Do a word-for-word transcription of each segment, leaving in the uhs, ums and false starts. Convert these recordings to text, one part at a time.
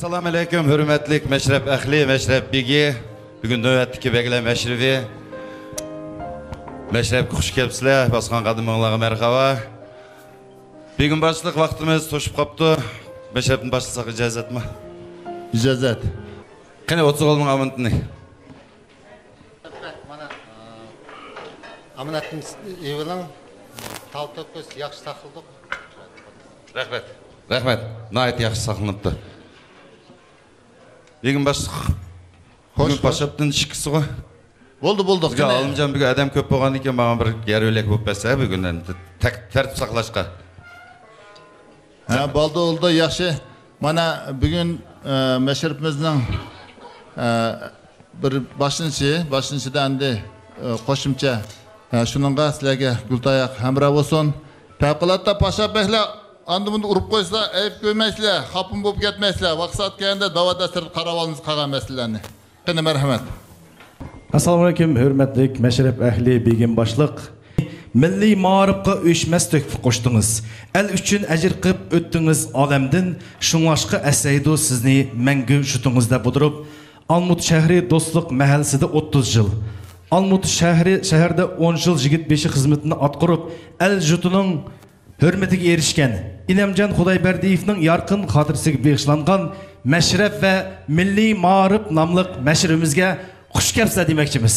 ئەسسالامۇ ئەلەيكۇم، ھۆرمەتلىك مەشرەپ ئەھلى، مەشرەپ بېگى، بۈگۈن نۆۋەتتىكى بەگلەر مەشرىپى. مەشرەپكە خۇش كەپسىلەر، باسقان قەدىمىڭلارغا مەرھابا. بۈگۈن باشلىق ۋاقتىمىز توشۇپ قاپتۇ. مەشرەپنى باشلىساق ئىجازەتمۇ؟ ئىجازەت. قېنى، ئوتتۇز ئالمىڭ ئامانىتىنى. مانا، ئامانەتنى ئېلىۋېلىڭ. تال تۆكۈس ياخشى ساقلىدۇق. رەھمەت. رەھمەت. ناھايىتى ياخشى ساقلىنىپتۇ. بۈگۈن باشلىق. خوش، بۈگۈن خوش. پاشاپتىن ئىككىسىغۇ. بولدى، بولدى. بۈگۈن قېنى. ئالىمجان، بۈگۈن ئادەم كۆپ بولغاندىن كېيىن ماڭا بىر يەر يۆلەك بولۇپ بەرسە، بۈگۈن ئەمدى تەك-، تەرتىپ ساقلاشقا. ھە، بولدى، بولدى، ياخشى. مانا بۈگۈن، ئە، مەشرىپىمىزنىڭ، ئە، بىر باشلىنىشى، باشلىنىشىدا ئەمدى، ئە، قوشۇمچە، ئە، شۇنىڭغا سىلەرگە گۈلتاياق ھەمراھ بولسۇن. پەۋقۇلئاددە پاشا بەگلەر ئاندىن-مۇندىن ئۇرۇپ قويسا، ئەيىب كۆرمەيسىلەر، خاپىمۇ بولۇپ كەتمەيسىلەر. ۋاقىت سائەت كەلگەندە داۋا دەستىرىدە قاراپ ئالىمىز قالغان مەسىلىلەرنى. قېنى، مەرھەمەت. ئەسسالامۇئەلەيكۇم، ھۆرمەتلىك مەشرەپ ئەھلى، بېگىم باشلىق. مىللىي مائارىپقا ئۆچمەس تۆھپە قوشتىڭىز. ئەل ئۈچۈن ئەجىر قىلىپ ئۆتتىڭىز ئالەمدىن، شۇڭلاشقا ئەسلەيدۇ سىزنى مەڭگۈ جۇتىڭىز دەپ ئولتۇرۇپ، ئالمۇتا شەھىرى دوستلۇق مەھەللىسىدە ئوتتۇز يىل، ئالمۇتا شەھىرى، شەھەردە ئون يىل يىگىت بېشى خىزمىتىنى ئاتقۇرۇپ، ئەل جۇتىنىڭ ھۆرمىتىگە ئېرىشكەن ئىنەمجان خۇدايبەردىيېۋنىڭ يارقىن خاتىرىسىگە بېغىشلانغان مەشرەپ ۋە مىللىي مائارىپ ناملىق مەشرىپىمىزگە خۇش كەپسىلەر دېمەكچىمىز.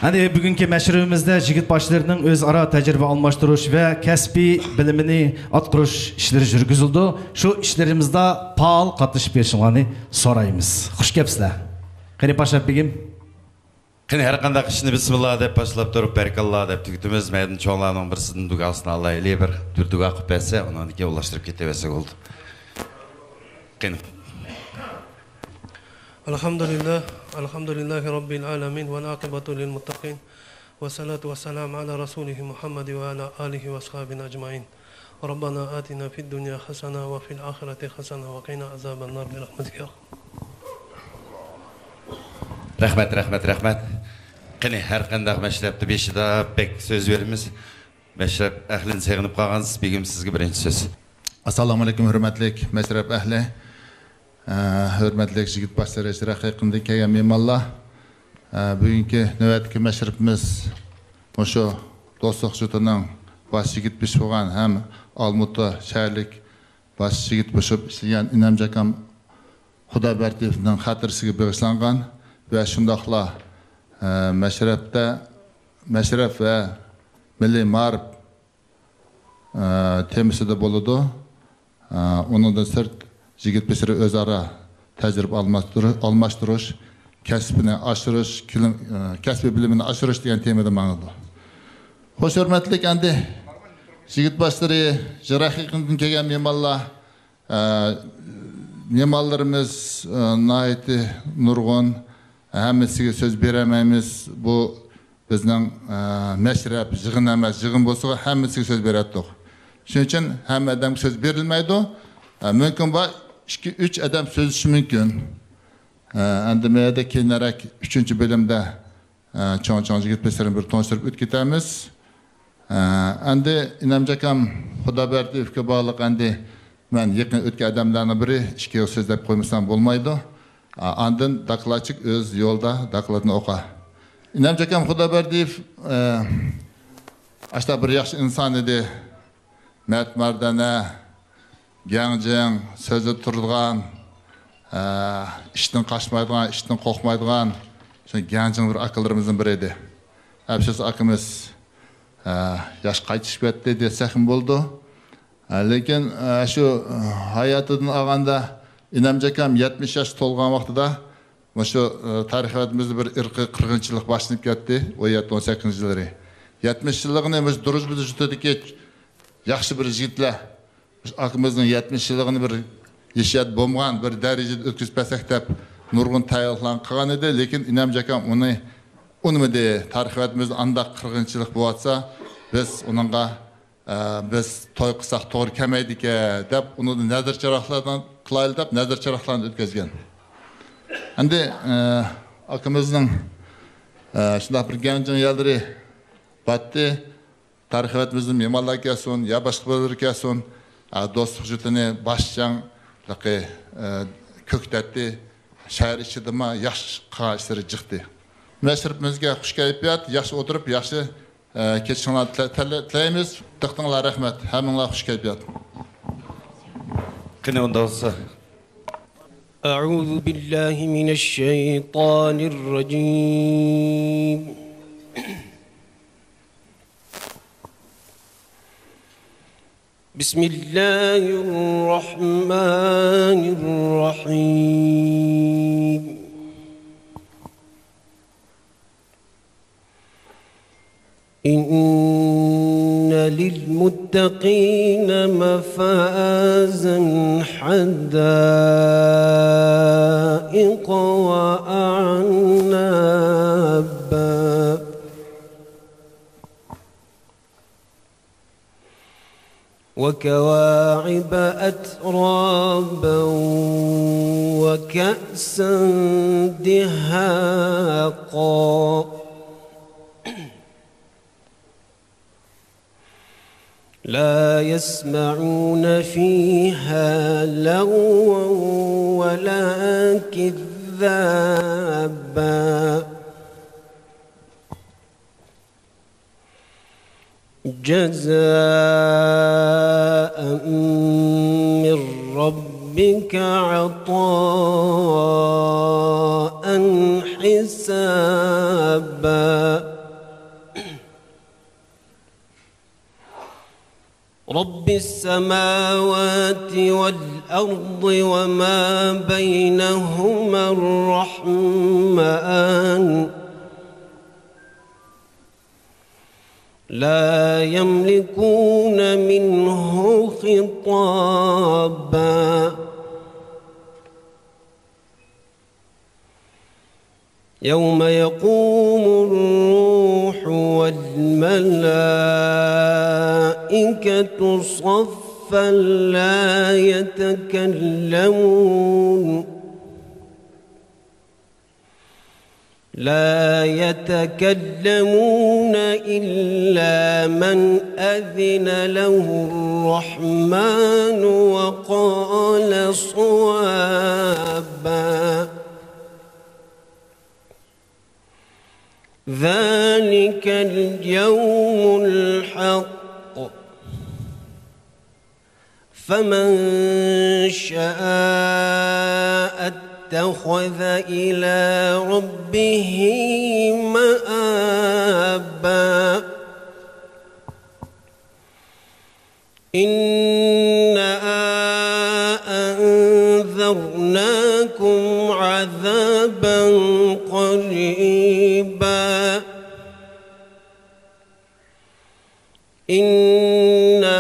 ئەنە بۈگۈنكى مەشرىپىمىزدە يىگىت باشلىرىنىڭ ئۆزئارا تەجرىبە ئالماشتۇرۇش ۋە كەسپىي بىلىمىنى ئاتقۇرۇش ئىشلىرى يۈرگۈزۈلىدۇ. شۇ ئىشلىرىمىزدا پائال قاتنىشىپ بېرىشىڭلارنى سورايمىز. خۇش كەپسىلەر. قېنى، پاشا بېگىم. قېنى، ھەر قانداق ئىشنى بىسمىللا دەپ باشلاپ تۇرۇپ، بەرىكاللا دەپ تۈگىتىمىز. مەيدىن چوڭلارنىڭ بىرسىدىن دۇئاسىنى ئالايلى، بىر، بىر دۇئا قىلىپ بەرسە، ئۇنىڭدىن كېيىن ئۇلاشتۇرۇپ كېتىۋەرسەك بولدى. قېنى. الحمد لله، الحمد لله رب العالمين، والعاقبة للمتقين، والصلاة والسلام على رسوله محمد وعلى آله وأصحابه أجمعين. ربنا آتنا في الدنيا حسنة وفي الآخرة حسنة وقنا عذاب النار برحمتك يا أرحم. رەھمەت، رەھمەت، رەھمەت. قېنى، ھەر قانداق مەشرەپتە بېشىدا بەك سۆز بېرىمىز. مەشرەپ ئەھلىنى سېغىنىپ قالغانسىز، بېگىم، سىزگە بىرىنچى سۆز. ئەسسالامۇئەلەيكۇم، ھۆرمەتلىك مەشرەپ ئەھلى. ئە، ھۆرمەتلىك يىگىت باشلىرى، شىراق يېقىندىن كەلگەن مېھمانلار. ئە، بۈگۈنكى نۆۋەتتىكى مەشرىپىمىز مۇشۇ دوستلۇق جۇتىنىڭ باش يىگىت بېشى بولغان ھەم ئالمۇتا شەھەرلىك باش يىگىت بوشاپ ئىشلىگەن ئىنەمجان ئاكام خۇدابەردىيېۋنىڭ خاتىرىسىگە بېغىشلانغان ۋە شۇنداقلا، ئە، مەشرەپتە، مەشرەپ ۋە مىللىي مائارىپ، ئە، تېمىسىدا بولىدۇ. ئە، ئۇنىڭدىن سىرت، يىگىت بېشىلىرى ئۆزئارا تەجرىبە ئالماشتۇرۇ-، ئالماشتۇرۇش، كەسپىنى ئاشۇرۇش، كىلىم-، ئە، كەسپىي بىلىمىنى ئاشۇرۇش دېگەن تېمىدا ماڭىدۇ. خوش، ھۆرمەتلىك ئەمدى يىگىت باشلىرى، يىراق يېقىندىن كەلگەن مېھمانلار، ئە، مېھمانلىرىمىز، ئە، ناھايىتى نۇرغۇن، ھەممىسىگە سۆز بېرەلمەيمىز. بۇ بىزنىڭ، ئە، مەشرەپ، يىغىن ئەمەس، يىغىن بولسىغۇ ھەممىسىگە سۆز بېرەتتۇق. شۇنىڭ ئۈچۈن ھەممە ئادەمگە سۆز بېرىلمەيدۇ. ئە، مۇمكىن بار، ئىككى، ئۈچ ئادەم سۆزلىشى مۇمكىن. ئە، ئەمدى مەيەردە كېيىنرەك ئۈچىنچى بۆلۈمدە ئە، چوڭ-چوڭ يىگىت بېشىلىرىنى بىر تونۇشتۇرۇپ ئۆتۈپ كېتەرمىز. ئە، ئەمدى ئىنەمجان ئاكام خۇدابەردىيېۋكە باغلىق ئەمدى مەن يېقىن ئۆتكەن ئادەملەرنىڭ بىرى، ئىككى يىل سۆزلەپ قويمىسام بولمايدۇ. ئە، ئاندىن داكلاتچىك ئۆز يولىدا داكلاتنى ئوقا. ئىنەمجان ئاكام خۇدابەردىيېۋ، ئە، ئاشۇنداق بىر ياخشى ئىنسان ئىدى. مەرد مەردانە، گەڭجىڭ، سۆزىدە تۇرىدىغان، ئە، ئىشتىن قاچمايدىغان، ئىشتىن قورقمايدىغان، شۇ گەڭجىڭ بىر ئاكىلىرىمىزدىن بىرى ئىدى. ئەپسۇس، ئاكىمىز، ئە، ياش قايتىشىپ كەتتى دېسەكمۇ بولىدۇ. ئە، لېكىن، ئە، شۇ، ئە، ھاياتىدىن ئالغاندا، ئىنەمجان ئاكام يەتمىش ياش تولغان ۋاقتىدا، مۇشۇ، ئە، تارىخىيىتىمىزدە بىر ئىرقىي قىرغىنچىلىق باشلىنىپ كەتتى، ئون يەتتە، ئون سەككىزىنچى يىللىرى. يەتمىش يىللىقىنى مۇشۇ دۇرۇژبىدە جۇتىدىكى ياخشى بىر يىگىتلەر، مۇشۇ ئاكىمىزنىڭ يەتمىش يىللىقىنى بىر ھېچ يەردە بولمىغان بىر دەرىجىدە ئۆتكۈزۈپ بەرسەك دەپ نۇرغۇن تەييارلىقلارنى قىلغان ئىدى، لېكىن ئىنەمجان ئاكام ئۇنى ئۇنىمىدى. تارىخىيىتىمىزدە ئانداق قىرغىنچىلىق بولۇۋاتسا، بىز ئۇنىڭغا ئە، بىز توي قىلساق توغرا كەلمەيدىكەن دەپ، ئۇنى نەزىر چىراغلارنى قىلايلى دەپ، نەزىر چىراغلارنى ئۆتكۈزگەن. ئەمدى، ئە، ئاكىمىزنىڭ، ئە، شۇنداق بىر گەنجىڭ يەرلىرى باتتى. تارىخىيىتىمىزدىن مېھمانلار كەلسۇن، يا باشقا بىرلىرى كەلسۇن، ئە، دوستلۇق يۇرتىنى باشچاڭلىقى، ئە، كۆكتەتتى. شەھەر ئىچىدىمۇ ياخشى قىلغان ئىشلىرى جىقتى. مۇنەسىرىپىمىزگە خۇش كەيپىيات، ياخشى ئولتۇرۇپ، ياخشى، ئە، كېچىشىڭلارنى تىلە-، تىلە-، تىلەيمىز. دىققىتىڭلارغا رەھمەت. ھەممىڭلارغا خۇش كەيپىيات. قېنى ئۇنداقسا. أعوذ بالله من الشيطان الرجيم. بسم الله الرحمن الرحيم. إن للمتقين مفازا، حدائق وأعنابا، وكواعب أترابا، وكأسا دهاقا. لا يسمعون فيها لغوا ولا كذابا. جزاء من ربك عطاء حسابا. رب السماوات والأرض وما بينهما الرحمن. لا يملكون منه خطابا. يوم يقوم الروح والملائكة صفا لا يتكلمون، لا يتكلمون إلا من أذن له الرحمن وقال صوابا. ذلك اليوم الحق، فمن شاء اتخذ إلى ربه مآبا. إنا أنذرناكم عذابا قريبا. إنا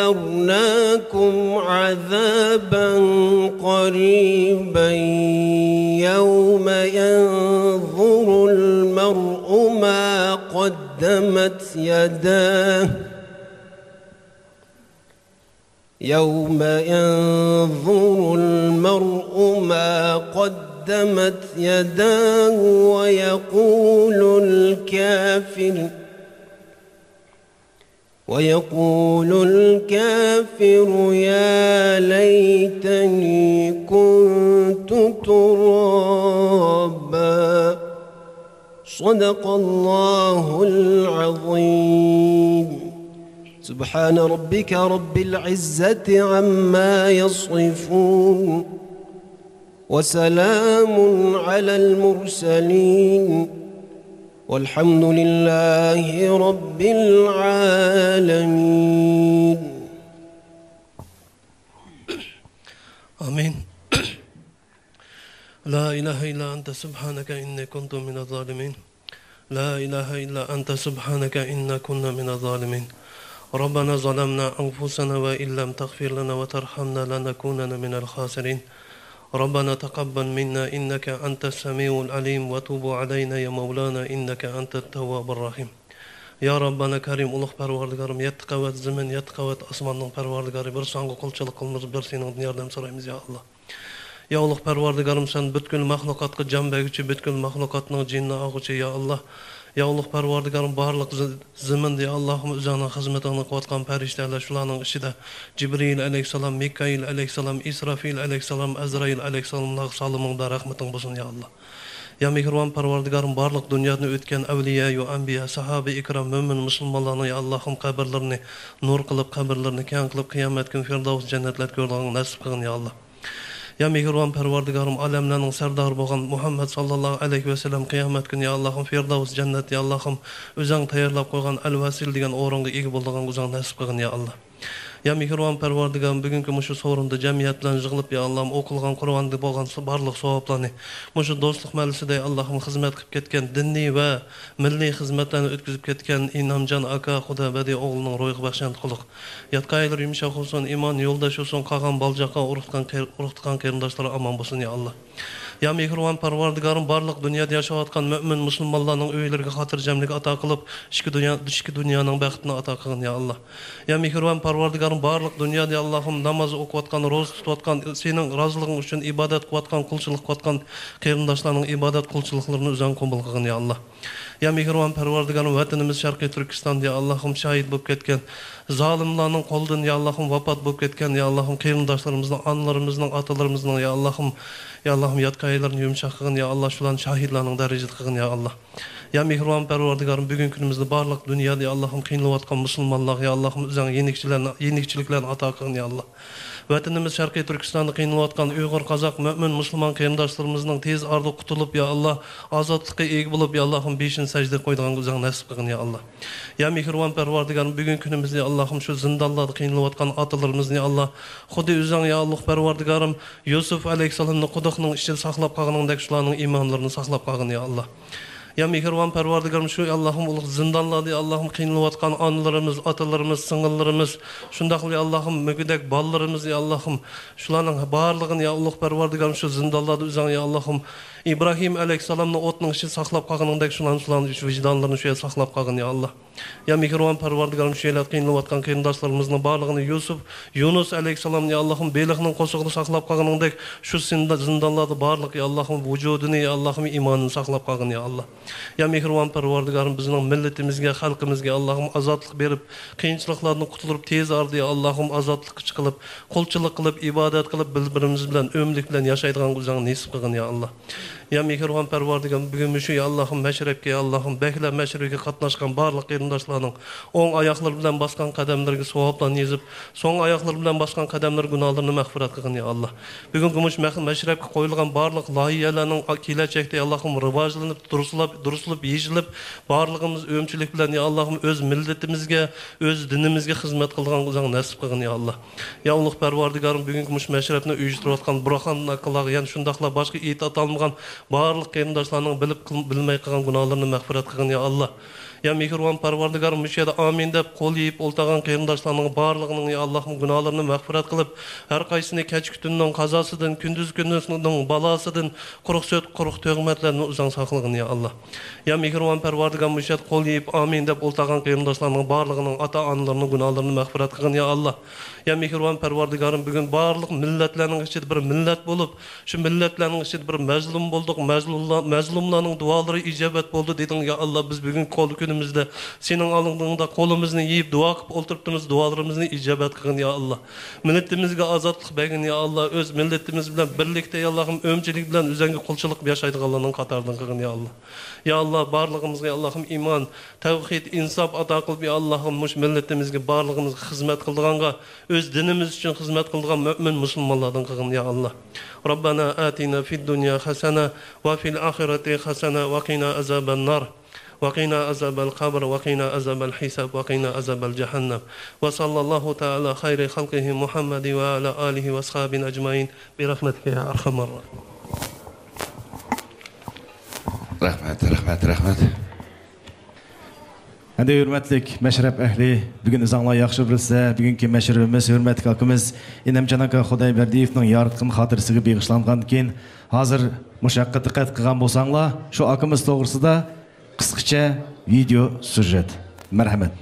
أنذرناكم عذابا قريبا يوم ينظر المرء ما قدمت يداه، يوم ينظر المرء ما قدمت يداه ويقول الكافر، ويقول الكافر يا ليتني كنت ترابا. صدق الله العظيم. سبحان ربك رب العزة عما يصفون. وسلام على المرسلين. والحمد لله رب العالمين. آمين. لا إله إلا أنت سبحانك إني كنت من الظالمين. لا إله إلا أنت سبحانك إنا كنا من الظالمين. ربنا ظلمنا أنفسنا وإن لم تغفر لنا وترحمنا لنكونن من الخاسرين. ربنا تقبل منا إنك أنت السميع العليم وتب علينا يا مولانا إنك أنت التواب الرحيم. يا ربنا كريم، ئۇلۇغ پەرۋەردىگارىم، يەتتە قەۋەت زېمىن، يەتتە قەۋەت ئاسماننىڭ پەرۋەردىگارى، بىر ساڭا قۇلچىلىق قىلىمىز، بىر سېنىڭدىن ياردەم سورايمىز، يا ئاللا. يا ئۇلۇغ پەرۋەردىگارىم، سەن پۈتكۈل مەخلۇقاتقا جان بەرگۈچى، پۈتكۈل مەخلۇقاتنىڭ جېنىنى ئالغۇچى، يا ئاللا. يا ئۇلۇغ پەرۋەردىگارىم، بارلىق زى-، زېمىندا، يا ئاللاھۇم، ئۆزۈڭنىڭ خىزمىتىڭنى قىلىۋاتقان پەرىشتەلەر، شۇلارنىڭ ئىچىدە جىبرىئىل ئەلەيھىسسالام، مىكائىل ئەلەيھىسسالام، ئىسرافىل ئەلەيھىسسالام، ئەزرائىل ئەلەيھىسسالاملارغا سالىمىڭ بار، رەھمىتىڭ بولسۇن، يا ئاللا. يا مېھرىبان پەرۋەردىگارىم، بارلىق دۇنيادىن ئۆتكەن ئەۋلىيا يۇ ئەنبىيا، ساھابە ئىكرام، مۆمىن مۇسۇلمانلارنىڭ، يا ئاللاھۇم، قەبرىلىرىنى نۇر قىلىپ، قەبرىلىرىنى كەڭ قىلىپ، قىيامەت كۈنى فىردەۋس جەننەتلەردە كۆرىدىغان نەسىپ قىلغىن، يا ئاللا. يا مېھرىبان پەرۋەردىگارىم، ئالەملەرنىڭ سەردارى بولغان مۇھەممەد ساللاللاھۇ ئەلەيھى ۋەسەللەم قىيامەت كۈنى، يا ئاللاھۇم، فىردەۋس جەننەت، يا ئاللاھۇم، ئۆزۈڭ تەييارلاپ قويغان ئەل ۋەسىل دېگەن ئورۇنغا ئىگە بولىدىغان ئۆزۈڭ نەسىپ قىلغىن، يا ئاللا. يا مېھرىبان پەرۋەردىگارىم، بۈگۈنكى مۇشۇ سورۇندا جەمئىيەت بىلەن يىغىلىپ، يا ئاللاھۇم، ئوقۇلغان قۇرئاندىن بولغان بارلىق ساۋابلارنى مۇشۇ دوستلۇق مەھەللىسىدە، يا ئاللاھۇم، خىزمەت قىلىپ كەتكەن، دىنىي ۋە مىللىي خىزمەتلەرنى ئۆتكۈزۈپ كەتكەن ئىنامجان ئاكا، خۇدا بەدىئى ئوغلىنىڭ روھىغا بەخشەندە قىلغىن. ياتقان يەرلىرى يۇمشاق بولسۇن، ئىمان يولداش بولسۇن، قالغان بالىجاققا، ئۇرۇق-تۇغقان قېر-، ئۇرۇق-تۇغقان قېرىنداشلار ئامان بولسۇن، يا ئاللا. يا مېھرىبان پەرۋەردىگارىم، بارلىق دۇنيادا ياشاۋاتقان مۆمىن مۇسۇلمانلارنىڭ ئۆيلىرىگە خاتىرجەملىك ئاتا قىلىپ، ئىچكى دۇنيا، ئىچكى دۇنيانىڭ بەختىنى ئاتا قىلغىن، يا ئاللا. يا مېھرىبان پەرۋەردىگارىم، بارلىق دۇنيادا، يا ئاللاھۇم، ناماز ئوقۇۋاتقان، روزا تۇتۇۋاتقان، سېنىڭ رازىلىقىڭ ئۈچۈن ئىبادەت قىلىۋاتقان، قۇلچىلىق قىلىۋاتقان قېرىنداشلارنىڭ ئىبادەت قۇلچىلىقلىرىنى ئۆزۈڭ قوبۇل قىلغىن، يا ئاللا. يا مېھرىبان پەرۋەردىگارىم، ۋەتىنىمىز شەرقىي تۈركىستاندا، يا ئاللاھۇم، شاھىت بولۇپ كەتكەن زالىملارنىڭ قولىدىن، يا ئاللاھۇم، ۋاپات بولۇپ كەتكەن، يا ئاللاھۇم، قېرىنداشلىرىمىزنىڭ، ئانىلىرىمىزنىڭ، ئاتىلىرىمىزنىڭ، يا ئاللاھۇم، يا ئاللاھۇم، ياتقان يەرلىرىنى يۇمشاق قىلغىن، يا ئاللا، شۇلارنى شاھىدلارنىڭ دەرىجىسىدە قىلغىن، يا ئاللا. يا مېھرىبان پەرۋەردىگارىم، بۈگۈنكى كۈنىمىزدە بارلىق دۇنيادا، يا ئاللاھۇم، قىينىلىۋاتقان مۇسۇلمانلارغا، يا ئاللاھۇم، ئۆزۈڭ يېنىكچىلەرنى، يېنىكچىلىكلەرنى ئاتا قىلغىن، يا ئاللا. ۋەتىنىمىز شەرقىي تۈركىستاندا قىينىلىۋاتقان ئۇيغۇر، قازاق، مۆمىن، مۇسۇلمان قېرىنداشلىرىمىزنىڭ تېز ئارىدا قۇتۇلۇپ، يا ئاللا، ئازادلىققا ئىگە بولۇپ، يا ئاللاھۇم، بېشىنى سەجدىگە قويىدىغان ئۆزۈڭ نەسىپ قىلغىن، يا ئاللا. يا مېھرىبان پەرۋەردىگارىم، بۈگۈنكى كۈنىمىزدە، يا ئاللاھۇم، شۇ زىندانلاردا قىينىلىۋاتقان ئاتىلىرىمىزنى، يا ئاللا، خۇددى ئۆزۈڭ، يا ئۇلۇغ پەرۋەردىگارىم، يۈسۈپ ئەلەيھىسسالامنى قۇدۇقنىڭ ئىچىدە ساقلاپ قالغىنىڭدەك، شۇلارنىڭ ئىمانلىرىنى ساقلاپ قالغىن، يا ئاللا. يا مېھرىبان پەرۋەردىگارىم، شۇ، يا ئاللاھۇم، ئۇلۇغ زىندانلاردا، يا ئاللاھۇم، قىينىلىۋاتقان ئانىلىرىمىز، ئاتىلىرىمىز، سىڭىللىرىمىز، شۇنداقلا، يا ئاللاھۇم، مۈگدەك بالىلىرىمىز، يا ئاللاھۇم، شۇلارنىڭ بارلىقىنى، يا ئۇلۇغ پەرۋەردىگارىم، شۇ زىندانلاردا ئۆزۈڭ، يا ئاللاھۇم، ئىبراھىم ئەلەيھىسسالامنى ئوتنىڭ ئىچىدە ساقلاپ قالغىنىڭدەك، شۇلارنى، شۇلارنىڭ شۇ ۋىجدانلىرىنى شۇ يەردە ساقلاپ قالغىن، يا ئاللا. يا مېھرىبان پەرۋەردىگارىم، شۇ يەردە قىينىلىۋاتقان قېرىنداشلىرىمىزنىڭ بارلىقىنى يۈسۈپ، يۇنۇس ئەلەيھىسسالامنى، يا ئاللاھۇم، بېلىقنىڭ قورسىقىدا ساقلاپ قالغىنىڭدەك، شۇ زىندا-، زىندانلاردا بارلىق، يا ئاللاھۇم، ۋۇجۇدىنى، يا ئاللاھۇم، ئىمانىنى ساقلاپ قالغىن، يا ئاللا. يا مېھرىبان پەرۋەردىگارىم، بىزنىڭ مىللىتىمىزگە، خەلقىمىزگە، يا ئاللاھۇم، ئازادلىق بېرىپ، قىيىنچىلىقلاردىن قۇتۇلۇپ، تېز ئارىدا، يا ئاللاھۇم، ئازادلىققا چىقىلىپ، قۇلچىلىق قىلىپ، ئىبادەت قىلىپ، بىر-بىرىمىز بىلەن ئۆملۈك بىلەن ياشايدىغانغا ئۆزۈڭ نېسىپ قىلغىن، يا ئاللا. يا مېھرىبان پەرۋەردىگارىم، بۈگۈن مۇشۇ، يا ئاللاھۇم، مەشرەپكە، يا ئاللاھۇم، بەھرە مەشرىپىگە قاتناشقان بارلىق قېرىنداشلارنىڭ ئوڭ ئاياقلىرى بىلەن باسقان قەدەملىرىگە ساۋابلارنى يېزىپ، سول ئاياقلىرى بىلەن باسقان قەدەملىرى گۇناھلىرىنى مەغپىرەت قىلغىن، يا ئاللا. بۈگۈنكى مۇشۇ مەخ-، مەشرەپكە قويۇلغان بارلىق لايىھەلەرنىڭ كېلەچەكتە، يا ئاللاھۇم، راۋاجلىنىپ، دۇرۇسلاپ، دۇرۇسلىنىپ، يېشىلىپ، بارلىقىمىز ئۆمچىلىك بىلەن، يا ئاللاھۇم، ئۆز مىللىتىمىزگە، ئۆز دىنىمىزگە خىزمەت قىلىدىغانغا ئۆزۈڭ نەسىپ قىلغىن، يا ئاللا. يا ئۇلۇغ پەرۋەردىگارىم، بۈگۈنكى مۇشۇ مەشرەپنى ئۇيۇشتۇرۇۋاتقان بۇرھان ئاكىلارغا، يەنە شۇنداقلا باشقا ئېتى ئاتالمىغان بارلىق قېرىنداشلارنىڭ بىلىپ قىل-، بىلمەي قىلغان گۇناھلىرىنى مەغپىرەت قىلغىن، يا ئاللا. يا مېھرىبان پەرۋەردىگارىم، مۇشۇ يەردە ئامىن دەپ قول يېيىپ ئولتۇرغان قېرىنداشلارنىڭ بارلىقىنىڭ، يا ئاللاھۇم، گۇناھلىرىنى مەغپىرەت قىلىپ، ھەر قايسىنى كەچ كۈننىڭ قازاسىدىن، كۈندۈز كۈننىڭ بالاسىدىن، قۇرۇق سۆز، قۇرۇق تۆھمەتلەردىن ئۆزۈڭ ساقلىغىن، يا ئاللا. يا مېھرىبان پەرۋەردىگار، مۇشۇ يەردە قول يېيىپ ئامىن دەپ ئولتۇرغان قېرىنداشلارنىڭ بارلىقىنىڭ ئاتا-ئانىلىرىنىڭ گۇناھلىرىنى مەغپىرەت قىلغىن، يا ئاللا. يا مېھرىبان پەرۋەردىگارىم، بۈگۈن بارلىق مىللەتلەرنىڭ ئىچىدە بىر مىللەت بولۇپ، شۇ مىللەتلەرنىڭ ئىچىدە بىر مەزلۇم بولدۇق، مەزلۇملار، مەزلۇملارنىڭ دۇئالىرى ئىجابەت بولدى دېدىڭ، يا ئاللا. بىز بۈگۈن كول-، كۈنىمىزدە سېنىڭ ئالدىڭدا قولىمىزنى يېيىپ دۇئا قىلىپ ئولتۇرۇپتىمىز، دۇئالىرىمىزنى ئىجابەت قىلغىن، يا ئاللا. مىللىتىمىزگە ئازادلىق بەرگىن، يا ئاللا. ئۆز مىللىتىمىز بىلەن بىرلىكتە، يا ئاللاھىم، ئۆمچىلىك بىلەن ئۆزۈڭگە قۇلچىلىق ياشايدىغانلارنىڭ قاتارىدىن قىلغىن، يا ئاللا. يا ئاللا، بارلىقىمىزغا، يا ئاللاھىم، ئىمان، تەۋھىد، ئىنساپ ئاتا قىلىپ، يا ئاللاھىم، مۇشۇ مىللىتىمىزگە، بارلىقىمىزغا خىزمەت قىلىدىغانغا، ئۆز دىنىمىز ئۈچۈن خىزمەت قىلىدىغان مۆمىن مۇسۇلمانلاردىن قىلغىن، يا ئاللا. ربنا آتنا في الدنيا حسنة وفي الآخرة حسنة وقنا عذاب النار. وقنا عذاب القبر وقنا عذاب الحساب وقنا عذاب الجهنم. وصلى الله تعالى خير خلقه محمد وعلى آله وأصحابه أجمعين برحمتك يا أرحم الراحمين. رەھمەت، رەھمەت، رەھمەت. ئەمدى ھۆرمەتلىك مەشرەپ ئەھلى، بۈگۈن ئۆزۈڭلار ياخشى بىلىسىلەر، بۈگۈنكى مەشرىپىمىز ھۆرمەتلىك ئاكىمىز ئىنەمجان ئاكا خۇدايبەردىيېۋنىڭ ياراتقان خاتىرىسىگە بېغىشلانغاندىكىن، ھازىر مۇشۇ ھەققە دىققەت قىلغان بولساڭلار، شۇ ئاكىمىز توغرىسىدا قىسقىچە ۋىدېئو سيۇژېت. مەرھەمەت.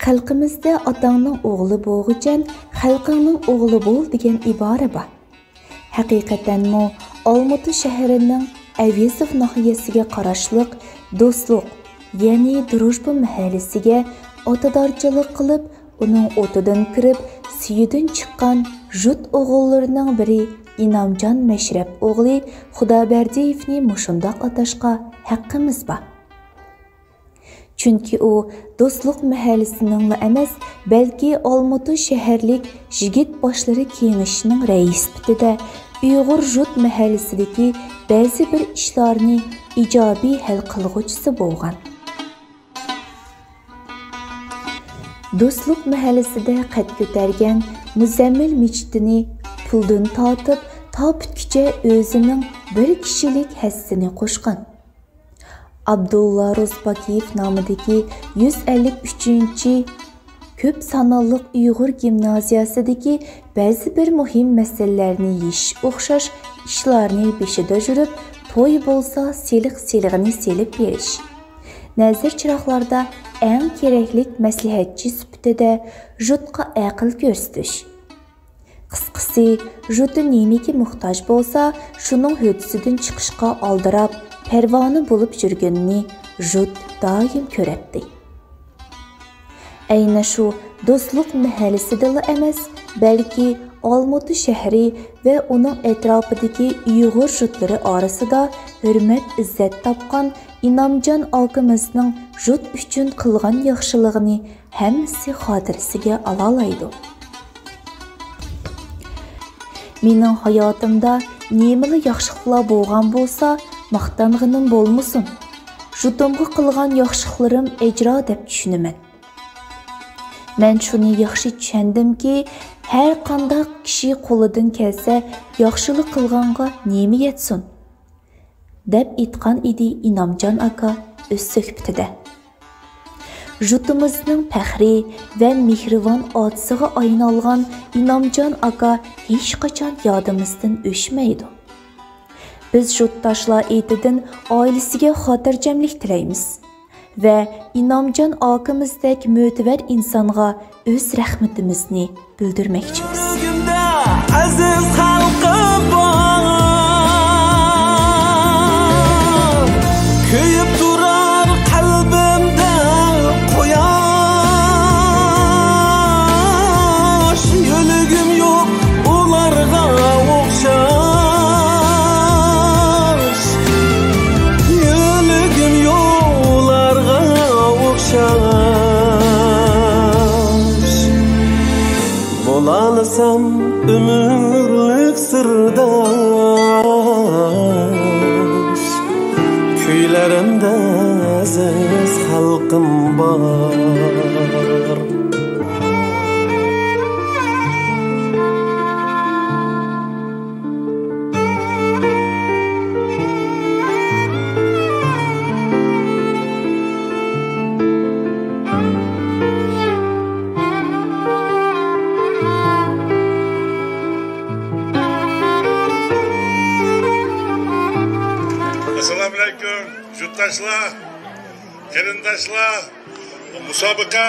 خەلقىمىزدە «ئاتاڭنىڭ ئوغلى بولغۇچەن، خەلقىڭنىڭ ئوغلى بول» دېگەن ئىبارە بار. ھەقىقەتەنمۇ، ئالمۇتا شەھىرىنىڭ ئەۋېزوف ناھىيەسىگە قاراشلىق دوستلۇق، يەنى دروژبا مەھەللىسىگە ئاتىدارچىلىق قىلىپ، ئۇنىڭ ئوتىدىن كىرىپ، سۈيىدىن چىققان ژۇت ئوغۇللىرىنىڭ بىرى ئىنامجان مەشرەپ ئوغلى خۇدابەردىيېۋنى مۇشۇنداق ئاتاشقا ھەققىمىز بار. چۈنكى ئۇ دوستلۇق مەھەللىسىنىڭلا ئەمەس، بەلكى ئالمۇتا شەھەرلىك يىگىت باشلىرى كېڭىشىنىڭ رەئىسى سۈپىتىدە ئۇيغۇر ژۇت مەھەللىسىدىكى بەزى بىر ئىشلارنى ئىجابىي ھەل قىلغۇچىسى بولغان. دوستلۇق مەھەللىسىدە قەد كۆتەرگەن مۇزەممىل مىجىتىنى پۇلدىن تارتىپ، تا پۈتكۈچە ئۆزىنىڭ بىر كىشىلىك ھەسسىنى قوشقان. ئابدۇللا روزپاكىيېف نامىدىكى يۈز ئەللىك ئۈچىنچى كۆپ سانلىق ئۇيغۇر گىمنازىيەسىدىكى بەزى بىر مۇھىم مەسىلىلەرنى يېشىش ئوخشاش ئىشلارنى بېشىدا يۈرۈپ، توي بولسا سېلىق-سېلىغىنى سېلىپ بېرىش، نەزىر چىراغلاردا ئەڭ كېرەكلىك مەسلىھەتچى سۈپىتىدە ژۇتقا ئەقىل كۆرسىتىش. قىسقىسى، ژۇتى نېمىگە موھتاج بولسا، شۇنىڭ ھۆددىسىدىن چىقىشقا ئالدىراپ، پەرۋانە بولۇپ يۈرگىنىنى ژۇت دائىم كۆرەتتى. ئەينى شۇ دوستلۇق مەھەللىسىدىلا ئەمەس، بەلكى ئالمۇتا شەھىرى ۋە ئۇنىڭ ئەتراپىدىكى ئۇيغۇر ژۇتلىرى ئارىسىدا ھۆرمەت-ئىززەت تاپقان ئىنامجان ئاكىمىزنىڭ ژۇت ئۈچۈن قىلغان ياخشىلىقىنى ھەممىسى خاتىرىسىگە ئالالايدۇ. مېنىڭ ھاياتىمدا نېمىلا ياخشىلىقلار بولغان بولسا، ماختانغىنىم بولمىسۇن. ژۇتۇمغا قىلغان ياخشىلىقلىرىم ئەجرا دەپ چۈشىنىمەن. مەن شۇنى ياخشى چۈشەندىمكى، ھەر قانداق كىشى قولىدىن كەلسە ياخشىلىق قىلغانغا نېمە يەتسۇن؟ دەپ ئېيتقان ئىدى ئىنامجان ئاكا ئۆز سۆھبىتىدە. ژۇتىمىزنىڭ پەخرى ۋە مېھرىبان ئاتىسىغا ئايلانغان ئىنامجان ئاكا ھېچقاچان يادىمىزدىن ئۆچمەيدۇ. بىز ژۇتداشلار ئېتىدىن ئائىلىسىگە خاتىرجەملىك تىلەيمىز ۋە ئىنامجان ئاكىمىزدەك مۆتىۋەر ئىنسانغا ئۆز رەھمىتىمىزنى بىلدۈرمەكچىمىز. يۈرىكىمدە ئەزىز خەلقىم بار، كۆيۈپ تۇرار قەلبىمدە قۇياش. يۆلىگىم يوق ئۇلارغا ئوخشاش، يۆلىگىم يوق ئۇلارغا ئوخشاش. بولالىسام ئۆمۈرلۈك سىرداش، كۈيلىرىمدە ئەزىز خەلقىم بار. ئەسسالامۇئەلەيكۇم، يۇرتداشلار، قېرىنداشلار. بۇ مۇسابىقە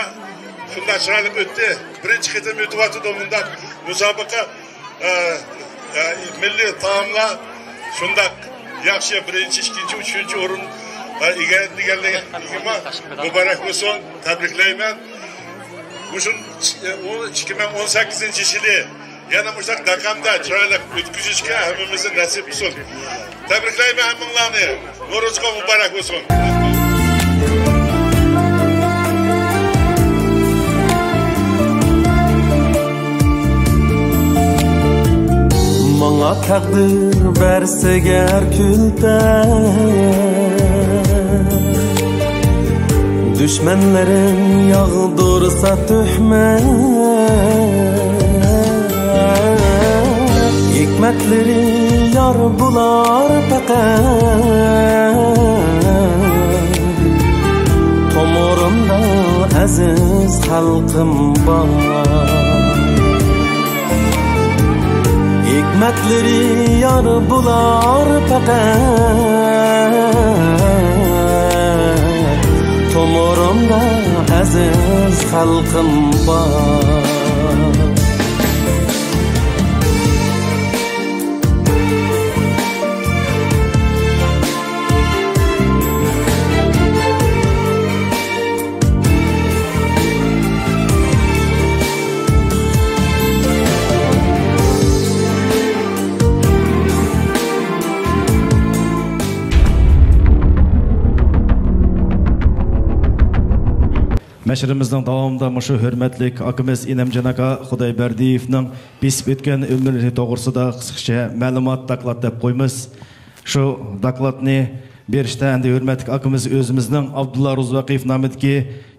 شۇنداق چىرايلىق ئۆتتى. بىرىنچى قېتىم ئۆتۈۋاتىدۇ مۇنداق مۇسابىقە. ئە، ئە، مىللىي تائاملار شۇنداق ياخشى، بىرىنچى، ئىككىنچى، ئۈچىنچى ئورۇن، ئە، ئىگىلىگەنلىكىمە مۇبارەك بولسۇن، تەبرىكلەيمەن. مۇشۇ، ئە، ئىككى مىڭ ئون سەككىزىنچى يىلى يەنە مۇشۇنداق رەقەمدە چىرايلىق ئۆتكۈزۈشكە ھەممىمىزنى نەسىپ قىلسۇن. تەبرىكلەيمەن ھەممىڭلارنى. نورۇزغا مۇبارەك بولسۇن. ماڭا تەقدىر بەرسە گەر كۈلپەت، دۈشمەنلىرىم ياغدۇرسا تۆھمەت، ھېكمەتلىرى يار بولار پەقەت، تومۇرۇمدا ئەزىز خەلقىم بار. ھېكمەتلىرى يار بولار پەقەت، تومۇرۇمدا ئەزىز خەلقىم بار. مەشرىمىزنىڭ داۋامىدا مۇشۇ ھۆرمەتلىك ئاكىمىز ئىنەمجان ئاكا خۇدايبەردىيېۋنىڭ بېسىپ ئۆتكەن ئۆمرى توغرىسىدا قىسقىچە مەلۇمات، دوكلات دەپ قويىمىز. شۇ دوكلاتنى بېرىشتە ئەمدى ھۆرمەتلىك ئاكىمىز ئۆزىمىزنىڭ ئابدۇللا روزىۋاقىيېف نامىدىكى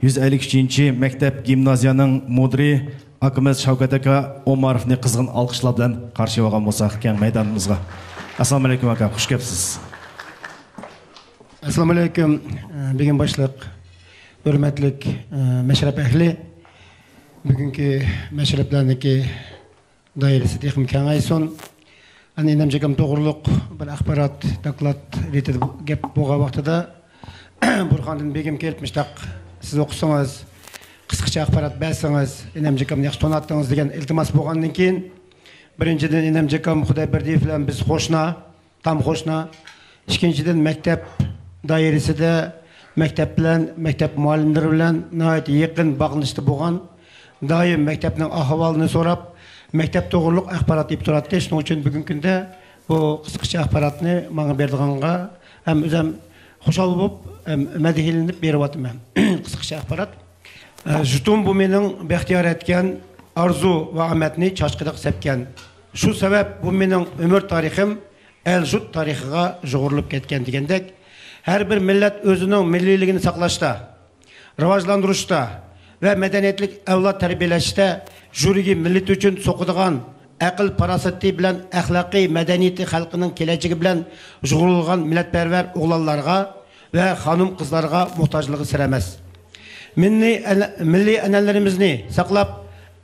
يۈز ئەللىك ئۈچىنچى مەكتەپ گىمنازىيەنىڭ مۇدىرى ئاكىمىز شەۋكەت ئاكا ئوماروفنى قىزغىن ئالقىشلار بىلەن قارشى ئالغان بولساق كەڭ مەيدانىمىزغا. ئەسسالامۇ ئەلەيكۇم ئاكا، خۇش كەپسىز. ئەسسالامۇ ئەلەيكۇم. بۈگۈن باشلىق، ھۆرمەتلىك مەشرەپ ئەھلى، بۈگۈنكى مەشرەپلەرنىڭكى دائىرىسى تېخىمۇ كېڭەيسۇن. ئەنە ئىنەمجان ئاكام توغرۇلۇق بىر ئاخبارات، دوكلات رېتىدە گەپ بولغان ۋاقتىدا بۇرھاندىن بېگىم كېلىپ مۇشتاق سىز ئوقۇسىڭىز، قىسقىچە ئاخبارات بەرسىڭىز، ئىنەمجان ئاكامنى ياخشى تونۇۋاتتىڭىز دېگەن ئىلتىماس بولغاندىن كېيىن، بىرىنچىدىن، ئىنەمجان ئاكام خۇدايبەردىيېف بىلەن بىز قوشنا، تام قوشنا. ئىككىنچىدىن، مەكتەپ دائىرىسىدە مەكتەپ بىلەن، مەكتەپ مۇئەللىملىرى بىلەن ناھايىتى يېقىن باغلىنىشتا بولغان، دائىم مەكتەپنىڭ ئەھۋالىنى سوراپ، مەكتەپ توغرۇلۇق ئاخبارات ئېلىپ تۇراتتى. شۇنىڭ ئۈچۈن بۈگۈنكى كۈندە بۇ قىسقىچە ئاخباراتنى ماڭا بېرىدىغانغا ھەم ئۆزۈم خۇشال بولۇپ، ھەم مەدھىيەلىنىپ بېرىۋاتىمەن. قىسقىچە ئاخبارات. ئە، ژۇتۇم بۇ مېنىڭ بەختىيار ئەتكەن ئارزۇ ۋە ئامەتنى چاچقىدەك سەپكەن. شۇ سەۋەب بۇ مېنىڭ ئۆمۈر تارىخىم ئەل-ژۇت تارىخىغا يۇغۇرۇلۇپ كەتكەن دېگەندەك، ھەر بىر مىللەت ئۆزىنىڭ مىللىيلىكىنى ساقلاشتا، راۋاجلاندۇرۇشتا ۋە مەدەنىيەتلىك ئەۋلاد تەربىيەلەشتە يۈرىكى مىللىتى ئۈچۈن سوقىدىغان، ئەقىل-پاراسىتى بىلەن ئەخلاقىي مەدەنىيىتى خەلقىنىڭ كېلەچىكى بىلەن يۇغۇرۇلغان مىللەتپەرۋەر ئوغلانلارغا ۋە خانىم-قىزلارغا موھتاجلىقى سىر ئەمەس. مىللىي ئەنە-، مىللىي ئەنئەنىلىرىمىزنى ساقلاپ،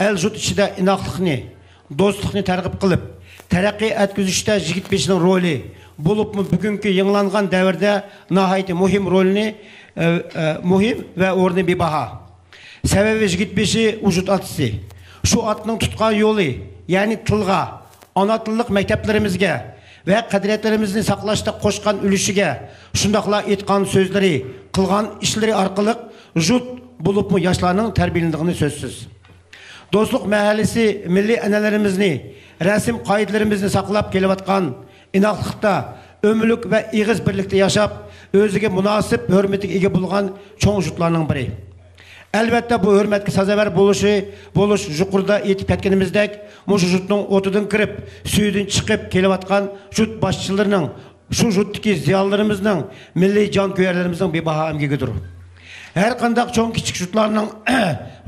ئەل-ژۇت ئىچىدە ئىناقلىقنى، دوستلۇقنى تەرغىب قىلىپ، تەرەققىي ئەتكۈزۈشتە يىگىت بېشىنىڭ رولى، بولۇپمۇ بۈگۈنكى يېڭىلانغان دەۋردە ناھايىتى مۇھىم رولىنى، ئە، ئە، مۇھىم ۋە ئورنى بىباھا. سەۋەبى يىگىت بېشى ئۇ ژۇت ئاتىسى. شۇ ئاتنىڭ تۇتقان يولى، يەنى تىلغا، ئانا تىللىق مەكتەپلىرىمىزگە ۋە قەدرىيەتلىرىمىزنى ساقلاشتا قوشقان ئۈلۈشىگە، شۇنداقلا ئېيتقان سۆزلىرى، قىلغان ئىشلىرى ئارقىلىق ژۇت، بولۇپمۇ ياشلارنىڭ تەربىيەلىنىدىغىنى سۆزسىز. دوستلۇق مەھەللىسى مىللىي ئەنئەنىلىرىمىزنى، رەسىم قائىدىلىرىمىزنى ساقلاپ كېلىۋاتقان، ئىناقلىقتا، ئۆمۈرلۈك ۋە ئېغىز بىرلىكتە ياشاپ، ئۆزىگە مۇناسىپ ھۆرمىتىگە ئىگە بولغان چوڭ ژۇتلارنىڭ بىرى. ئەلۋەتتە، بۇ ھۆرمەتكە سازاۋەر بولۇشى، بولۇش يۇقىرىدا ئېيتىپ كەتكىنىمىزدەك، مۇشۇ ژۇتنىڭ ئوتىدىن كىرىپ، سۈيىدىن چىقىپ كېلىۋاتقان ژۇت باشچىلىرىنىڭ، شۇ ژۇتتىكى زىيالىيلىرىمىزنىڭ، مىللىي جانكۆيەرلىرىمىزنىڭ بىباھا ئەمگىكىدۇر. ھەر قانداق چوڭ كىچىك ژۇتلارنىڭ،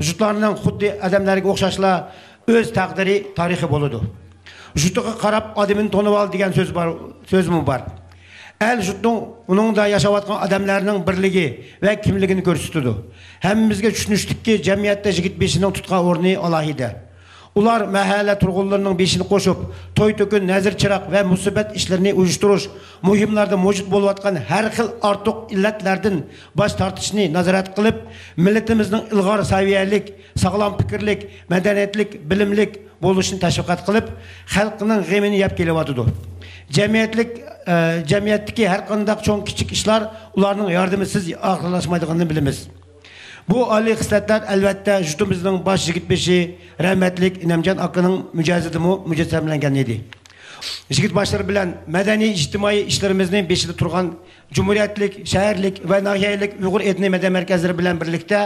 ژۇتلارنىڭ خۇددى ئادەملەرگە ئوخشاشلا ئۆز تەقدىرى، تارىخى بولىدۇ. ژۇتىغا قاراپ ئادىمىنى تونۇۋال دېگەن سۆز بار، سۆزمۇ بار. ئەل ژۇتنىڭ ئۇنىڭدا ياشاۋاتقان ئادەملەرنىڭ بىرلىكى ۋە كىملىكىنى كۆرسىتىدۇ. ھەممىمىزگە چۈشىنىشلىككى، جەمئىيەتتە يىگىت بېشىنىڭ تۇتقان ئورنى ئالاھىدە. ئۇلار مەھەللە تۇرغۇنلىرىنىڭ بېشىنى قوشۇپ، توي-تۆكۈن، نەزىر-چىراغ ۋە مۇسىبەت ئىشلىرىنى ئۇيۇشتۇرۇش، مۇھىملاردا مەۋجۇت بولۇۋاتقان ھەر خىل ئارتۇق ئىللەتلەردىن باش تارتىشنى نازارەت قىلىپ، مىللىتىمىزنىڭ ئىلغار سەۋىيەلىك، ساغلام پىكىرلىك، مەدەنىيەتلىك، بىلىملىك بولۇشىنى تەشۋىقات قىلىپ، خەلقنىڭ غېمىنى يەپ كېلىۋاتىدۇ. جەمئىيەتلىك، ئە، جەمئىيەتتىكى ھەر قانداق چوڭ-كىچىك ئىشلار ئۇلارنىڭ ياردىمىسىز ئاخىرلاشمايدىغىنىنى بىلىمىز. بۇ ئالىي خىسلەتلەر، ئەلۋەتتە، ژۇتىمىزنىڭ باش يىگىت بېشى رەھمەتلىك ئىنەمجان ئاكىنىڭ مىجەزىدىمۇ مۇجەسسەملەنگەن ئىدى. يىگىت باشلىرى بىلەن مەدەنىي ئىجتىمائىي ئىشلىرىمىزنى بېشىدا تۇرغان جۇمھۇرىيەتلىك، شەھەرلىك ۋە ناھىيەلىك ئۇيغۇر ئېتنىك مەدەنىيەت مەركەزلىرى بىلەن بىرلىكتە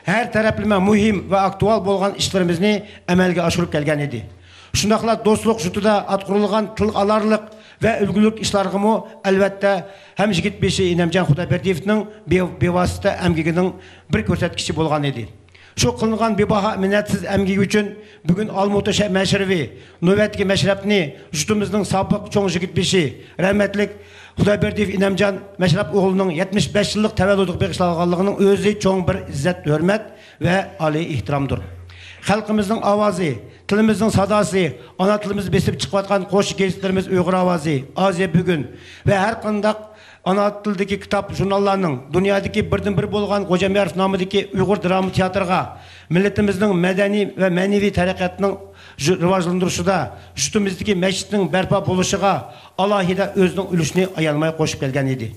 ھەر تەرەپلىمە مۇھىم ۋە ئاكتۇئال بولغان ئىشلىرىمىزنى ئەمەلگە ئاشۇرۇپ كەلگەن ئىدى. شۇنداقلا دوستلۇق ژۇتىدا ئاتقۇرۇلغان تىلغا ئالارلىق ۋە ئۈلگىلىك ئىشلارغىمۇ، ئەلۋەتتە، ھەم يىگىت بېشى ئىنەمجان خۇدايبەردىيېۋنىڭ بىۋاسىتە ئەمگىكىنىڭ بىر كۆرسەتكۈچى بولغان ئىدى. شۇ قىلىنغان بىباھا مىننەتسىز ئەمگىكى ئۈچۈن بۈگۈن ئالمۇتا شە-، مەشرىپى نۆۋەتتىكى مەشرەپنى ژۇتىمىزنىڭ سابىق چوڭ يىگىت بېشى، رەھمەتلىك خۇدايبەردىيېۋ ئىنەمجان مەشرەپ ئوغلىنىڭ يەتمىش بەش يىللىق تەۋەللۇدىغا بېغىشلانغانلىقىنىڭ ئۆزى چوڭ بىر ئىززەت، ھۆرمەت ۋە ئالىي ئېھتىرامدۇر. خەلقىمىزنىڭ ئاۋازى، تىلىمىزنىڭ ساداسى، ئانا تىلىمىزدا بېسىپ چىقىۋاتقان قوشۇق گېزىتلىرىمىز ئۇيغۇر ئاۋازى، ئازىيە بۈگۈن ۋە ھەر قانداق ئانا تىلدىكى كىتاب، ژۇرناللارنىڭ، دۇنيادىكى بىردىنبىر بولغان غوجامياروف نامىدىكى ئۇيغۇر دراما تىياتىرىغا، مىللىتىمىزنىڭ مەدەنىي ۋە مەنىۋى تەرەققىياتىنىڭ ژۇ-، راۋاجلاندۇرۇشىدا، يۇرتىمىزدىكى مەسچىتنىڭ بەرپا بولۇشىغا ئالاھىدە ئۆزىنىڭ ئۈلۈشىنى ئايانماي قوشۇپ كەلگەن ئىدى.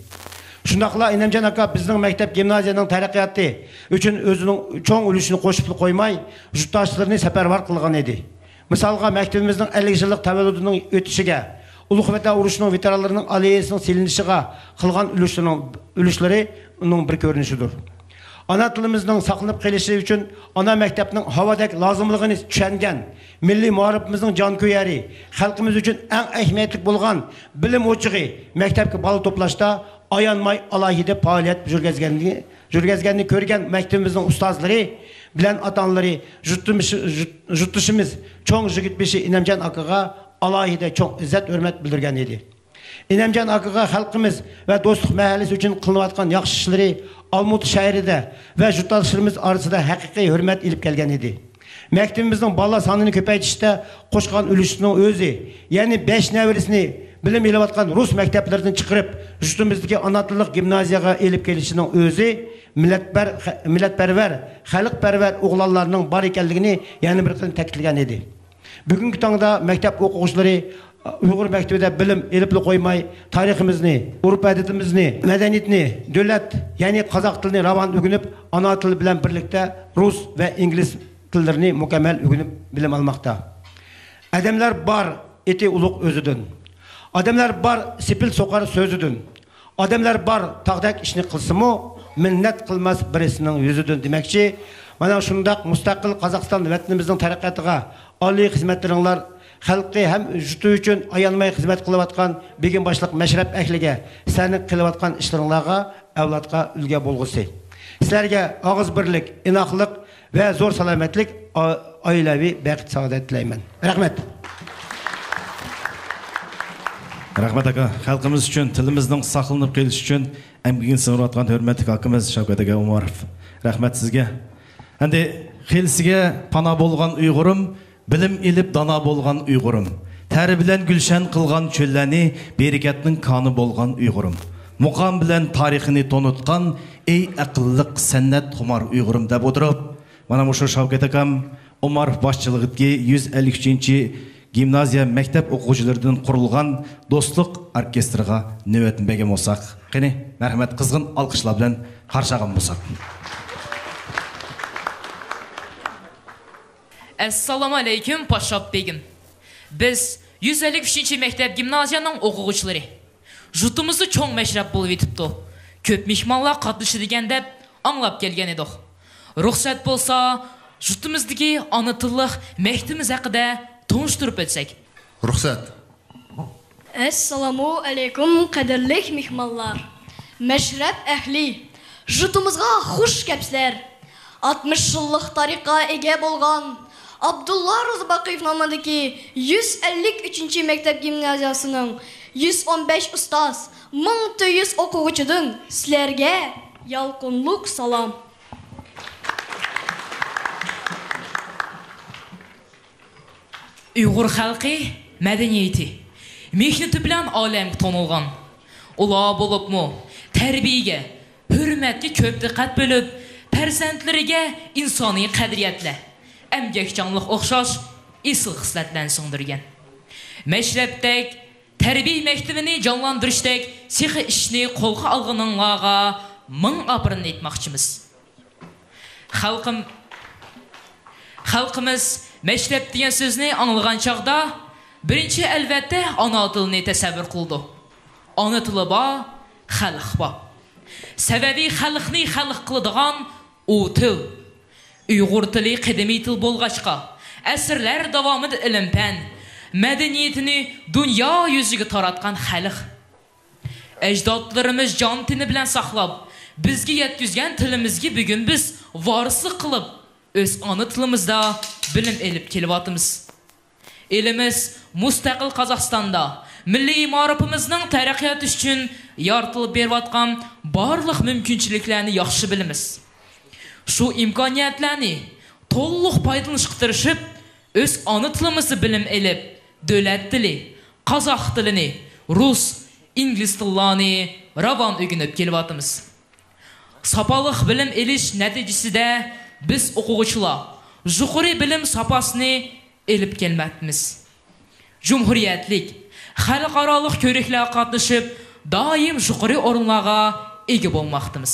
شۇنداقلا ئىنەمجان ئاكا بىزنىڭ مەكتەپ گىمنازىيەنىڭ تەرەققىياتى ئۈچۈن ئۆزىنىڭ چوڭ ئۈلۈشىنى قوشۇپلا قويماي، يۇرتداشلىرىنى سەپەرۋەر قىلغان ئىدى. مىسالغا، مەكتىپىمىزنىڭ ئەللىك يىللىق تەۋەللۇدىنىڭ ئۆتۈشىگە، ئۇلۇغ ۋەتەن ئۇرۇشىنىڭ ۋېتېرانلىرىنىڭ ئاللېيىسىنىڭ سېلىنىشىغا قىلغان ئۈلۈشلىرىنىڭ، ئۈلۈشلىرى ئۇنىڭ بىر كۆرۈنۈشىدۇر. ئانا تىلىمىزنىڭ ساقلىنىپ قېلىشى ئۈچۈن ئانا مەكتەپنىڭ ھاۋادەك لازىملىقىنى چۈشەنگەن، مىللىي مائارىپىمىزنىڭ جانكۆيەرى، خەلقىمىز ئۈچۈن ئەڭ ئەھمىيەتلىك بولغان بىلىم ئوچىقى مەكتەپكە بالا توپلاشتا ئايانماي ئالاھىدە پائالىيەت يۈرگۈزگەنلىكى، يۈرگۈزگەننى كۆرگەن مەكتىپىمىزنىڭ ئۇستازلىرى بىلەن ئاتا-ئانىلىرى يۇرتدىمىش-، يۇرت-، يۇرتدىشىمىز چوڭ يىگىت بېشى ئىنەمجان ئاكىغا ئالاھىدە چوڭ ئىززەت-ھۆرمەت بىلدۈرگەن ئىدى. ئىنەمجان ئاكىغا خەلقىمىز ۋە دوستلۇق مەھەللىسى ئۈچۈن قىلىنىۋاتقان ياخشى ئىشلىرى ئالمۇتا شەھىرىدە ۋە يۇرتداشلىرىمىز ئارىسىدا ھەقىقىي ھۆرمەت ئېلىپ كەلگەن ئىدى. مەكتىپىمىزنىڭ بالا سانىنى كۆپەيتىشتە قوشقان ئۈلۈشىنىڭ ئۆزى، يەنى بەش نەۋرىسىنى بىلىم ئېلىۋاتقان رۇس مەكتەپلىرىدىن چىقىرىپ، يۇرتىمىزدىكى ئانا تىللىق گىمنازىيەگە ئېلىپ كېلىشىنىڭ ئۆزى مىللەتپەر-، مىللەتپەرۋەر، خەلقپەرۋەر ئوغلانلارنىڭ بار ئىكەنلىكىنى يەنە بىر قېتىم تەكىتلىگەن ئىدى. بۈگۈنكى تاڭدا مەكتەپ ئوقۇغۇچىلىرى ئۇيغۇر مەكتىپىدە بىلىم ئېلىپلا قويماي، تارىخىمىزنى، ئۇرپ-ئادىتىمىزنى، مەدەنىيىتىنى، دۆلەت، يەنى قازاق تىلىنى راۋان ئۆگىنىپ، ئانا تىلى بىلەن بىرلىكتە رۇس ۋە ئىنگلىز تىللىرىنى مۇكەممەل ئۆگىنىپ بىلىم ئالماقتا. ئادەملەر بار، ئېتى ئۇلۇغ ئۆزىدىن. ئادەملەر بار، سېپىل سوقار سۆزىدىن. ئادەملەر بار، تاغدەك ئىشنى قىلسىمۇ، مىننەت قىلماس بىرسىنىڭ يۈزىدىن دېمەكچى. مانا شۇنداق مۇستەقىل قازاقىستان ۋەتىنىمىزنىڭ تەرەققىياتىغا ئالىي خىزمەتلىرىڭلار، خەلقى ھەم يۇرتى ئۈچۈن ئايانماي خىزمەت قىلىۋاتقان بېگىم باشلىق مەشرەپ ئەھلىگە سىلەرنىڭ قىلىۋاتقان ئىشلىرىڭلارغا ئەۋلادقا ئۈلگە بولغۇسى. سىلەرگە ئاغزى بىرلىك، ئىناقلىق ۋە زور سالامەتلىك، ئا-، ئائىلەۋى بەخت-سائادەت تىلەيمەن. رەھمەت. رەھمەت، ئاكا. خەلقىمىز ئۈچۈن، تىلىمىزنىڭ ساقلىنىپ قېلىشى ئۈچۈن ئەمگىكىنى سىڭدۈرۈۋاتقان ھۆرمەتلىك ئاكىمىز شەۋكەت ئاكا ئوماروف. رەھمەت سىزگە. ئەمدى خىلىسىگە پانا بولغان ئۇيغۇرۇم، بىلىم ئېلىپ دانا بولغان ئۇيغۇرۇم، تەر بىلەن گۈلشەن قىلغان چۆللەرنى بېرىكەتنىڭ كانى بولغان ئۇيغۇرۇم، مۇقام بىلەن تارىخىنى تونۇتقان ئەي ئەقىللىق سەنئەت خۇمار ئۇيغۇرۇم دەپ ئولتۇرۇپ، مانا مۇشۇ شەۋكەت ئاكام ئوماروف باشچىلىقىدىكى يۈز ئەللىك ئۈچىنچى گىمنازىيە مەكتەپ ئوقۇغۇچىلىرىدىن قۇرۇلغان دوستلۇق ئوركېستىرىغا نۆۋەتنى بەرگەن بولساق. قېنى، مەرھەمەت، قىزغىن ئالقىشلار بىلەن قارشى ئالغان بولساق. ئەسسالامۇ ئەلەيكۇم، پاششاپ بېگىم. بىز يۈز ئەللىك ئۈچىنچى مەكتەپ گىمنازىيەنىڭ ئوقۇغۇچىلىرى. يۇرتىمىزدا چوڭ مەشرەپ بولۇۋېتىپتۇ. كۆپ مېھمانلار قاتنىشىدىكەن دەپ ئاڭلاپ كەلگەن ئىدۇق. رۇخسەت بولسا، يۇرتىمىزدىكى ئانا تىللىق مەكتىپىمىز ھەققىدە تونۇشتۇرۇپ ئۆتسەك. رۇخسەت. ئەسسالامۇ ئەلەيكۇم، قەدىرلىك مېھمانلار، مەشرەپ ئەھلى، يۇرتىمىزغا خۇش كەپسىلەر. ئاتمىش يىللىق تارىخقا ئىگە بولغان ئابدۇللا روزىباقىيېف نامىدىكى يۈز ئەللىك ئۈچىنچى مەكتەپ گىمنازىيەسىنىڭ يۈز ئون بەش ئۇستاز، مىڭ تۆت يۈز ئوقۇغۇچىدىن سىلەرگە يالقۇنلۇق سالام. ئۇيغۇر خەلقى مەدەنىيىتى، مېھنىتى بىلەن ئالەمگە تونۇلغان. ئۇلار بولۇپمۇ تەربىيەگە، ھۆرمەتكە كۆپ دىققەت بۆلۈپ، پەرزەنتلىرىگە ئىنسانىي قەدرىيەتلەر، ئەمگەكچانلىق ئوخشاش ئېسىل خىسلەتلەرنى سىڭدۈرگەن. مەشرەپتەك تەربىيە مەكتىۋىنى جانلاندۇرۇشتەك سېخىي ئىشنى قولغا ئالغىنىڭلارغا مىڭ ئاپىرىن ئېيتماقچىمىز. خەلقىم-، خەلقىمىز مەشرەپ دېگەن سۆزنى ئاڭلىغان چاغدا، بىرىنچى، ئەلۋەتتە، ئانا تىلىنى تەسەۋۋۇر قىلىدۇ. ئانا تىلى بار، خەلق بار. سەۋەبى، خەلقنى خەلق قىلىدىغان ئۇ تىل. ئۇيغۇر تىلى قەدىمىي تىل بولغاچقا، ئەسىرلەر داۋامىدا ئىلىم-پەن، مەدەنىيىتىنى دۇنيا يۈزىگە تاراتقان خەلق. ئەجدادلىرىمىز جان-تېنى بىلەن ساقلاپ، بىزگە يەتكۈزگەن تىلىمىزگە بۈگۈن بىز ۋارىسلىق قىلىپ، ئۆز ئانا تىلىمىزدا بىلىم ئېلىپ كېلىۋاتىمىز. ئېلىمىز مۇستەقىل قازاقىستاندا مىللىي مائارىپىمىزنىڭ تەرەققىياتى ئۈچۈن يارىتىلىپ بېرىۋاتقان بارلىق مۇمكىنچىلىكلەرنى ياخشى بىلىمىز. شۇ ئىمكانىيەتلەرنى تولۇق پايدىلىنىشقا تىرىشىپ، ئۆز ئانا تىلىمىزدا بىلىم ئېلىپ، دۆلەت تىلى، قازاق تىلىنى، رۇس، ئىنگلىز تىللارنى راۋان ئۆگىنىپ كېلىۋاتىمىز. ساپالىق بىلىم ئېلىش نەتىجىسىدە بىز ئوقۇغۇچىلار يۇقىرى بىلىم ساپاسىنى ئېلىپ كەلمەكتىمىز. جۇمھۇرىيەتلىك، خەلقئارالىق كۆرىكلەرگە قاتنىشىپ، دائىم يۇقىرى ئورۇنلارغا ئىگە بولماقتىمىز.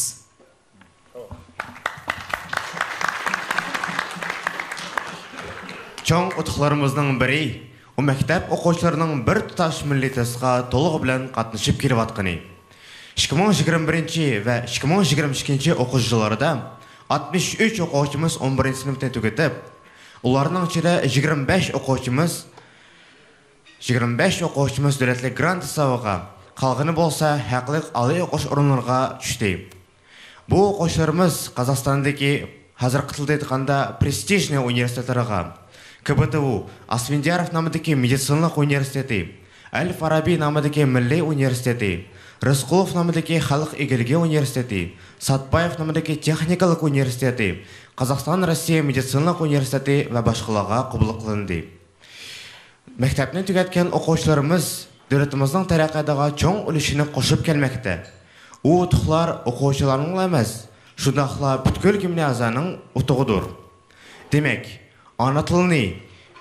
چوڭ ئۇتۇقلىرىمىزنىڭ بىرى، ئۇ مەكتەپ ئوقۇغۇچىلىرىنىڭ بىر تۇتاش مىللىي تېستقا تولۇق بىلەن قاتنىشىپ كېلىۋاتقىنى. ئىككى مىڭ يىگىرمە بىرىنچى ۋە ئىككى مىڭ يىگىرمە ئىككىنچى ئوقۇش يىللىرىدا ئاتمىش ئۈچ ئوقۇغۇچىمىز ئون بىرىنچى سىنىپنى تۈگىتىپ، ئۇلارنىڭ ئىچىدە يىگىرمە بەش ئوقۇغۇچىمىز، يىگىرمە بەش ئوقۇغۇچىمىز دۆلەتلىك گرانت ھېسابىغا، قالغىنى بولسا ھەقلىق ئالىي ئوقۇش ئورۇنلىرىغا چۈشتى. بۇ ئوقۇغۇچىلىرىمىز قازاقىستاندىكى، ھازىرقى تىلدا ئېيتقاندا، پرېستىژنىي ئۇنىۋېرسىتېتلارغا، ك ب ت ئۇ، ئاسفەندىيارov نامىدىكى مېدىتسىنىلىق ئۇنىۋېرسىتېتى، ئەل فارابى نامىدىكى مىللىي ئۇنىۋېرسىتېتى، رىسقۇلوف نامىدىكى خەلق ئىگىلىكى ئۇنىۋېرسىتېتى، ساتبايېف نامىدىكى تېخنىكىلىق ئۇنىۋېرسىتېتى، قازاقىستان روسىيە مېدىتسىنىلىق ئۇنىۋېرسىتېتى ۋە باشقىلارغا قوبۇل قىلىندى. مەكتەپنى تۈگەتكەن ئوقۇغۇچىلىرىمىز دۆلىتىمىزنىڭ تەرەققىياتىغا چوڭ ئۈلۈشىنى قوشۇپ كەلمەكتە. ئۇ ئۇتۇقلار ئوقۇغۇچىلارنىڭلا ئەمەس، شۇنداقلا پۈتكۈل گىمنازىيەنىڭ ئۇتۇقىدۇر. دېمەك، ئانا تىلىنى،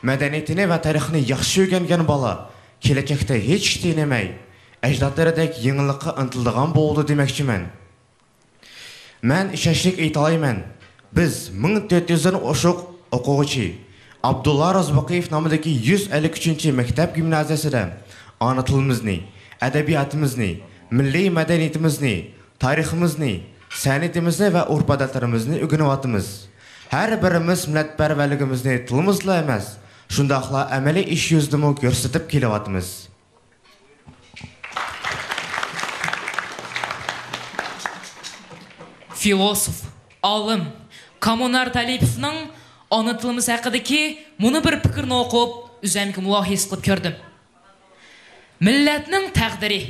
مەدەنىيىتىنى ۋە تارىخىنى ياخشى ئۆگەنگەن بالا كېلەچەكتە ھېچ تىنماي، ئەجدادلىرىدەك يېڭىلىققا ئىنتىلىدىغان بولىدۇ دېمەكچىمەن. مەن ئىشەنچلىك ئېيتالايمەن، بىز مىڭ تۆت يۈزدىن ئوشۇق ئوقۇغۇچى ئابدۇللا روزىباقىيېف نامىدىكى يۈز ئەللىك ئۈچىنچى مەكتەپ گىمنازىيەسىدە ئانا تىلىمىزنى، ئەدەبىياتىمىزنى، مىللىي مەدەنىيىتىمىزنى، تارىخىمىزنى، سەنئىتىمىزنى ۋە ئۆرپ-ئادەتلىرىمىزنى ئۆگىنىۋاتىمىز. ھەر بىرىمىز مىللەتپەرۋەرلىكىمىزنى تىلىمىزدىلا ئەمەس، شۇنداقلا ئەمەلىي ئىش يۈزىدىمۇ كۆرسىتىپ كېلىۋاتىمىز. فىلوسوف، ئالىم كامونار تەلىپوۋنىڭ ئانا تىلىمىز ھەققىدىكى مۇنۇ بىر پىكرىنى ئوقۇپ، ئۆزۈمگە مۇلاھىزە قىلىپ كۆردۈم. مىللەتنىڭ تەقدىرى،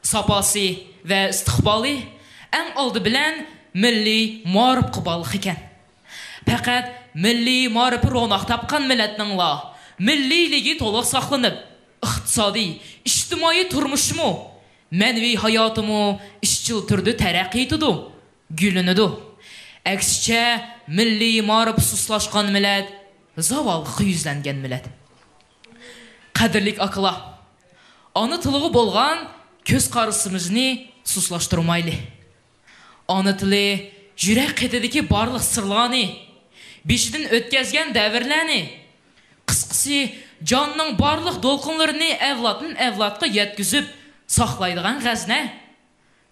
ساپاسى ۋە ئىستىقبالى ئەڭ ئالدى بىلەن مىللىي مائارىپقا باغلىق ئىكەن. پەقەت مىللىي مائارىپى روناق تاپقان مىللەتنىڭلا مىللىيلىكى تولۇق ساقلىنىپ، ئىقتىسادىي، ئىجتىمائىي تۇرمۇشىمۇ، مەنىۋى ھاياتىمۇ ئىزچىل تۈردە تەرەققىي ئېتىدۇ، گۈللىنىدۇ. ئەكسىچە، مىللىي مائارىپى سۇسلاشقان مىللەت زاۋاللىققا يۈزلەنگەن مىللەت. قەدىرلىك ئاكىلار، ئانا تىلىغا بولغان كۆز قارىشىمىزنى سۇسلاشتۇرمايلى. ئانا تىلى يۈرەك قېتىدىكى بارلىق سىرلارنى، بېشىدىن ئۆتكەزگەن دەۋرلەرنى، قىسقىسى، جاننىڭ بارلىق دولقۇنلىرىنى ئەۋلادتىن ئەۋلادقا يەتكۈزۈپ ساقلايدىغان خەزنە.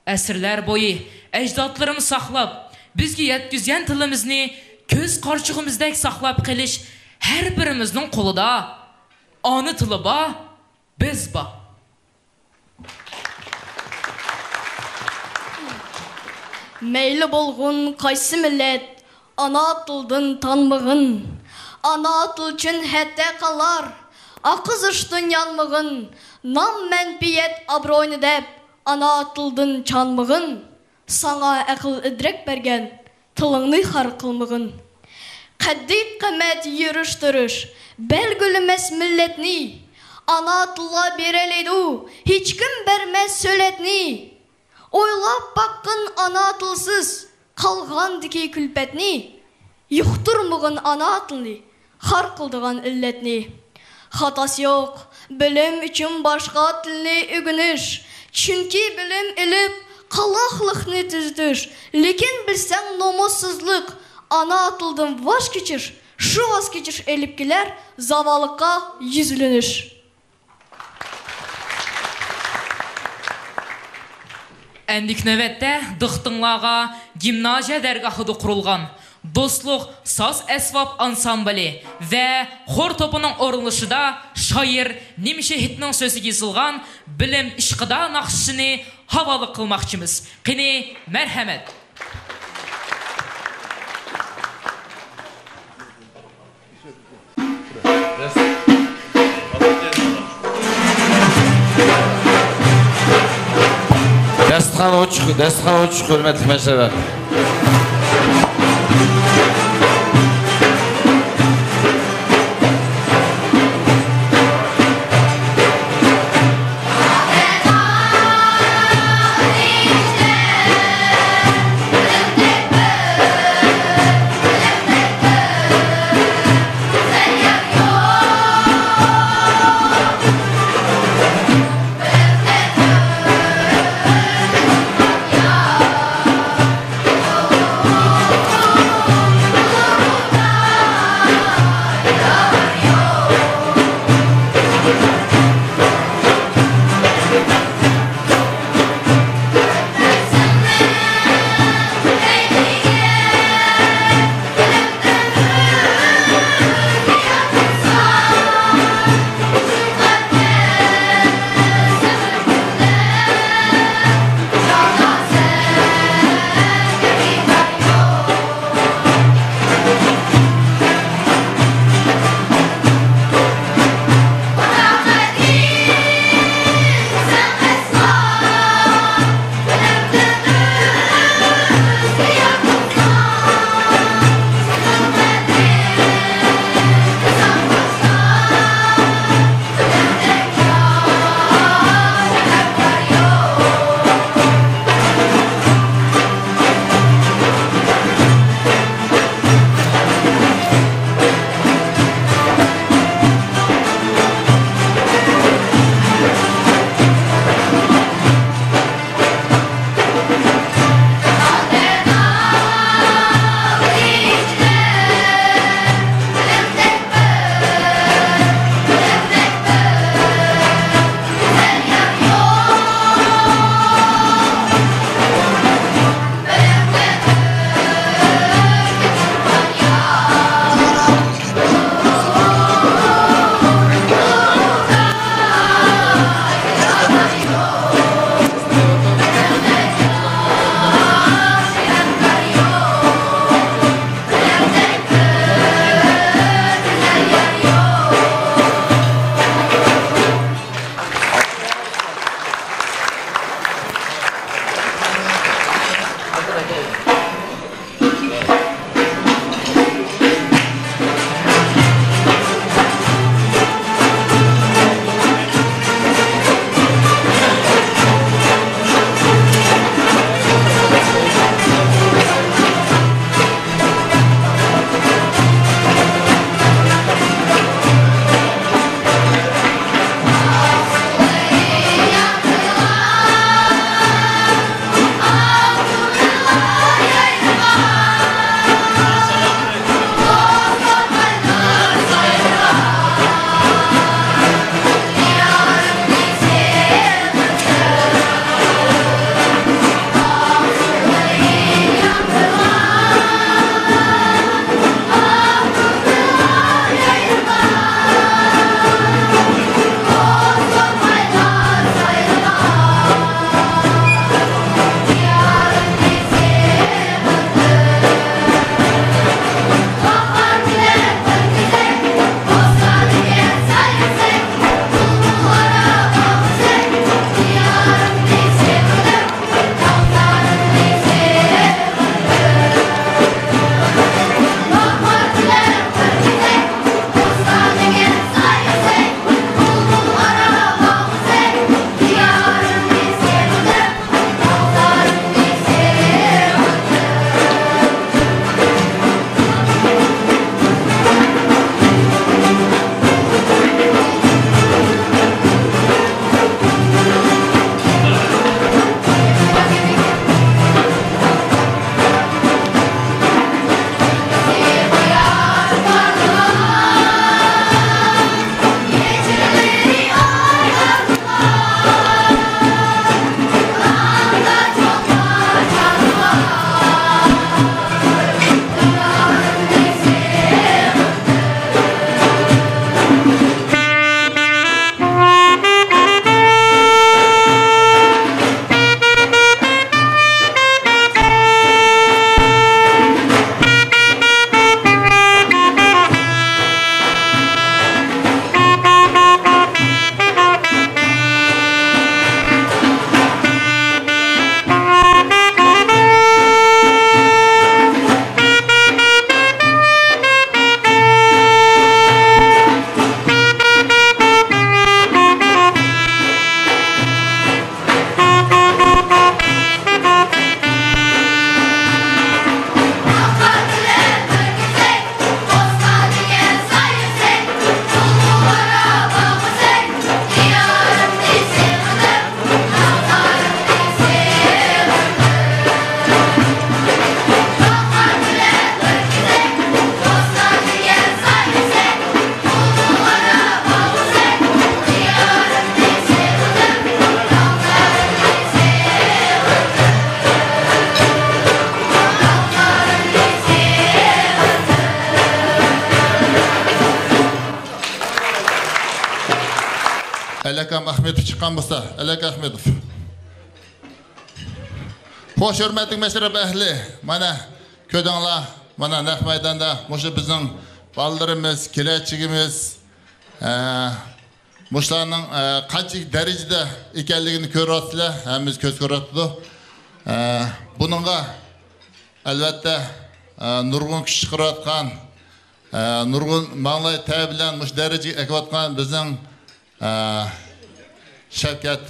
ئەسىرلەر بويى ئەجدادلىرىمىز ساقلاپ، بىزگە يەتكۈزگەن تىلىمىزنى كۆز قارىچۇقىمىزدەك ساقلاپ قېلىش ھەر بىرىمىزنىڭ قولىدا. ئانا تىلى بار، بىز بار. مەيلى بولغىن قايسى مىللەت، ئانا تىلدىن تانمىغىن. ئانا تىل ئۈچۈن ھەتتا قانلار ئاققۇزۇشتىن يانمىغىن. نام-مەنپىئەت، ئابرۇينى دەپ، ئانا تىلدىن چانمىغىن. ساڭا ئەقىل-ئىدراك بەرگەن، تىلىڭنى خار قىلمىغىن. قەددى-قامەت، يۈرۈش-تۇرۇش بەلگىلىمەس مىللەتنى. ئانا تىللا بېرەلەيدۇ، ھېچكىم بەرمەس سۆلەتنى. ئويلاپ باققىن ئانا تىلسىز قالغاندىكى كۈلپەتنى. يۇقتۇرمىغىن ئانا تىلنى، خار قىلىدىغان ئىللەتنى. خاتاسى يوق بىلىم ئۈچۈن باشقا تىلنى ئۆگىنىش. چۈنكى بىلىم ئېلىپ قالاقلىقنى تۈزىتىش. لېكىن بىلسەڭ نومۇسسىزلىق، ئانا تىلدىن ۋاز كېچىش. شۇ ۋاز كېچىش ئېلىپ كېلەر زاۋاللىققا يۈزلىنىش. ئەندىكى نۆۋەتتە دىققىتىڭلارغا گىمنازىيە دەرگاھىدا قۇرۇلغان دوستلۇق ساز ئەسۋاب ئانسامبىلى ۋە خور توپىنىڭ ئورۇنلىشىدا شائىر نىم شېھىتنىڭ سۆزىگە يېزىلغان بىلىم ئىشقىدا ناخشىسىنى ھاۋالە قىلماقچىمىز. قېنى، مەرھەمەت! داستىخان ئوچۇق، داستىخان ئوچۇق، ھۆرمەتلىك مەشرەپلەر. ئاكام ئەخمىتوف چىققان بولسا، ئەلەك ئەخمىتوف. خوش، ھۆرمەتلىك مەشرەپ ئەھلى، مانا كۆردۈڭلار، مانا نەق مەيداندا مۇشۇ بىزنىڭ بالىلىرىمىز، كېلەچىكىمىز، ئە، مۇشۇلارنىڭ، ئە، قانچىلىك دەرىجىدە ئىكەنلىكىنى كۆرۈۋاتىسىلەر، ھەممىمىز كۆز كۆرۈۋاتىدۇ. ئە، بۇنىڭغا ئەلۋەتتە، ئە، نۇرغۇن كۈچ چىقىرىۋاتقان، ئە، نۇرغۇن ماڭلاي تەر بىلەن مۇشۇ دەرىجىگە ئەكىۋاتقان بىزنىڭ، ئە، شەۋكەت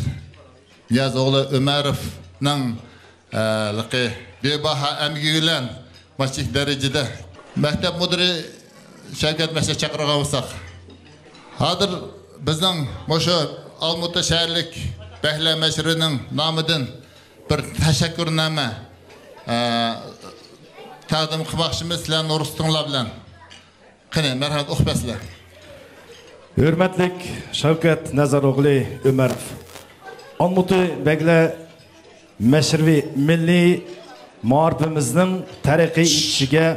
نىياز ئوغلى ئۆمەروفنىڭ، ئە، لىقى بىباھا ئەمگىكى بىلەن مۇشۇ دەرىجىدە مەكتەپ مۇدىرى شەۋكەت مەشرەپ چاقىرغان بولساق، ھازىر بىزنىڭ مۇشۇ ئالمۇتا شەھەرلىك بەھلە مەشرىپىنىڭ نامىدىن بىر تەشەككۈرنامە، ئە، تەقدىم قىلماقچىمىز سىلەرنىڭ رۇخسىتىڭلار بىلەن. قېنى، مەرھەمەت، ئوقۇپ بەرسىلەر. ھۆرمەتلىك شەۋكەت نەزەر ئوغلى ئۆمەروف، ئالمۇتى بەگلەر مەشرىپى مىللىي مائارىپىمىزنىڭ تەرەققىي ئېتىشىگە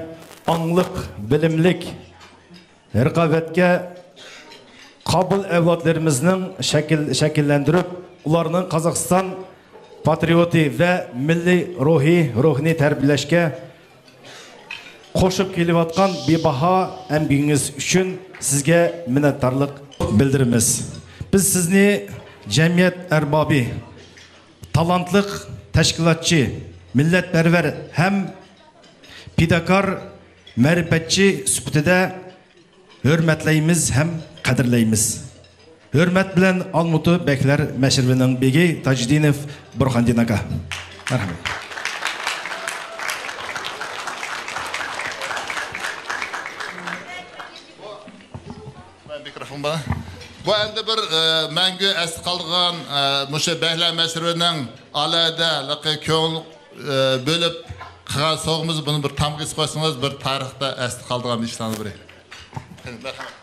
ئاڭلىق، بىلىملىك، رىقابەتكە قابىل ئەۋلادلىرىمىزنىڭ شەكىل، شەكىللەندۈرۈپ، ئۇلارنىڭ قازاقىستان پاترىيوتى ۋە مىللىي روھى، روھىنى تەربىيەلەشكە قوشۇپ كېلىۋاتقان بىباھا ئەمگىكىڭىز ئۈچۈن سىزگە مىننەتدارلىق بىلدۈرىمىز. بىز سىزنى جەمئىيەت ئەربابى، تالانتلىق تەشكىلاتچى، مىللەتپەرۋەر ھەم پىداكار مەرىپەتچى سۈپىتىدە ھۆرمەتلەيمىز ھەم قەدىرلەيمىز. ھۆرمەت بىلەن ئالمۇتا بەگلەر مەشرىپىنىڭ بېگى تاجىدىنوف بۇرھاندىن ئاكا. مەرھەمەت. مىكروفون بار. بۇ ئەمدى بىر، ئە، مەڭگۈ ئەستە قالىدىغان، ئە، مۇشۇ بەگلەر مەشرىپىنىڭ ئالاھىدە كۆڭۈل، ئە، بۆلۈپ قىلغان سوۋغىمىز، بۇنى بىر تامغا ئېسىپ قويسىڭىز، بىر تارىختا ئەستە قالىدىغان ئىشلارنىڭ بىرى. مەرھەمەت.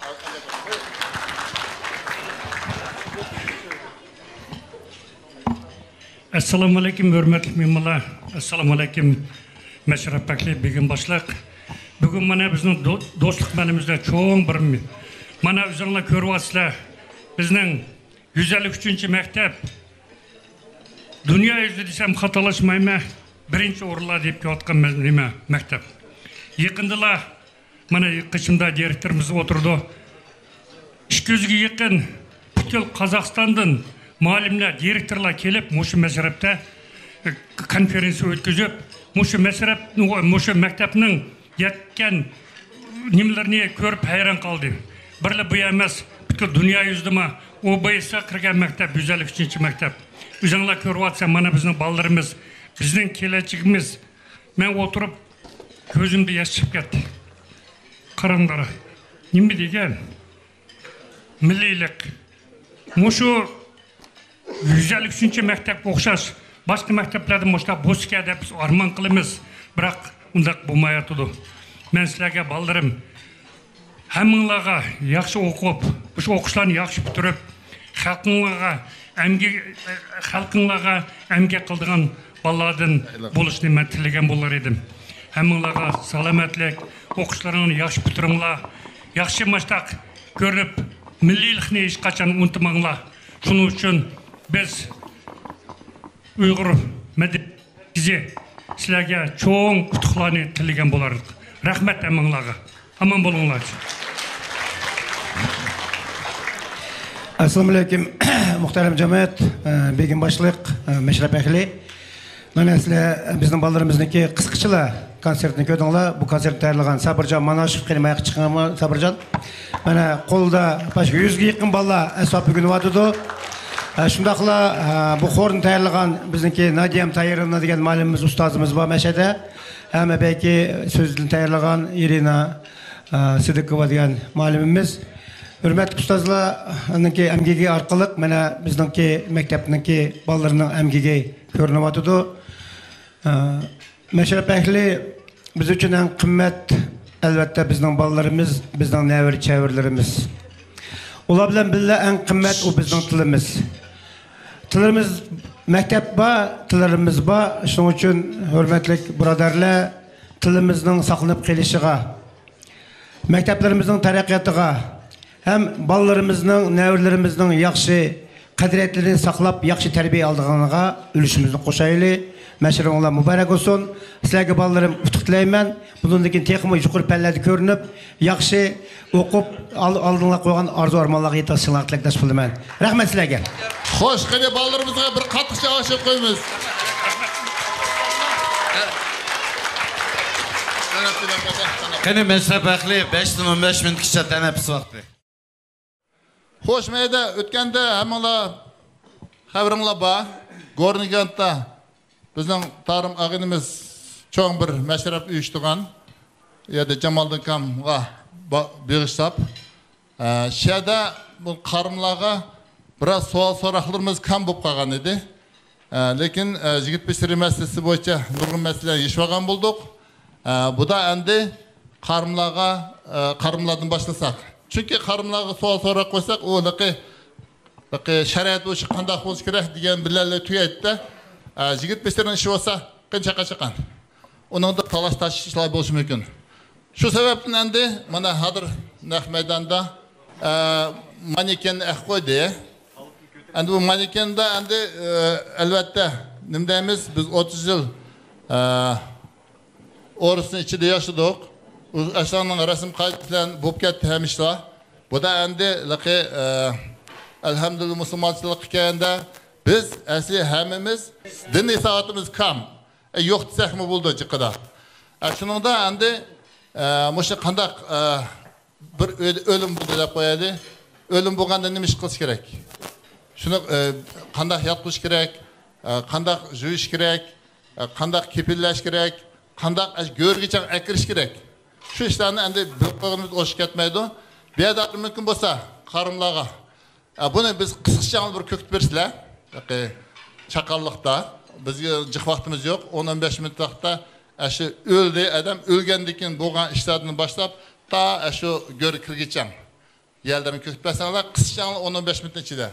ئەسسالامۇئەلەيكۇم، ھۆرمەتلىك مېھمانلار. ئەسسالامۇئەلەيكۇم، مەشرەپ بەگلىرى، بېگىم باشلىق. بۈگۈن مانا بىزنىڭ دو-، دوستلۇق مەھەللىمىزدە چوڭ بىر مې-، مانا ئۆزۈڭلار كۆرۈۋاتىسىلەر. بىزنىڭ يۈز ئەللىك ئۈچىنچى مەكتەپ. دۇنيا يۈزى دېسەم خاتالاشمايمەن. بىرىنچى ئورۇنلاردا كېلىۋاتقان مە-، نېمە، مەكتەپ. يېقىندىلا مانا قېشىمدا دىرېكتورىمىز ئولتۇرىدۇ. ئىككى يۈزگە يېقىن پۈتۈن قازاقىستاندىن مۇئەللىملەر، دىرېكتورلار كېلىپ، مۇشۇ مەشرەپتە، ئە، كونفېرېنسىيە ئۆتكۈزۈپ، مۇشۇ مەشرەپ، مۇشۇ مەكتەپنىڭ يەتكەن نېمىلىرىنى كۆرۈپ ھەيران قالدى. بىرلا بۇ ئەمەس، پۈتۈن دۇنيا يۈزىدىمۇ ئوبېسغا كىرگەن مەكتەپ، يۈز ئەللىك ئۈچىنچى مەكتەپ. ئۆزۈڭلار كۆرۈۋاتىسەن، مانا بىزنىڭ بالىلىرىمىز، بىزنىڭ كېلەچىكىمىز. مەن ئولتۇرۇپ، كۆزۈمدە ياش چىقىپ كەتتى. قاراڭلار، نېمە دېگەن مىللىيلىق؟ مۇشۇ يۈز ئەللىك ئۈچىنچى مەكتەپكە ئوخشاش باشقا مەكتەپلەردە مۇشۇنداق بولسىكەن دەپ بىز ئارمان قىلىمىز، بىراق ئۇنداق بولمايۋاتىدۇ. مەن سىلەرگە، بالىلىرىم، ھەممىڭلارغا ياخشى ئوقۇپ، مۇشۇ ئوقۇشلارنى ياخشى پۈتتۈرۈپ، خەلقىڭلارغا ئەمگەك، خەلقىڭلارغا ئەمگەك قىلىدىغان بالىلاردىن بولۇشنى مەن تىلىگەن بولار ئىدىم. ھەممىڭلارغا سالامەتلىك، ئوقۇشلىرىڭلارنى ياخشى پۈتتۈرۈڭلار. ياخشى ماشتاق كۆرۈپ، مىللىيلىقنى ھېچقاچان ئۇنتۇماڭلار. شۇنىڭ ئۈچۈن بىز ئۇيغۇر مەدەنىيەت مەركىزى سىلەرگە چوڭ ئۇتۇقلارنى تىلىگەن بولار. رەھمەت ھەممىڭلارغا. ئامان بولۇڭلار. ئەسسالامۇئەلەيكۇم، مۇھتەرەم جامائەت، ئە، بېگىم باشلىق، ئە، مەشرەپ ئەھلى. مانا سىلەر بىزنىڭ بالىلىرىمىزنىڭكى قىسقىچىلا كونسېرتىنى كۆردۈڭلار. بۇ كونسېرتنى تەييارلىغان سابىرجان ماناشېف، قېنى ماياققا چىقىڭلار، سابىرجان. مانا قولدا باشقا يۈزگە يېقىن بالىلار ئەسۋاب ئۆگىنىۋاتىدۇ. ئە، شۇنداقلا، ئە، بۇ خورنى تەييارلىغان بىزنىڭكى نادىيەم تايىروۋنا دېگەن مۇئەللىمىمىز، ئۇستازىمىز بار مەشەدە. ھەم بەلكى سۆزنى تەييارلىغان ئىرىنا، ئە، سىدىقوۋا دېگەن مۇئەللىمىمىز. ھۆرمەتلىك ئۇستازلارنىڭكى ئەمگىكى ئارقىلىق مانا بىزنىڭكى مەكتەپنىڭكى بالىلىرىنىڭ ئەمگىكى كۆرۈنۈۋاتىدۇ. ئە، مەشرەپ ئەھلى، بىز ئۈچۈن ئەڭ قىممەت، ئەلۋەتتە، بىزنىڭ بالىلىرىمىز، بىزنىڭ نەۋرە چەۋرىلىرىمىز. ئۇلار بىلەن بىللە ئەڭ قىممەت ئۇ بىزنىڭ تىلىمىز. تىلىمىز، مەكتەپ بار، تىللىرىمىز بار. شۇنىڭ ئۈچۈن، ھۆرمەتلىك بۇرادەرلەر، تىلىمىزنىڭ ساقلىنىپ قېلىشىغا، مەكتەپلىرىمىزنىڭ تەرەققىياتىغا ھەم بالىلىرىمىزنىڭ، نەۋرىلىرىمىزنىڭ ياخشى قەدرىيەتلىرىنى ساقلاپ، ياخشى تەربىيە ئالىدىغانلىرىغا ئۈلۈشىمىزنى قوشايلى. مەشرىپىڭلار مۇبارەك بولسۇن. سىلەرگە، بالىلىرىم، ئۇتۇق تىلەيمەن. بۇنىڭدىن كېيىن تېخىمۇ يۇقىرى پەللىلەردە كۆرۈنۈپ، ياخشى ئوقۇپ، ئال-، ئالدىڭلار قويغان ئارزۇ-ئارمانلارغا يېتىشىڭلارغا تىلەكداش بولىمەن. رەھمەت سىلەرگە. خوش، قېنى بالىلىرىمىزغا بىر قاتتىق چاۋاك چېلىپ قويىمىز. قېنى، مەشرەپ ئەھلى، بەشتىن ئون بەش مىنۇتقىچە تەنەپپۇس ۋاقتى. خوش، مەيدە، ئۆتكەندە ھەممىڭلار خەۋىرىڭلار بار. گورنىگانتتا بىزنىڭ تارىم ئاغىنىمىز چوڭ بىر مەشرەپ ئۇيۇشتۇرغان. ئۇ يەردە جامالدىن كامغا با-، بېغىشلاپ، ئە، شۇ يەردە بۇ قارىملارغا بىراز سوئال سوراقلىرىمىز كام بولۇپ قالغان ئىدى. ئە، لېكىن، ئە، يىگىت بېشلىرى مەسىلىسى بويىچە نۇرغۇن مەسىلىلەرنى يېشىۋالغان بولدۇق. ئە، بۇدا ئەمدى قارىملارغا، ئە، قارىملاردىن باشلىساق. چۈنكى قارىملارغا سوئال سوراپ قويساق، ئۇ لىقى، لىقى شەرىئەت بويىچە قانداق بولۇشى كېرەك دېگەن بىلەنلا تۈگەيدىدە. ئە، يىگىت بېشلىرىنىڭ ئىشى بولسا، قېنى چاقا-چاقان. ئۇنىڭدا تالاش-تارتىشلار بولۇشى مۇمكىن. شۇ سەۋەبتىن ئەمدى مانا ھازىر نەق مەيداندا، ئە، مانېكېننى ئەكىپ قويدى. ئەمدى بۇ مانېكېندا ئەمدى، ئە، ئەلۋەتتە، نېمە دەيمىز، بىز ئوتتۇز يىل، ئە، ئورۇسنىڭ ئىچىدە ياشىدۇق. ئۇ ئەشلارنىڭ رەسىم قائىدىسى بىلەن بولۇپ كەتتى ھەممە ئىشلار. بۇدا ئەمدى لىقى، ئە، ئەلھەمدۇلىللا مۇسۇلمانچىلىققا كەلگەندە، بىز ئەسلى ھەممىمىز دىن ساۋاتىمىز كام. ئە، يوق دېسەكمۇ بولىدۇ جىققىدا. ئە، شۇنىڭدا ئەمدى، ئە، مۇشۇ قانداق، ئە، بىر ئۆ-، ئۆلۈم بولدى دەپ قويايلى. ئۆلۈم بولغاندا نېمە ئىش قىلىش كېرەك؟ شۇنى، ئە، قانداق ياتقۇزۇش كېرەك؟ ئە، قانداق يۇيۇش كېرەك؟ ئە، قانداق كېپىنلەش كېرەك؟ قانداق ئەش-، گۆرگىچە ئەكىرىش كېرەك؟ شۇ ئىشلارنى ئەمدى بىلىپ قويغىنىمىز ئوشۇپ كەتمەيدۇ. بۇ يەردە مۇمكىن بولسا قارىملارغا ئە، بۇنى بىز قىسقىچە بىر كۆكۈتۈپ بېرىسىلەر. ياقى چاققانلىقتا، بىزگە جىق ۋاقتىمىز يوق. ئون، ئون بەش مىنۇت ۋاقىتتا ئەشۇ ئۆلدى ئادەم، ئۆلگەندىن كېيىن بولغان ئىشلاردىن باشلاپ تا ئەشۇ گۆر كىرگۈچە يەرلىرىنى كۆكۈتۈپ بەرسەڭلار، قىسقىچە ئون، ئون بەش مىنۇتنىڭ ئىچىدە.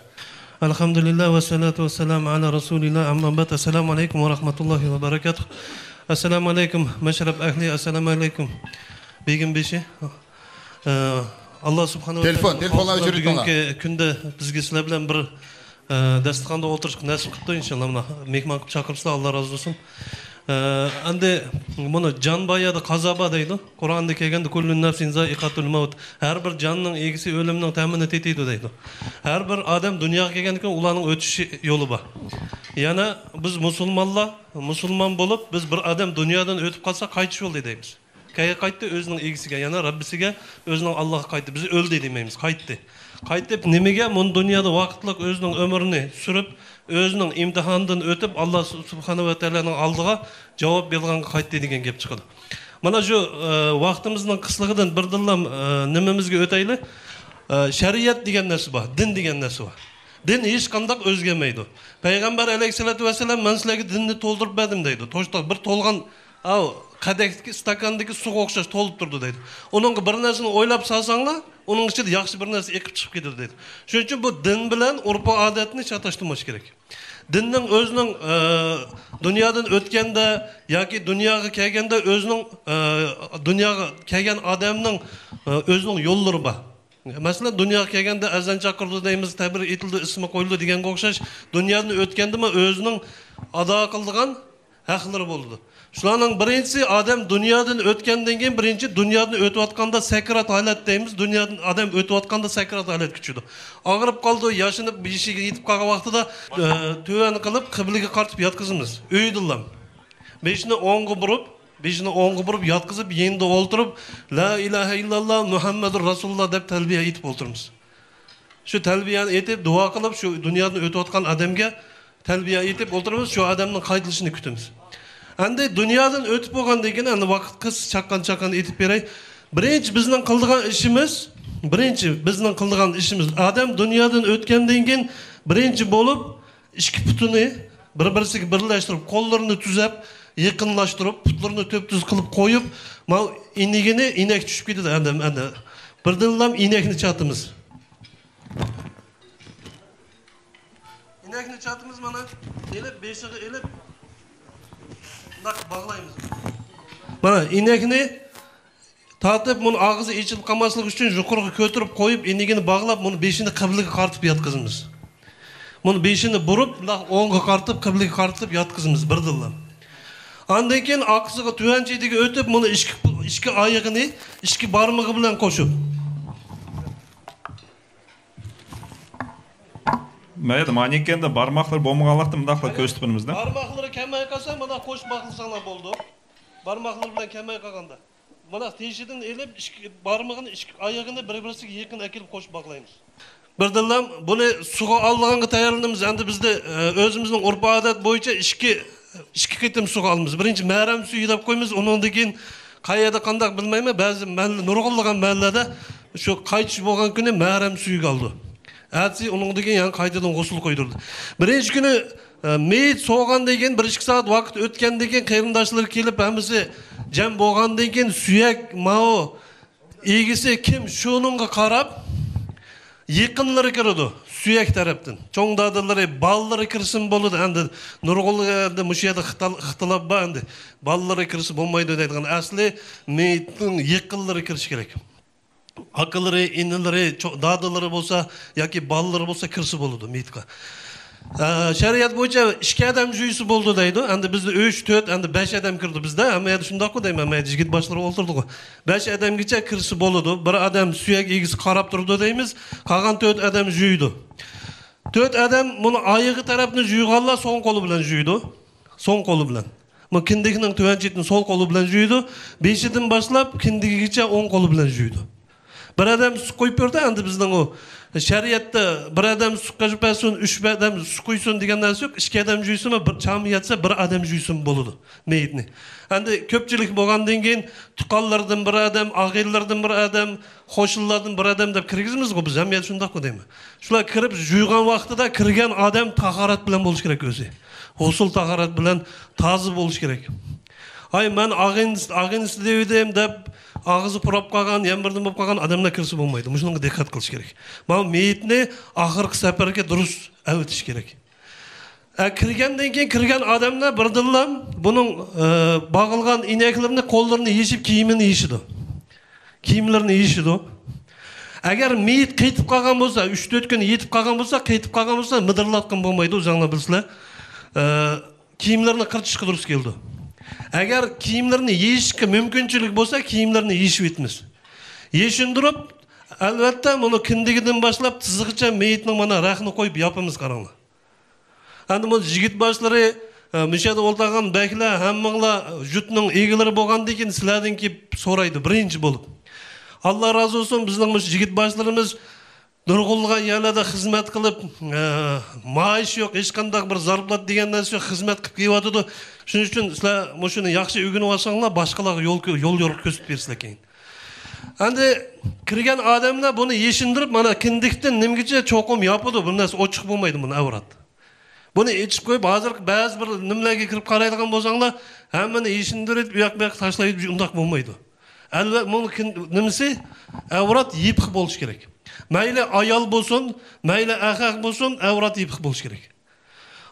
ئەلھەمدۇلىللا ۋە سالاتۇ ۋە سالامۇ ئەلا رەسۇلىللا، ئەمما بەد، ئەسسالامۇ ئەلەيكۇم ۋە رەھمەتۇللاھى ۋە بەرىكاتۇھ. ئەسسالامۇ ئەلەيكۇم، مەشرەپ ئەھلى، ئەسسالامۇ ئەلەيكۇم، بېگىم بېشى. ئە، ئاللا سۇبھانەھۇ ۋە تېلېفون، تائالا تېلېفونلار خالىسا ئۆچۈرۈپ بۈگۈنكى كۈندە بىزگە سىلەر بىلەن بىر، ئە، داستىخاندا ئولتۇرۇشقا نەسىپ قىپتۇ، ئىنشاللا. مانا، مېھمان قىلىپ چاقىرىپسىلەر، ئاللا رازى بولسۇن. ئە، ئەمدى مۇنۇ جان بار يەردە قازا بار دەيدۇ. قۇرئاندا كەلگەندە، «كۇللۇ نەفسىن زائىقەتۇل مەۋت.» ھەر بىر جاننىڭ ئىگىسى ئۆلۈمنىڭ تەمىنى تېتىيدۇ دەيدۇ. ھەر بىر ئادەم دۇنياغا كەلگەندىن كېيىن ئۇلارنىڭ ئۆتۈش يولى بار. يەنە بىز مۇسۇلمانلار، مۇسۇلمان بولۇپ، بىز بىر ئادەم دۇنيادىن ئۆتۈپ قالسا، قايتىش يولى دەيمىز. كەيگە قايتتى، ئۆزىنىڭ ئىگىسىگە، يەنى رەببىسىگە، ئۆزىنىڭ ئاللاغا قايتتى. بىز ئۆلدى دېمەيمىز، قايتتى. قايتىپ نېمىگە؟ مۇنۇ دۇنيادا ۋاقىتلىق ئۆزىنىڭ ئۆمرىنى سۈرۈپ، ئۆزىنىڭ ئىمتىھانىدىن ئۆتۈپ، ئاللا سۇ-، سۇبھانەھۇ ۋە تائالانىڭ ئالدىغا جاۋاب بېرىدىغانغا قايتتى دېگەن گەپ چىقىدۇ. مانا شۇ، ئە، ۋاقتىمىزنىڭ قىسلىقىدىن بىردىنلا، ئە، نېمىمىزگە ئۆتەيلى. ئە، شەرىئەت دېگەن نەرسە بار، دىن دېگەن نەرسە بار. دىن ھېچقانداق ئۆزگەرمەيدۇ. پەيغەمبەر ئەلەيھىسسالاتۇ ۋەسسالام، «مەن سىلەرگە دىننى تولدۇرۇپ بەردىم» دەيدۇ. توشتاق بىر تولغان، ئاۋ، قەدەھتىكى، ئىستاكاندىكى سۇغا ئوخشاش تولۇپ تۇرىدۇ دەيدۇ. ئۇنىڭغا بىر نەرسىنى ئويلاپ سالساڭلار، ئۇنىڭ ئىچىدە ياخشى بىر نەرسە ئېقىپ چىقىپ كېتىدۇ دەيدۇ. شۇنىڭ ئۈچۈن بۇ دىن بىلەن ئۇرپۇ ئادەتنى چاتاشتۇرماش كېرەك. دىننىڭ ئۆزىنىڭ، ئە، دۇنيادىن ئۆتكەندە ياكى دۇنياغا كەلگەندە ئۆزىنىڭ، ئە، دۇنياغا كەلگەن ئادەمنىڭ، ئە، ئۆزىنىڭ يوللىرى بار. مەسىلەن، دۇنياغا كەلگەندە ئەزان چاقىرىلىدۇ دەيمىز، تەبرىك ئېيتىلىدۇ، ئىسمى قويۇلىدۇ دېگەنگە ئوخشاش، دۇنيادىن ئۆتكەندىمۇ ئۆزىنىڭ ئادا قىلىدىغان ھەقلىرى بولىدۇ. شۇلارنىڭ بىرىنچىسى، ئادەم دۇنيادىن ئۆتكەندىن كېيىن، بىرىنچى دۇنيادىن ئۆتۈۋاتقاندا سەكرات ھالەت دەيمىز، دۇنيادىن ئادەم ئۆتۈۋاتقاندا سەكرات ھالەتكە چۈشىدۇ. ئاغرىپ قالىدۇ، ياشىنىپ، يېشىگە يېتىپ قالغان ۋاقتىدا، ئە، تۆۋەن قىلىپ، قىبلىگە قارىتىپ ياتقۇزىمىز، ئۆيىدىلا. بېشىنى ئوڭغا بۇرۇپ، بېشىنى ئوڭغا بۇرۇپ ياتقۇزۇپ، يېنىدا ئولتۇرۇپ، «لا ئىلاھە ئىللاللا، مۇھەممەدۇر رەسۇلۇللا» دەپ تەلبىيە ئېيتىپ ئولتۇرىمىز. شۇ تەلبىيەنى ئېيتىپ، دۇئا قىلىپ، شۇ دۇنيادىن ئۆتۈۋاتقان ئادەمگە تەلبىيە ئېيتىپ ئولتۇرىمىز، شۇ ئادەمنىڭ قايتىلىشىنى كۈتىمىز. ئەمدى دۇنيادىن ئۆتۈپ بولغاندىن كېيىن، ئەمدى ۋاقىت قىس، چاققان-چاققان ئېيتىپ بېرەي. بىرىنچى بىزنىڭ قىلىدىغان ئىشىمىز، بىرىنچى بىزنىڭ قىلىدىغان ئىشىمىز، ئادەم دۇنيادىن ئۆتكەندىن كېيىن بىرىنچى بولۇپ، ئىككى پۇتىنى بىر-بىرسىگە بىرلەشتۈرۈپ، قوللىرىنى تۈزەپ، يېقىنلاشتۇرۇپ، پۇتلىرىنى تۈپتۈز قىلىپ قويۇپ، ماۋۇ ئىنىكىنى، ئىنەك چۈشۈپ كېتىدۇ ئادەم، ئەنە. بىردىنلا ئىنەكنى چاتىمىز. ئىنەكنى چاتىمىز، مانا، ئېلىپ، بېشىغا ئېلىپ، مۇنداق باغلايمىز. مانا، ئىنەكنى تارتىپ، مۇنۇ ئاغزى ئېچىلىپ قالماسلىقى ئۈچۈن يۇقىرىغا كۆتۈرۈپ قويۇپ، ئىنىكىنى باغلاپ، مۇنۇ بېشىنى قىبلىگە قارىتىپ ياتقۇزىمىز. بۇنى بېشىنى بۇرۇپ، مۇنداق ئوڭغا قارىتىپ، قىبلىگە قارىتىپ ياتقۇزىمىز بىردىنلا. ئاندىن كېيىن ئارقىسىغا تۆۋەن چېتىگە ئۆتۈپ، مۇنى ئىككى، ئىككى ئايىغىنى ئىككى بارمىقى بىلەن قوشۇپ. مەيلى، مانېككەندە بارماقلىرى بولمىغانلىقتا مۇنداقلا كۆرسىتىپ بېرىمىزدە. بارماقلىرى كەلمەي قالسا، مانا قوشۇپ باغلىساڭلار بولىدۇ. بارماقلىرى بىلەن كەلمەي قالغاندا. مانا تېشىدىن ئېلىپ، ئىككى بارمىقىنى، ئىككى ئايىغىنى بىر-بىرسىگە يېقىن ئەكېلىپ قوشۇپ باغلايمىز. بىردىنلا بۇنى سۇغا ئالىدىغانغا تەييارلىنىمىز. ئەمدى بىزدە، ئە، ئۆزىمىزنىڭ ئۇرپ-ئادەت بويىچە ئىككى، ئىككى قېتىم سۇغا ئالىمىز. بىرىنچى مەھرەم سۈيى دەپ قويىمىز، ئۇنىڭدىن كېيىن قەيەردە قانداق بىلمەيمەن، بەزى مەھەللە، نۇرغۇنلىغان مەھەللىدە شۇ قايتىش بولغان كۈنى مەھرەم سۈيىگە ئالىدۇ. ئەتىسى ئۇنىڭدىن كېيىن يەنە قايتىدىن غۇسۇل قويدۇرىدۇ. بىرىنچى كۈنى، ئە، مېيىت سوغاندىن كېيىن، بىر ئىككى سائەت ۋاقىت ئۆتكەندىن كېيىن قېرىنداشلىرى كېلىپ، ھەممىسى جەم بولغاندىن كېيىن سۈيەك ماۋۇ ئىگىسى كىم، شۇنىڭغا قاراپ يېقىنلىرى كىرىدۇ سۈيەك تەرەپتىن. چوڭ دادىلىرى، بالىلىرى كىرسىمۇ بولىدۇ. ئەمدى نۇرغۇنلىغان ئەمدى مۇشۇ يەردە خىتال-، ئىختىلاپ بار ئەمدى. بالىلىرى كىرسە بولمايدۇ دەيدىغان. ئەسلى مېيىتنىڭ يېقىنلىرى كىرىشى كېرەك. ئاكىلىرى، ئىنىلىرى، چو-، دادىلىرى بولسا ياكى بالىلىرى بولسا كىرسە بولىدۇ مېيىتقا. ئە، شەرىئەت بويىچە ئىككى ئادەم جۈيسە بولىدۇ دەيدۇ. ئەمدى بىزدە ئۈچ، تۆت، ئەمدى بەش ئادەم كىرىدۇ بىزدە. ھەممە يەردە شۇنداققۇ دەيمەن، مەن يىگىت باشلىرى ئولتۇردىغۇ. بەش ئادەمگىچە كىرسە بولىدۇ. بىر ئادەم سۈيەك ئىگىسى قاراپ تۇرىدۇ دەيمىز. قالغان تۆت ئادەم جۈيىدۇ. تۆت ئادەم مۇنۇ ئايىغى تەرەپنى جۈيغانلار سول قولى بىلەن جۈيىدۇ. سول قولى بىلەن. مۇ كىندىكنىڭ تۆۋەن چېتىنى سول قولى بىلەن جۈيىدۇ. بېشىدىن باشلاپ كىندىكىگىچە ئوڭ قولى بىلەن جۈيىدۇ. بىر ئادەم سۇ قۇيۇپ بېرىدۇ، ئەمدى بىزنىڭ ئۇ شەرىئەتتە بىر ئادەم سۇ قۇيۇپ بەرسۇن، ئۈچ ئادەم سۇ قۇيسۇن دېگەن نەرسە يوق. ئىككى ئادەم جۈيسىمۇ، بىر چامى يەتسە، بىر ئادەم جۈيسىمۇ بولىدۇ مېيىتنى. ئەمدى كۆپچىلىك بولغاندىن كېيىن، تۇغقانلىرىدىن بىر ئادەم، ئاغىنىلىرىدىن بىر ئادەم، قوشنىلاردىن بىر ئادەم دەپ كىرگۈزىمىزغۇ بىز، ھەممە يەردە شۇنداققۇ دەيمەن. شۇلار كىرىپ جۇيغان ۋاقتىدا كىرگەن ئادەم تاھارەت بىلەن بولۇشى كېرەك ئۆزى. غۇسۇل تاھارەت بىلەن تازا بولۇشى كېرەك. ئاي، مەن ئاغىنىسى، ئاغىنىسى دېۋىدىم دەپ ئاغزى پۇراپ قالغان، يەنە بىردىن بولۇپ قالغان ئادەملەر كىرسە بولمايدۇ. مۇشۇنىڭغا دىققەت قىلىش كېرەك. مانا مېيىتنى ئاخىرقى سەپەرگە دۇرۇس ئەۋېتىش كېرەك. ئە، كىرگەندىن كېيىن كىرگەن ئادەملەر بىردىنلا بۇنىڭ، ئە، باغلىغان ئىنەكلىرىنى، قوللىرىنى يېشىپ، كىيىمىنى يېشىدۇ. كىيىملىرىنى يېشىدۇ. ئەگەر مېيىت قېتىپ قالغان بولسا، ئۈچ تۆت كۈن يېتىپ قالغان بولسا، قېتىپ قالغان بولسا، مىدىرلاتقىلى بولمايدۇ، ئۆزۈڭلار بىلىسىلەر. ئە، كىيىملىرىنى قىرتىشقا دۇرۇس كېلىدۇ. ئەگەر كىيىملىرىنى يېشىشقا مۇمكىنچىلىك بولسا، كىيىملىرىنى يېشىۋېتىمىز. يېشىندۇرۇپ، ئەلۋەتتە، مۇنۇ كىندىكىدىن باشلاپ تىزىغىچە مېيىتنىڭ مانا رەختىنى قويۇپ ياپىمىز، قاراڭلار. ئەمدى بۇ يىگىت باشلىرى، ئە، مۇشۇ يەردە ئولتۇرغان بەگلەر، ھەممىڭلار جۇتنىڭ ئىگىلىرى بولغاندىن كېيىن سىلەردىن كېلىپ سورايدۇ، بىرىنچى بولۇپ. ئاللا رازى بولسۇن، بىزنىڭ مۇشۇ يىگىت باشلىرىمىز نۇرغۇنلىغان يەرلەردە خىزمەت قىلىپ، ئە، مائاش يوق، ھېچقانداق بىر زارپلات دېگەن نەرسە يوق، خىزمەت قىلىپ كېلىۋاتىدۇ. شۇنىڭ ئۈچۈن سىلەر مۇشۇنى ياخشى ئۆگىنىۋالساڭلار، باشقىلارغا يول، يول يورۇق كۆرسىتىپ بېرىسىلەر كېيىن. ئەمدى كىرگەن ئادەملەر بۇنى يېشىندۈرۈپ، مانا كىندىكتىن نېمىگىچە چوقۇم ياپىدۇ. بۇ نەرسە ئوچۇق بولمايدۇ، بۇنى ئەۋرات. بۇنى ئېچىپ قويۇپ، ھازىرقى بەزى بىر نېمىلەرگە كىرىپ قارايدىغان بولساڭلار، ھەممىنى يېشىندۈرۈپ، ئۇياق بۇياققا تاشلايدۇ، ئۇنداق بولمايدۇ. ئەلۋەت، بۇنىڭ كىن-، نېمىسى؟ ئەۋرات يېپىق بولۇشى كېرەك. مەيلى ئايال بولسۇن، مەيلى ئەخەق بولسۇن، ئەۋرات يېپىق بولۇشى كېرەك.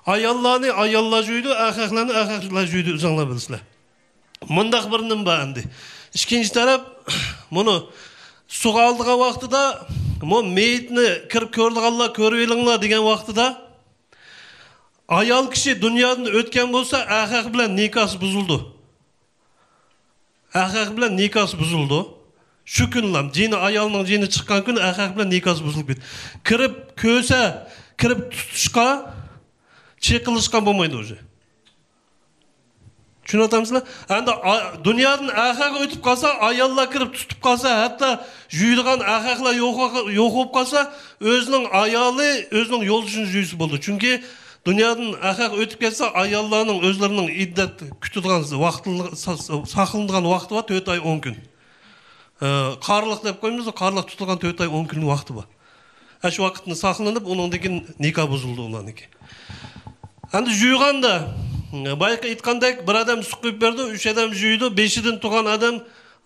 ئاياللارنى ئاياللار جۇيىدۇ، ئەخەقلەرنى ئەخەقلەر جۇيىدۇ، ئۆزۈڭلار بىلىسىلەر. مۇنداق بىر نېمە بار ئەمدى. ئىككىنچى تەرەپ، مۇنۇ سۇغا ئالىدىغان ۋاقتىدا، مۇ مېيىتنى كىرىپ كۆرىدىغانلار كۆرۈۋېلىڭلار دېگەن ۋاقتىدا، ئايال كىشى دۇنيادىن ئۆتكەن بولسا، ئەخەق بىلەن نىكاھسى بۇزۇلىدۇ. ئەخەق بىلەن نىكاھسى بۇزۇلىدۇ. شۇ كۈنلا جېنى، ئايالنىڭ جېنى چىققان كۈنى ئەخەق بىلەن نىكاھسى بۇزۇلۇپ كېتىدۇ. كىرىپ كۆرسە، كىرىپ تۇتۇشقا، چېقىلىشقا بولمايدۇ ئۆزى. چۈشىنىۋاتامسىلەر؟ ئەمدى ئا-، دۇنيادىن ئەخەق ئۆتۈپ قالسا، ئاياللار كىرىپ تۇتۇپ قالسا، ھەتتا جۇيىدىغان ئەخەقلەر يوق، يوق بولۇپ قالسا، ئۆزىنىڭ ئايالى، ئۆزىنىڭ يولدىشىنى جۇيسا بولىدۇ. چۈنكى دۇنيادىن ئەخەق ئۆتۈپ كەتسە، ئاياللارنىڭ ئۆزلىرىنىڭ ئىددەت كۈتىدىغان ۋاقتى، سا-، سا-، ساقلىنىدىغان ۋاقتى بار، تۆت ئاي ئون كۈن. ئە، قارلىق دەپ قويىمىز، قارلىق تۇتىدىغان تۆت ئاي ئون كۈن ۋاقتى بار. ئە، شۇ ۋاقىتنى ساقلىنىپ، ئۇنىڭدىن كېيىن نىكاھ بۇزۇلىدۇ ئۇلارنىڭكى. ئەمدى جۇيغاندا، بايىقى ئېيتقاندەك، بىر ئادەم سۇ قۇيۇپ بېرىدۇ، ئۈچ ئادەم جۇيىدۇ، بېشىدىن تۇرغان ئادەم،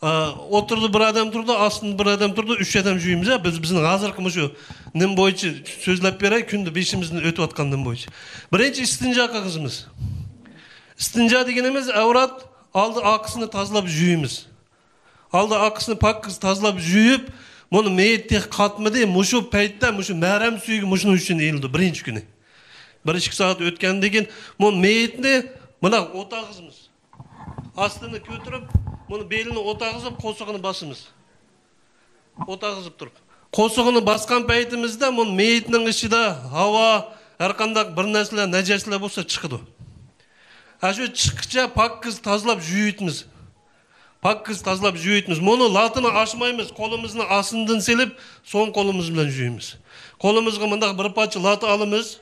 ئا، ئوتتۇرىدا بىر ئادەم تۇرىدۇ، ئاستىدا بىر ئادەم تۇرىدۇ، ئۈچ ئادەم جۇيىمىز. بىز، بىزنىڭ ھازىرقى مۇشۇ نېمە بويىچە سۆزلەپ بېرەي، كۈندە بېشىمىزدىن ئۆتۈۋاتقان نېمە بويىچە. بىرىنچى ئىستىنجا قىلغۇزىمىز. ئىستىنجا دېگىنىمىز ئەۋرات ئالدى ئارقىسىنى تازىلاپ جۇيىمىز. ئالدى ئارقىسىنى پاكىز تازىلاپ جۇيۇپ، بۇنى مېيىت تېخى قاتمىدى، مۇشۇ پەيتتە، مۇشۇ مەھرەم سۈيىگە مۇشۇنىڭ ئۈچۈن ئېلىنىدۇ بىرىنچى كۈنى. بىر ئىككى سائەت ئۆتكەندىن كېيىن، بۇ مېيىتنى مۇنداق ئولتۇرغۇزىمىز. ئاستىنى كۆتۈرۈپ، بۇنى بېلىنى ئولتۇرغۇزۇپ، قورسىقىنى باسىمىز. ئولتۇرغۇزۇپ تۇرۇپ. قورسىقىنى باسقان پەيتىمىزدە بۇ مېيىتنىڭ ئىچىدە ھاۋا، ھەر قانداق بىر نەرسىلەر، نەجەسلەر بولسا چىقىدۇ. ھە، شۇ چىققىچە پاكىز تازىلاپ يۇيۇۋېتىمىز. پاكىز تازىلاپ يۇيۇۋېتىمىز. بۇنى لاتىنى ئاچمايمىز. قولىمىزنى ئاستىدىن سېلىپ، سول قولىمىز بىلەن يۇيىمىز. قولىمىزغا مۇنداق بىر پارچە لاتا ئالىمىز.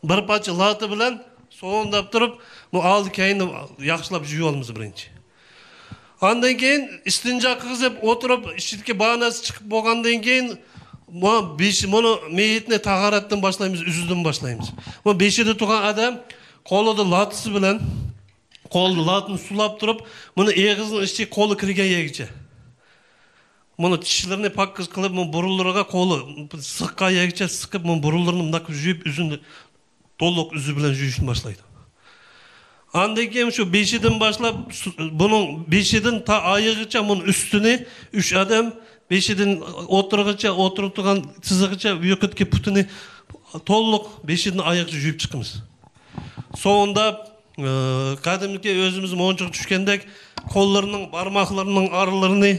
بىر پارچە لاتا بىلەن سوۋۇنداپ تۇرۇپ، بۇ ئالدى كەينىنى ياخشىلاپ يۇيۇۋالىمىز بىرىنچى. ئاندىن كېيىن ئىستىنجا قىلغۇزۇپ ئولتۇرۇپ، ئىچىدىكى بار نەرسە چىقىپ بولغاندىن كېيىن، بۇ بېشى، بۇنى مېيىتنى تاھارەتتىن باشلايمىز، ئۆزىدىن باشلايمىز. بۇ بېشىدا تۇرغان ئادەم قولىدا لاتىسى بىلەن، قولىدا لاتىنى سۇلاپ تۇرۇپ، بۇنى ئېغىزىنىڭ ئىچىگە قولى كىرگەن يەرگىچە. بۇنى چىشلىرىنى پاكىز قىلىپ، بۇنى بۇرۇنلىرىغا قولى سىققان يەرگىچە سىقىپ، بۇنى بۇرۇنلىرىنى مۇنداق يۇيۇپ، ئۆزىنى تولۇق ئۆزى بىلەن يۇيۇشنى باشلايدۇ. ئاندىن كېيىن شۇ بېشىدىن باشلاپ، سۇ-، بۇنىڭ بېشىدىن تا ئايىغىچە بۇنىڭ ئۈستىنى ئۈچ ئادەم بېشىدىن ئوتتۇرىغىچە، ئولتۇرۇپ تۇرغان تىزىغىچە، يۇقىرىدىكى پۇتىنى تولۇق بېشىدىن ئايىغىچە يۇيۇپ چىقىمىز. سوۋۇنداپ، ئى، قەدىمكى ئۆزىمىز مونچىغا چۈشكەندەك، قوللىرىنىڭ، بارماقلىرىنىڭ ئارىلىرىنى،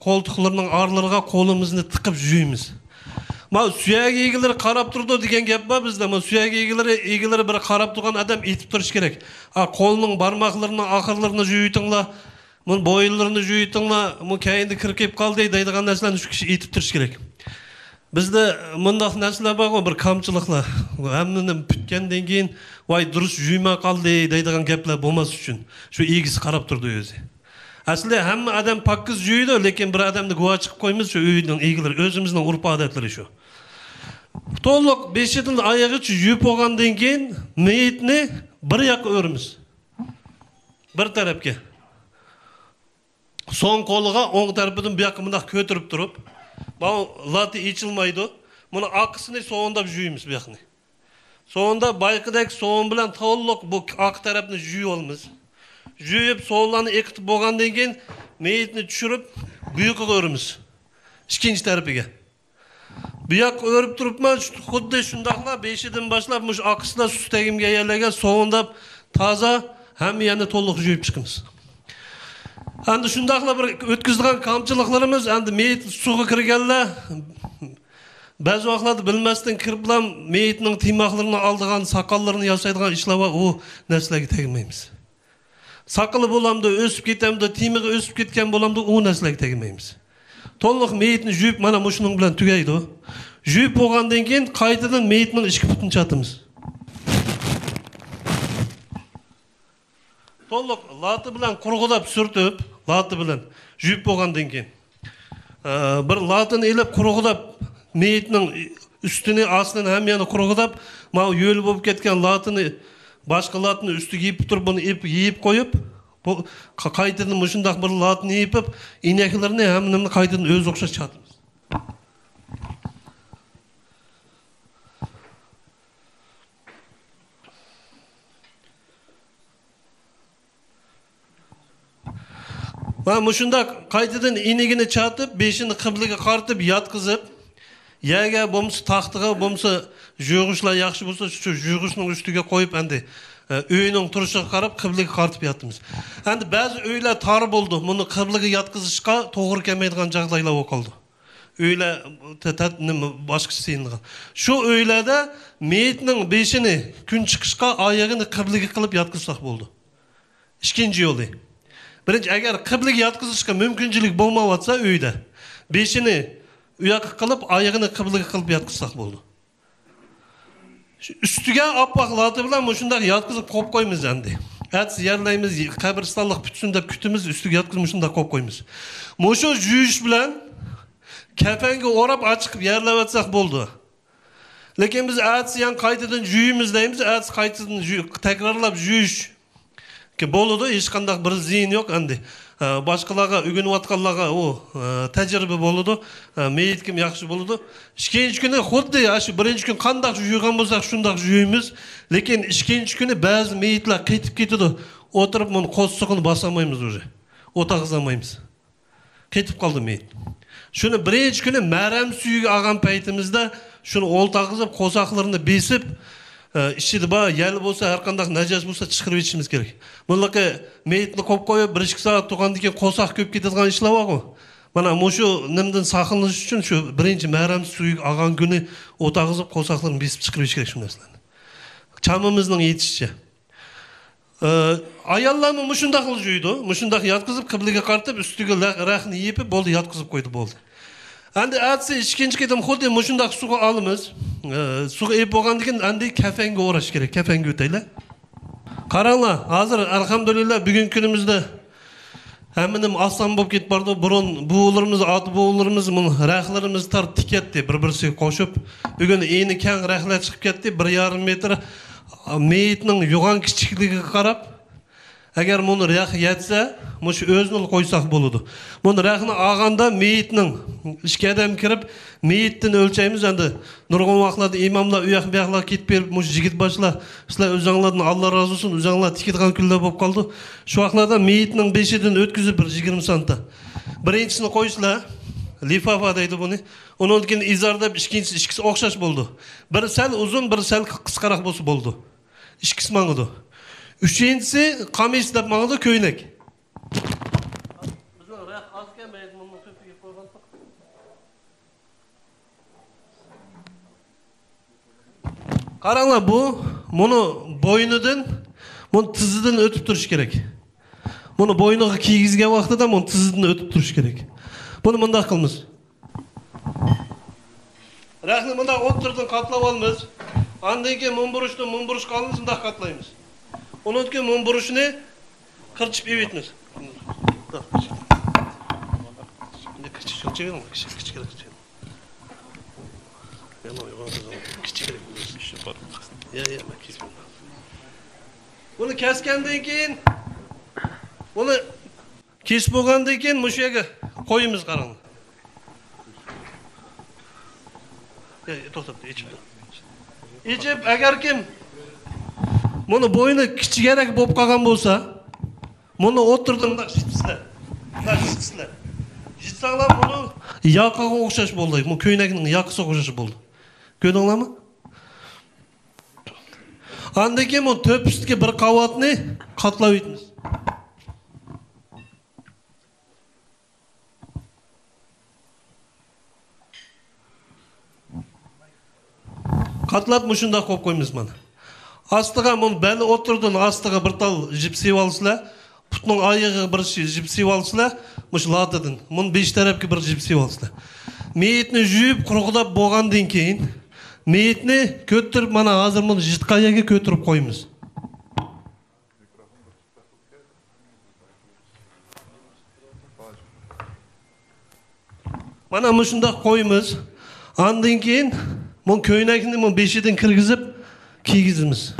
قولتۇقلىرىنىڭ ئارىلىرىغا قولىمىزنى تىقىپ يۇيىمىز. ما سۆڭەك ئىگىلىرى قاراپ تۇرىدۇ دېگەن گەپ بار بىزدە. ما سۆڭەك ئىگىلىرى، ئىگىلىرى بىر قاراپ تۇرغان ئادەم ئېيتىپ تۇرۇشى كېرەك. ھە، قولنىڭ بارماقلىرىنىڭ ئاخىرلىرىنى يۇيۇۋېتىڭلار، بۇنى بويۇنلىرىنى يۇيۇۋېتىڭلار، بۇ كەينىدە كىر كېلىپ قالدى دەيدىغان نەرسىلەرنى شۇ كىشى ئېيتىپ تۇرۇشى كېرەك. بىزدە مۇنداق نەرسىلەر بارغۇ، بىر كامچىلىقلار. ھەممىنى پۈتكەندىن كېيىن، ۋاي، دۇرۇس يۇيماي قالدى دەيدىغان گەپلەر بولماس ئۈچۈن، شۇ ئىگىسى قاراپ تۇرىدۇ ئۆزى. ئەسلى ھەممە ئادەم پاكىز يۇيىدۇ، لېكىن بىر ئادەمنى گۇۋاھچى قىلىپ قويىمىز، شۇ ئۆينىڭ ئىگىلىرى، ئۆزىمىزنىڭ ئۇرپ ئادەتلىرى شۇ. تولۇق بېشىدىن ئايىغىچە يۇيۇپ بولغاندىن كېيىن، مېيىتنى بىر ياققا ئۆرىمىز. بىر تەرەپكە. سوڭ قولىغا ئوڭ تەرىپىدىن بۇ ياققا مۇنداق كۆتۈرۈپ تۇرۇپ، ماۋۇ لاتا ئېچىلمايدۇ. بۇنى ئارقىسىنى سوۋۇنداپ يۇيىمىز بۇ ياقنى. سوۋۇنداپ بايىقىدەك سوۋۇن بىلەن تولۇق بۇ ئارقا تەرەپنى يۇيۇۋالىمىز. يۇيۇپ، سوۋۇنلارنى ئېقىتىپ بولغاندىن كېيىن، مېيىتنى چۈشۈرۈپ، بۇ ياققا ئۆرىمىز. ئىككىنچى تەرىپىگە. بۇ ياققا ئۆرۈپ تۇرۇپمۇ، خۇددى شۇنداقلا بېشىدىن باشلاپ مۇشۇ ئارقىسىدا سۇ تەگمىگەن يەرلەرگە سوۋۇنداپ، تازا ھەممە يەرنى تولۇق يۇيۇپ چىقىمىز. ئەمدى شۇنداقلا بىر ئۆتكۈزىدىغان كامچىلىقلىرىمىز، ئەمدى مېيىت سۇغا كىرگەنلەر بەزى ۋاقىتلاردا بىلمەستىن كىرىپلا مېيىتنىڭ تىيماقلىرىنى ئالىدىغان، ساقاللىرىنى ياسايدىغان ئىشلار بار، ئۇ نەرسىلەرگە تەگمەيمىز. ساقىلى بولامدۇ، ئۆسۈپ كېتەمدۇ، تىيمىقى ئۆسۈپ كەتكەن بولامدۇ، ئۇ نەرسىلەرگە تەگمەيمىز. تولۇق مېيىتنى يۇيۇپ، مانا مۇشۇنىڭ بىلەن تۈگەيدۇ. يۇيۇپ بولغاندىن كېيىن قايتىدىن مېيىتنىڭ ئىككى پۇتىنى چاتىمىز. تولۇق لاتا بىلەن قۇرغۇداپ سۈرتۈپ، لاتا بىلەن يۇيۇپ بولغاندىن كېيىن، ئە، بىر لاتىنى ئېلىپ قۇرغۇداپ، مېيىتنىڭ ئۈستىنى، ئاستىنى، ھەممە يەرنى قۇرغۇداپ، ماۋۇ ھۆل بولۇپ كەتكەن لاتىنى، باشقا لاتىنى ئۈستىگە يېپىپ تۇرۇپ، بۇنى يېپىپ، يېيىپ قويۇپ، بۇ قا-، قايتىدىن مۇشۇنداق بىر لاتىنى يېپىپ، ئىنەكلىرىنى، ھەممىنى قايتىدىن ئۆزىگە ئوخشاش چاتىمىز. ۋە مۇشۇنداق قايتىدىن ئىنىكىنى چاتىپ، بېشىنى قىبلىگە قارىتىپ ياتقۇزۇپ، يەرگە بولمىسا تاختىغا، بولمىسا يۇيغۇچلار ياخشى بولسا، شۇ يۇيغۇچنىڭ ئۈستىگە قويۇپ، ئەمدى، ئە، ئۆينىڭ تۇرۇشىغا قاراپ قىبلىگە قارىتىپ ياتىمىز. ئەمدى بەزى ئۆيلەر تار بولىدۇ، بۇنى قىبلىگە ياتقۇزۇشقا توغرا كەلمەيدىغان جاغدايلار بولۇپ قالىدۇ. ئۆيلەر تە-، تە-، نېمە، باشقىچە سېلىنغان. شۇ ئۆيلەردە مېيىتنىڭ بېشىنى كۈن چىقىشقا، ئايىغىنى قىبلىگە قىلىپ ياتقۇزساق بولىدۇ. ئىككىنچى يولى. بىرىنچى، ئەگەر قىبلىگە ياتقۇزۇشقا مۇمكىنچىلىك بولمايۋاتسا ئۆيدە، بېشىنى ئۇ ياققا قىلىپ، ئايىغىنى قىبلىگە قىلىپ ياتقۇزساق بولىدۇ. شۇ ئۈستىگە ئاپئاق لاتا بىلەن مۇشۇنداق ياتقۇزۇپ قويۇپ قويىمىز ئەمدى. ئەتىسى يەرلەيمىز، قەبرىستانلىق پۈتسۇن دەپ كۈتىمىز، ئۈستىگە ياتقۇزۇپ مۇشۇنداق قويۇپ قويىمىز. مۇشۇ يۇيۇش بىلەن كەپەنگە ئوراپ ئاچىقىپ يەرلەۋەتسەك بولىدۇ. لېكىن بىز ئەتىسى يەنە قايتىدىن يۇيىمىز دەيمىز، ئەتىسى قايتىدىن يۇ-، تەكرارلاپ يۇيۇش. كە بولىدۇ، ھېچقانداق بىر زىيىنى يوق ئەمدى. ئە، باشقىلارغا، ئۆگىنىۋاتقانلارغا ئۇ، ئە، تەجرىبە بولىدۇ. ئە، مېيىت كىم ياخشى بولىدۇ. ئىككىنچى كۈنى خۇددى ئاشۇ بىرىنچى كۈن قانداق يۇيغان بولساق، شۇنداق يۇيىمىز. لېكىن ئىككىنچى كۈنى بەزى مېيىتلەر قېتىپ كېتىدۇ. ئولتۇرۇپ، بۇنى قورسىقىنى باسالمايمىز ئۇژې. ئولتۇرغۇزالمايمىز. قېتىپ قالدى مېيىت. شۇنى بىرىنچى كۈنى مەرەم سۈيىگە ئالغان پەيتىمىزدە شۇنى ئولتۇرغۇزۇپ، قورساقلىرىنى بېسىپ، ئىچىدە بار يەل بولسا، ھەر قانداق نەجەس بولسا چىقىرىۋېتىشىمىز كېرەك. بۇنداقى مېيىتنى قويۇپ قويۇپ، بىر ئىككى سائەت تۇرغاندىن كېيىن قورساق كۆپۈپ كېتىدىغان ئىشلار بارغۇ. مانا مۇشۇ نېمىدىن ساقلىنىش ئۈچۈن شۇ بىرىنچى مەھرەم سۈيىگە ئالغان كۈنى ئوت ئاغىزىپ، قورساقلىرىنى بېسىپ چىقىرىۋېتىش كېرەك شۇ نەرسىلەرنى. چامىمىزنىڭ يېتىشىچە. ئاياللارمۇ مۇشۇنداقلا يۇيىدۇ. مۇشۇنداق ياتقۇزۇپ، قىبلىگە قارىتىپ، ئۈستىگە لە-، رەخنە يېپىپ، بولدى، ياتقۇزۇپ قويدى، بولدى. ئەمدى ئەتىسى ئىككىنچى قېتىم خۇددى مۇشۇنداق سۇغا ئالىمىز. ئە، سۇغا ئېلىپ بولغاندىن كېيىن ئەمدى كەفەنگە ئوراش كېرەك، كەفەنگە ئۆتەيلى. قاراڭلار، ھازىر ئەلھەمدۇلىللا بۈگۈنكى كۈنىمىزدە ھەممە نېمە ئاسان بولۇپ كېتىپ بارىدۇ. بۇرۇن بوۋىلىرىمىز، ئاتا بوۋىلىرىمىز مۇنۇ رەخلىرىمىزنى تارتىپ تىكەتتى، بىر-بىرسىگە قوشۇپ. بۈگۈن ئېنى كەڭ رەخلەر چىقىپ كەتتى، بىر يارىم مېتىر. مېيىتنىڭ يوغان كىچىكلىكىگە قاراپ، ئەگەر مۇنۇ رەخ يەتسە، مۇشۇ ئۆزىنىلا قويساق بولىدۇ. مۇنۇ رەخنى ئالغاندا مېيىتنىڭ ئىككى ئادەم كىرىپ، مېيىتتىن ئۆلچەيمىز ئەمدى. نۇرغۇن ۋاقىتلاردا ئىماملار ئۇ ياق بۇ ياقلارغا كېتىپ بېرىپ، مۇشۇ يىگىت باشلار، سىلەر ئۆزۈڭلاردىن ئاللا رازى بولسۇن، ئۆزۈڭلار تىكىدىغان كۈنلەر بولۇپ قالىدۇ. شۇ ۋاقىتلاردا مېيىتنىڭ بېشىدىن ئۆتكۈزۈپ بىر يىگىرمە سانتا. بىرىنچىسىنى قويسىلەر، لىفافا دەيدۇ بۇنى. ئۇنىڭدىن كېيىن ئىزار دەپ ئىككىنچىسى، ئىككىسى ئوخشاش بولىدۇ. بىرى سەل ئۇزۇن، بىرى سەل قىسقىراق بولسا بولىدۇ. ئىككىسى ماڭىدۇ. ئۈچىنچىسى قامىس دەپ ماڭىدۇ، كۆينەك. بىزنىڭ رەخ ئازكەن، مەيلى مۇنىڭ تۆپىگە قويغانتۇق. قاراڭلار، بۇ، مۇنۇ بوينىدىن، مۇنۇ تىزىدىن ئۆتۈپ تۇرۇش كېرەك. مۇنۇ بوينىغا كىيگۈزگەن ۋاقتىدا مۇنۇ تىزىدىن ئۆتۈپ تۇرۇش كېرەك. بۇنى مۇنداق قىلىمىز. رەخنى مۇنداق ئوتتۇرىدىن قاتلاپ ئالىمىز. ئاندىن كېيىن مۇنبۇرۇشنى مۇنبۇرۇشقا ئالىمىز، مۇنداق قاتلايمىز. ئۇنىڭدىن كېيىن مۇنبۇرۇشنى قىرچىپ ئېلىۋېتىمىز. كىچىك، كىچىك، كىچىك. بۇنى كەسكەندىن كېيىن، بۇنى كېسىپ بولغاندىن كېيىن مۇشۇ يەرگە قويىمىز، قاراڭلار. يا، يا، توختاپ، ئېچىپ. ئېچىپ، ئەگەر كىم مۇنى بوينى كىچىكرەك بولۇپ قالغان بولسا، مۇنى ئوتتۇرىدىن مۇنداق يىتسىلەر. مۇنداق يىتسىلەر. يىتساڭلار مۇنى ياقىغا ئوخشاش بولدى. بۇ كۆينەكنىڭ ياقىسىغا ئوخشاش بولدى. كۆردۈڭلارمۇ؟ ئاندىن كېيىن بۇ تۆپە ئۈستىگە بىر قاۋاتنى قاتلاپ ئۆتىمىز. قاتلاپ مۇشۇنداق قويۇپ قويىمىز مانا. ئاستىغا مۇنۇ بەل ئوتتۇرىدىن ئاستىغا بىر تال جىپ سېلىۋالىسىلەر. پۇتنىڭ ئايىغىغا بىر شى-، جىپ سېلىۋالىسىلەر. مۇشۇ لاتىدىن. مۇنۇ بېشى تەرەپكە بىر جىپ سېلىۋالىسىلەر. مېيىتنى يۇيۇپ قۇرغۇداپ بولغاندىن كېيىن، مېيىتنى كۆتۈرۈپ، مانا ھازىر مۇنى ياتقان يەرگە كۆتۈرۈپ قويىمىز. مانا مۇشۇنداق قويىمىز. ئاندىن كېيىن مۇ كۆينەكنى مۇ بېشىدىن كىرگۈزۈپ كىيگۈزىمىز.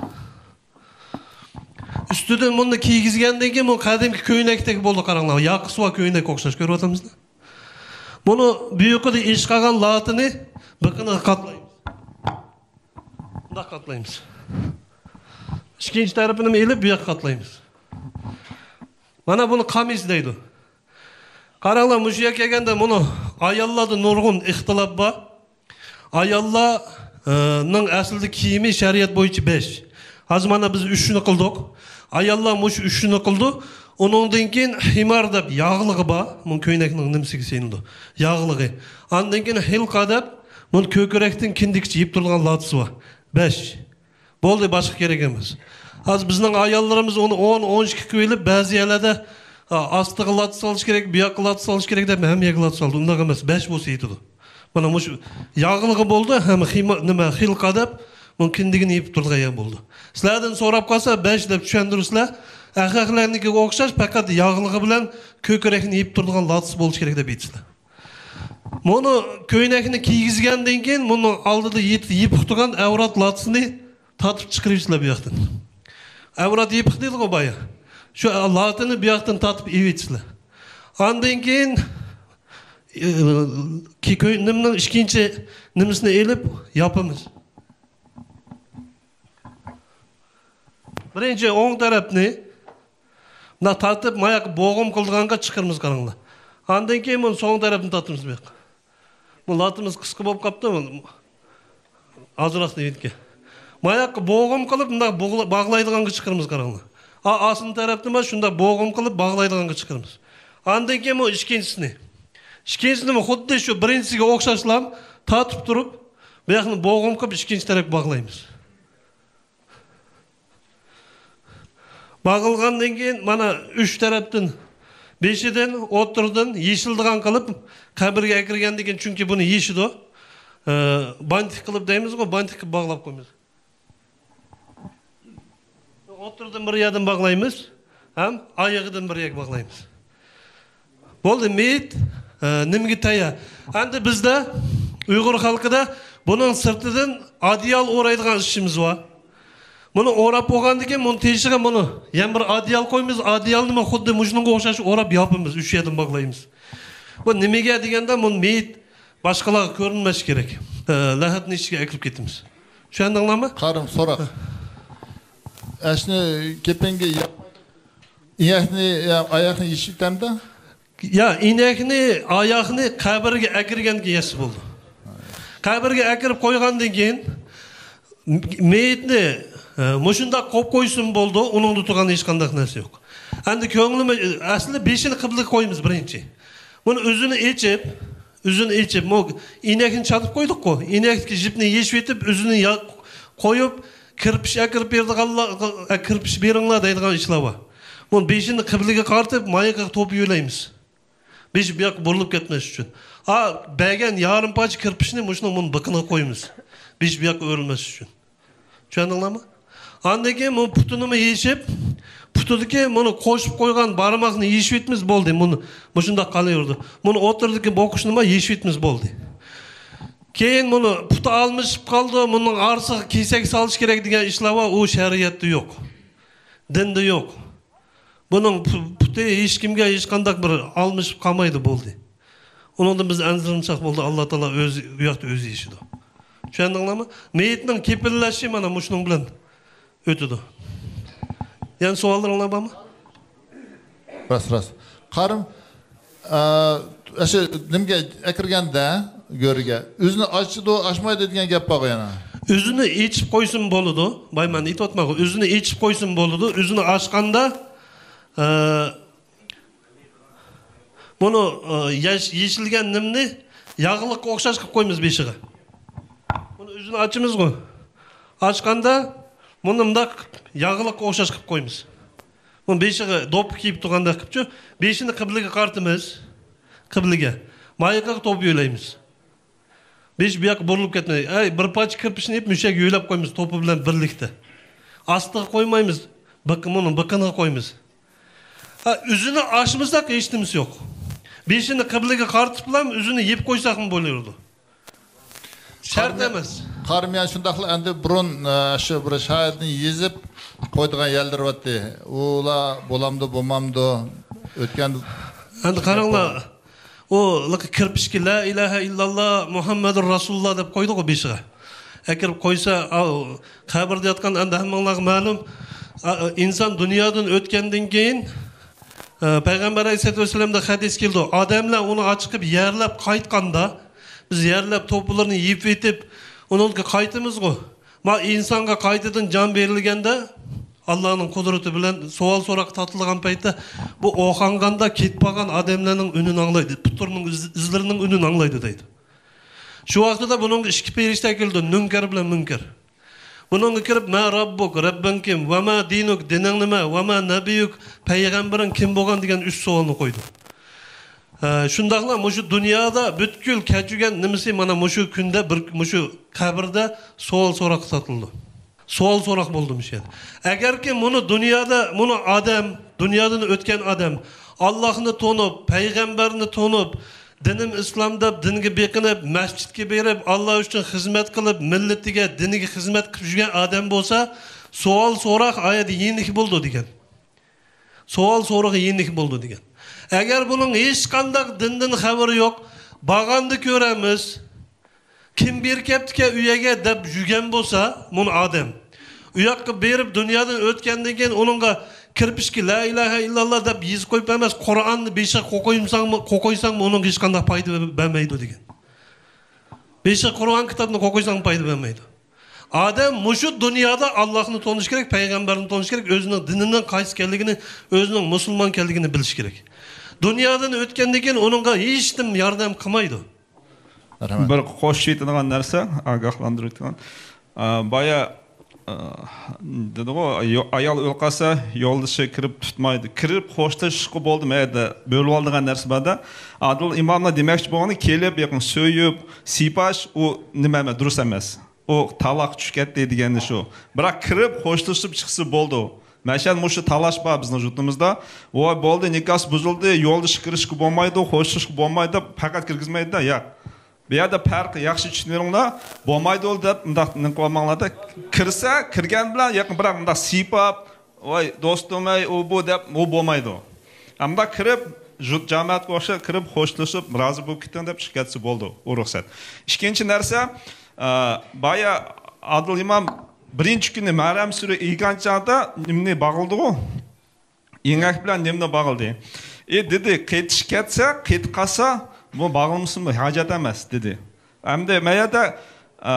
ئۈستىدىن مۇنى كىيگۈزگەندىن كېيىن، مۇ قەدىمكى كۆينەكتەك بولدى، قاراڭلار. ياقىسى بار كۆينەك ئوخشاش، كۆرۈۋاتامسىلەر؟ بۇنى بۇ يۇقىرىدا ئېشىپ قالغان لاتىنى بېقىنىغا قاتلايمىز. مۇنداق قاتلايمىز. ئىككىنچى تەرىپىنىمۇ ئېلىپ، بۇ ياققا قاتلايمىز. مانا بۇنى قامىس دەيدۇ. قاراڭلار، مۇشۇ يەرگە كەلگەندە، مۇنۇ ئاياللاردا نۇرغۇن ئىختىلاپ بار. ئاياللار، ئە، نىڭ ئەسلىدە كىيىمى شەرىئەت بويىچە بەش. ھازىر مانا بىز ئۈچنى قىلدۇق. ئاياللار مۇشۇ ئۈچنى قىلدى. ئۇنىڭدىن كېيىن خىمار دەپ ياغلىقى بار. مۇ كۆينەكنىڭ نېمىسىگە سېلىنىدۇ. ياغلىقى. ئاندىن كېيىن خىلقا دەپ، مۇ كۆكرەكتىن كىندىكىچە يېپىپ تۇرىدىغان لاتىسى بار. بەش. بولدى، باشقا كېرەك ئەمەس. ھازىر بىزنىڭ ئاياللىرىمىز ئۇنى ئون، ئون ئىككى كىلو ئېلىپ، بەزى يەرلەردە، ھا، ئاستىغا لاتا سالىش كېرەك، بۇ ياققا لاتا سالىش كېرەك دەپ ھەممە يەرگە لاتا سالىدۇ. ئۇنداق ئەمەس، بەش بولسا يېتىدۇ. مانا مۇشۇ ياغلىقى بولدى، ھەم خىما-، نېمە، خىلقا دەپ، مۇ كىندىكىنى يېپىپ تۇرىدىغان يەر بولدى. سىلەردىن سوراپ قالسا، بەش دەپ چۈشەندۈرسىلەر. ئەخلەقلەرنىڭكىگە ئوخشاش، پەقەت ياغلىقى بىلەن كۆكرەكنى يېپىپ تۇرىدىغان لاتىسى بولۇشى كېرەك دەپ ئېيتىسىلەر. مۇنۇ كۆينەكنى كىيگۈزگەندىن كېيىن، مۇنۇ ئالدىدا يېت-، يېپىق تۇرغان ئەۋرەت لاتىسىنى تارتىپ چىقىرىۋېتىسىلەر بۇ ياقتىن. ئەۋرەت يېپىق دېدىغۇ بايا. شۇ لاتىنى بۇ ياقتىن تارتىپ ئېلىۋېتىسىلەر. ئاندىن كېيىن، ئى، كى-، كۆي-، نېمىنىڭ ئىككىنچى نېمىسىنى ئېلىپ ياپىمىز. بىرىنچى ئوڭ تەرەپنى مۇنداق تارتىپ، ماياققا بوغۇم قىلىدىغانغا چىقىرىمىز، قاراڭلار. ئاندىن كېيىن بۇنى سوڭ تەرەپنى تارتىمىز بۇ ياققا. بۇ لاتىمىز قىسقا بولۇپ قاپتۇ. ئازراق دېگەنكى. باياققى بوغۇم قىلىپ، مۇنداق بوغلا-، باغلايدىغانغا چىقىرىمىز، قاراڭلار. ئا-، ئاستىن تەرەپنىمۇ شۇنداق بوغۇم قىلىپ باغلايدىغانغا چىقىرىمىز. ئاندىن كېيىن بۇ ئىككىنچىسىنى. ئىككىنچىسىنىمۇ خۇددى شۇ بىرىنچىسىگە ئوخشاشلا تارتىپ تۇرۇپ، بۇ ياقنى بوغۇم قىلىپ ئىككىنچى تەرەپكە باغلايمىز. باغلىغاندىن كېيىن مانا ئۈچ تەرەپتىن، بېشىدىن، ئوتتۇرىدىن يېشىلىدىغان قىلىپ قەبرىگە ئەكىرگەندىن كېيىن، چۈنكى بۇنى يېشىدۇ. ئە، بانتىك قىلىپ دەيمىزغۇ، بانتىك قىلىپ باغلاپ قويىمىز. ئوتتۇرىدىن بىر يەردىن باغلايمىز ھەم ئايىغىدىن بىر يەرگە باغلايمىز. بولدى، مېيىت، ئە، نېمىگە تەييار. ئەمدى بىزدە، ئۇيغۇر خەلقىدە بۇنىڭ سىرتىدىن ئادىيال ئورايدىغان ئىشىمىز بار. بۇنى ئوراپ بولغاندىن كېيىن، بۇنى تېشىغا بۇنى يەنە بىر ئادىيال قويىمىز. ئادىيالنىمۇ خۇددى مۇشۇنىڭغا ئوخشاش ئوراپ ياپىمىز، ئۈچ يەردىن باغلايمىز. بۇ نېمىگە دېگەندە، بۇنى مېيىت باشقىلارغا كۆرۈنمەس كېرەك. ئە، لەھەتنى ئىچىگە ئەكىرىپ كېتىمىز. چۈشەندىڭلارمۇ؟ قارىم، سوراق. ئەشنى كېپىنگە ياپ-، ئىيەكنى، يا، ئاياقنى يېشىۋېتەمدۇ؟ يا، ئىنەكنى، ئاياقنى قەبرىگە ئەكىرگەندىن كېيىن يەتسە بولىدۇ. قەبرىگە ئەكىرىپ قويغاندىن كېيىن، م-، مېيىتنى، ئە، مۇشۇنداق قويۇپ قويسىمۇ بولىدۇ، ئۇنىڭدا تۇرغان ھېچقانداق نەرسە يوق. ئەمدى كۆڭلىمىز، ئەسلى بېشىنى قىبلىگە قويىمىز بىرىنچى. بۇنى ئۆزىنى ئېچىپ، ئۆزىنى ئېچىپ، مو-، ئىنەكنى چاتىپ قويدۇققۇ، ئىنەكتىكى جىپنى يېشىۋېتىپ، ئۆزىنى يا-، قويۇپ، كىرپىچ ئەكىرىپ بېرىدىغانلار، ئە، كىرپىچ بېرىڭلار دەيدىغان ئىشلار بار. بۇنى بېشىنى قىبلىگە قارىتىپ، مايىقىغا توپا يۆلەيمىز. بېشى بۇ ياققا بۇرۇلۇپ كەتمەس ئۈچۈن. ئا، بەرگەن يارىم پارچە كىرپىچنى مۇشۇنىڭ بۇنىڭ بېقىنىغا قويىمىز. بېشى بۇ ياققا ئۆرۈلمەس ئۈچۈن. چۈشەندىڭلارمۇ؟ ئاندىن كېيىن بۇ پۇتىنىمۇ يېشىپ، پۇتىدىكى مۇنى قوشۇپ قويغان بارماقنى يېشىۋېتىمىز، بولدى. مۇنى مۇشۇنداق قالىۋېرىدۇ. مۇنى ئوتتۇرىدىكى بوقۇچنىمۇ يېشىۋېتىمىز، بولدى. كېيىن مۇنى پۇتى ئالمىشىپ قالدى، مۇنىڭ ئارىسىغا كېسەك سالىش كېرەك دېگەن ئىشلار بار، ئۇ شەرىئەتتە يوق. دىندا يوق. بۇنىڭ پۇ-، پۇتى ھېچكىمگە ھېچقانداق بىر ئالمىشىپ قالمايدۇ، بولدى. ئۇنىڭدىن بىز ئەنسىرىمىساق بولدى، ئاللا تائالا ئۆزى، ئۇ ياقتا ئۆزى يېشىدۇ. چۈشەندىڭلارمۇ؟ مېيىتنىڭ كېپىنلەشى مانا مۇشۇنىڭ بىلەن ئۆتىدۇ. يەنە سوئاللىرىڭلار بارمۇ؟ راست، راست. قارىم، ئە، ئاشۇ نېمىگە ئەكىرگەندە، گۆرگە، ئۆزىنى ئاچىدۇ، ئاچمايدۇ دېگەن گەپ بارغۇ يەنە. ئۆزىنى ئېچىپ قويسىمۇ بولىدۇ. باي، مەن ئېيتىۋاتمايغۇ. ئۆزىنى ئېچىپ قويسىمۇ بولىدۇ. ئۆزىنى ئاچقاندا، ئە، بۇنى، ئە، ياش-، يېشىلگەن نېمىنى ياغلىققا ئوخشاش قىلىپ قويىمىز بېشىغا. بۇنى ئۆزىنى ئاچىمىزغۇ. ئاچقاندا بۇنى مۇنداق قىلىپ ياغلىققا ئوخشاش قىلىپ قويىمىز. بۇنى بېشىغا دوپپا كىيىپ تۇرغاندەك قىلىپچۇ، بېشىنى قىبلىگە قارىتىمىز. قىبلىگە. مايىقىغا توپا يۆلەيمىز. بېشى بۇ ياققا بۇرۇلۇپ كەتمەي. ئەي، بىر پارچە كىرپىچنى ئېلىپ مۇشۇ يەرگە يۆلەپ قويىمىز، توپا بىلەن بىرلىكتە. ئاستىغا قويمايمىز. بېقى-، مۇنىڭ بېقىنىغا قويىمىز. ھە، ئۆزىنى ئاچمىساق ھېچ نېمىسى يوق. بېشىنى قىبلىگە قارىتىپلا ئۆزىنى يېپىپ قويساقمۇ بولۇۋېرىدۇ. شەرت ئەمەس. قارىم يەنە شۇنداقلا ئەمدى بۇرۇن، ئە، شۇ بىر شاھىدنى يېزىپ قويىدىغان يەرلىرى بارتتى. ئۇلار بولامدۇ، بولمامدۇ؟ ئۆتكەن ئەمدى قاراڭلار، ئۇ لىقى كىرپىچكە لا ئىلاھە ئىللاللا مۇھەممەدۇر رەسۇلۇللا دەپ قويدىغۇ بېشىغا. ئەكىرىپ قويسا، ئاۋۇ قەبرىدە ياتقان ئەمدى ھەممىڭلارغا مەلۇم. ئا، ئىنسان دۇنيادىن ئۆتكەندىن كېيىن، ئە، پەيغەمبەر ئەلەيھىسسالاتۇ ۋەسسالامدا ھەدىس كېلىدۇ. ئادەملەر ئۇنى ئاچىقىپ يەرلەپ قايتقاندا، بىز يەرلەپ توپىلىرىنى يېپىۋېتىپ، ئۇنىڭغا قايتىمىزغۇ. ما ئىنسانغا قايتىدىن جان بېرىلگەندە، ئاللانىڭ قۇدرىتى بىلەن سوئال سوراققا تارتىلغان پەيتتە، بۇ ئوخانغاندا كېتىپ قالغان ئادەملەرنىڭ ئۈنىنى ئاڭلايدۇ، پۇتلىرىنىڭ ئىز-، ئىزلىرىنىڭ ئۈنىنى ئاڭلايدۇ دەيدۇ. شۇ ۋاقتىدا بۇنىڭغا ئىككى پەرىشتە كېلىدۇ، مۇنكەر بىلەن مۇنكەر. بۇنىڭغا كىرىپ، مە راببۇك، رەببىڭ كىم، ۋە مە دىنۇك، دىنىڭ نېمە، ۋە مە نەبىيۇك، پەيغەمبىرىڭ كىم بولغان دېگەن ئۈچ سوئالنى قويىدۇ. ھە، شۇنداقلا مۇشۇ دۇنيادا پۈتكۈل كەچۈرگەن نېمىسى مانا مۇشۇ كۈندە بىر، مۇشۇ قەبرىدە سوئال سوراققا تارتىلىدۇ. سوئال سوراق بولدى مۇشۇ يەردە. ئەگەركى مۇنى دۇنيادا، مۇنى ئادەم، دۇنيادىن ئۆتكەن ئادەم، ئاللاھنى تونۇپ، پەيغەمبەرنى تونۇپ، دىنىم ئىسلام دەپ دىنگە بېقىنىپ، مەسچىتكە بېرىپ، ئاللا ئۈچۈن خىزمەت قىلىپ، مىللىتىگە، دىنىگە خىزمەت قىلىپ يۈرگەن ئادەم بولسا، سوئال سوراق ئايەتتە يېنىك بولىدۇ دېگەن. سوئال سورىقى يېنىك بولىدۇ دېگەن. ئەگەر بۇنىڭ ھېچقانداق دىندىن خەۋىرى يوق، بارغاندا كۆرەرمىز، كىم بېرىپ كەپتىكەن ئۇ يەرگە دەپ يۈرگەن بولسا، مۇنۇ ئادەم ئۇ ياققا بېرىپ دۇنيادىن ئۆتكەندىن كېيىن ئۇنىڭغا كىرپىچكە لا ئىلاھە ئىللاللا دەپ يېزىپ قويۇپ ئەمەس، قۇرئاننى بېشىغا قويۇپ قويساڭمۇ، قويۇپ قويساڭمۇ ئۇنىڭغا ھېچقانداق پايدا بەرمەيدۇ دېگەن. بېشىغا قۇرئان كىتابنى قويۇپ قويساڭمۇ پايدا بەرمەيدۇ. ئادەم مۇشۇ دۇنيادا ئاللاھنى تونۇش كېرەك، پەيغەمبەرنى تونۇش كېرەك، ئۆزىنىڭ دىنىنىڭ قايسى ئىكەنلىكىنى، ئۆزىنىڭ مۇسۇلمان ئىكەنلىكىنى بىلىش كېرەك. دۇنيادىن ئۆتكەندىن كېيىن ئۇنىڭغا ھېچكىم ياردەم قىلمايدۇ. رەھمەت. بىر قوشۇپ ئېيتىدىغان نەرسە، ئاگاھلاندۇرۇۋېتىدىغان. ئا، بايا، ئا، دېدىغۇ، يو-، ئايال ئۆلۈپ قالسا، يولدىشى كىرىپ تۇتمايدۇ. كىرىپ خوشلىشىشقا بولدى، مەيدە بۆلۈۋالىدىغان نەرسە بار-دە. ئادىل ئىماملا دېمەكچى بولغىنى، كېلىپ يېقىن سۆيۈپ، سىيپاش، ئۇ نېمە ئەمەس، دۇرۇس ئەمەس. ئۇ تالاق چۈشۈپ كەتتى دېگەنى شۇ. بىراق كىرىپ خوشلىشىپ چىقسا بولدى. مەسىلەن، مۇشۇ تالاش بار بىزنىڭ يۇرتىمىزدا. ۋاي، بولدى، نىكاس بۇزۇلدى، يولدىشى كىرىشكە بولمايدۇ، خوشلىشىشقا بولمايدۇ دەپ پەقەت كىرگۈزمەيدۇ-دە، ياق. بۇ يەردە پەرق ياخشى چۈشىنىۋېلىڭلار. بولمايدۇ دەپ مۇنداق نېمە قىلماڭلار-دە. كىرسە، كىرگەن بىلەن يېقىن بىراق مۇنداق سىيپاپ، ۋاي، دوستۇم، ئەي، ئۇ، بۇ دەپ، ئۇ بولمايدۇ. ئەمما كىرىپ، جۇت جامائەتكە ئوخشاپ كىرىپ، خوشلىشىپ، رازى بولۇپ كېتىڭ دەپ چىقىپ كەتسە بولدى، ئۇ رۇخسەت. ئىككىنچى نەرسە، ئە، بايا ئادىل ئىمام بىرىنچى كۈنى مەرەم سۈرە ئېيتقان چاغدا نېمىنى باغلىدىغۇ؟ ئېڭەك بىلەن نېمىنى باغلىدى؟ ئى، دېدى، قېتىش كەتسە، قېتىپ قالسا، بۇ باغلىمىسىمۇ ھاجەت ئەمەس، دېدى. ئەمدى مەيەردە، ئە،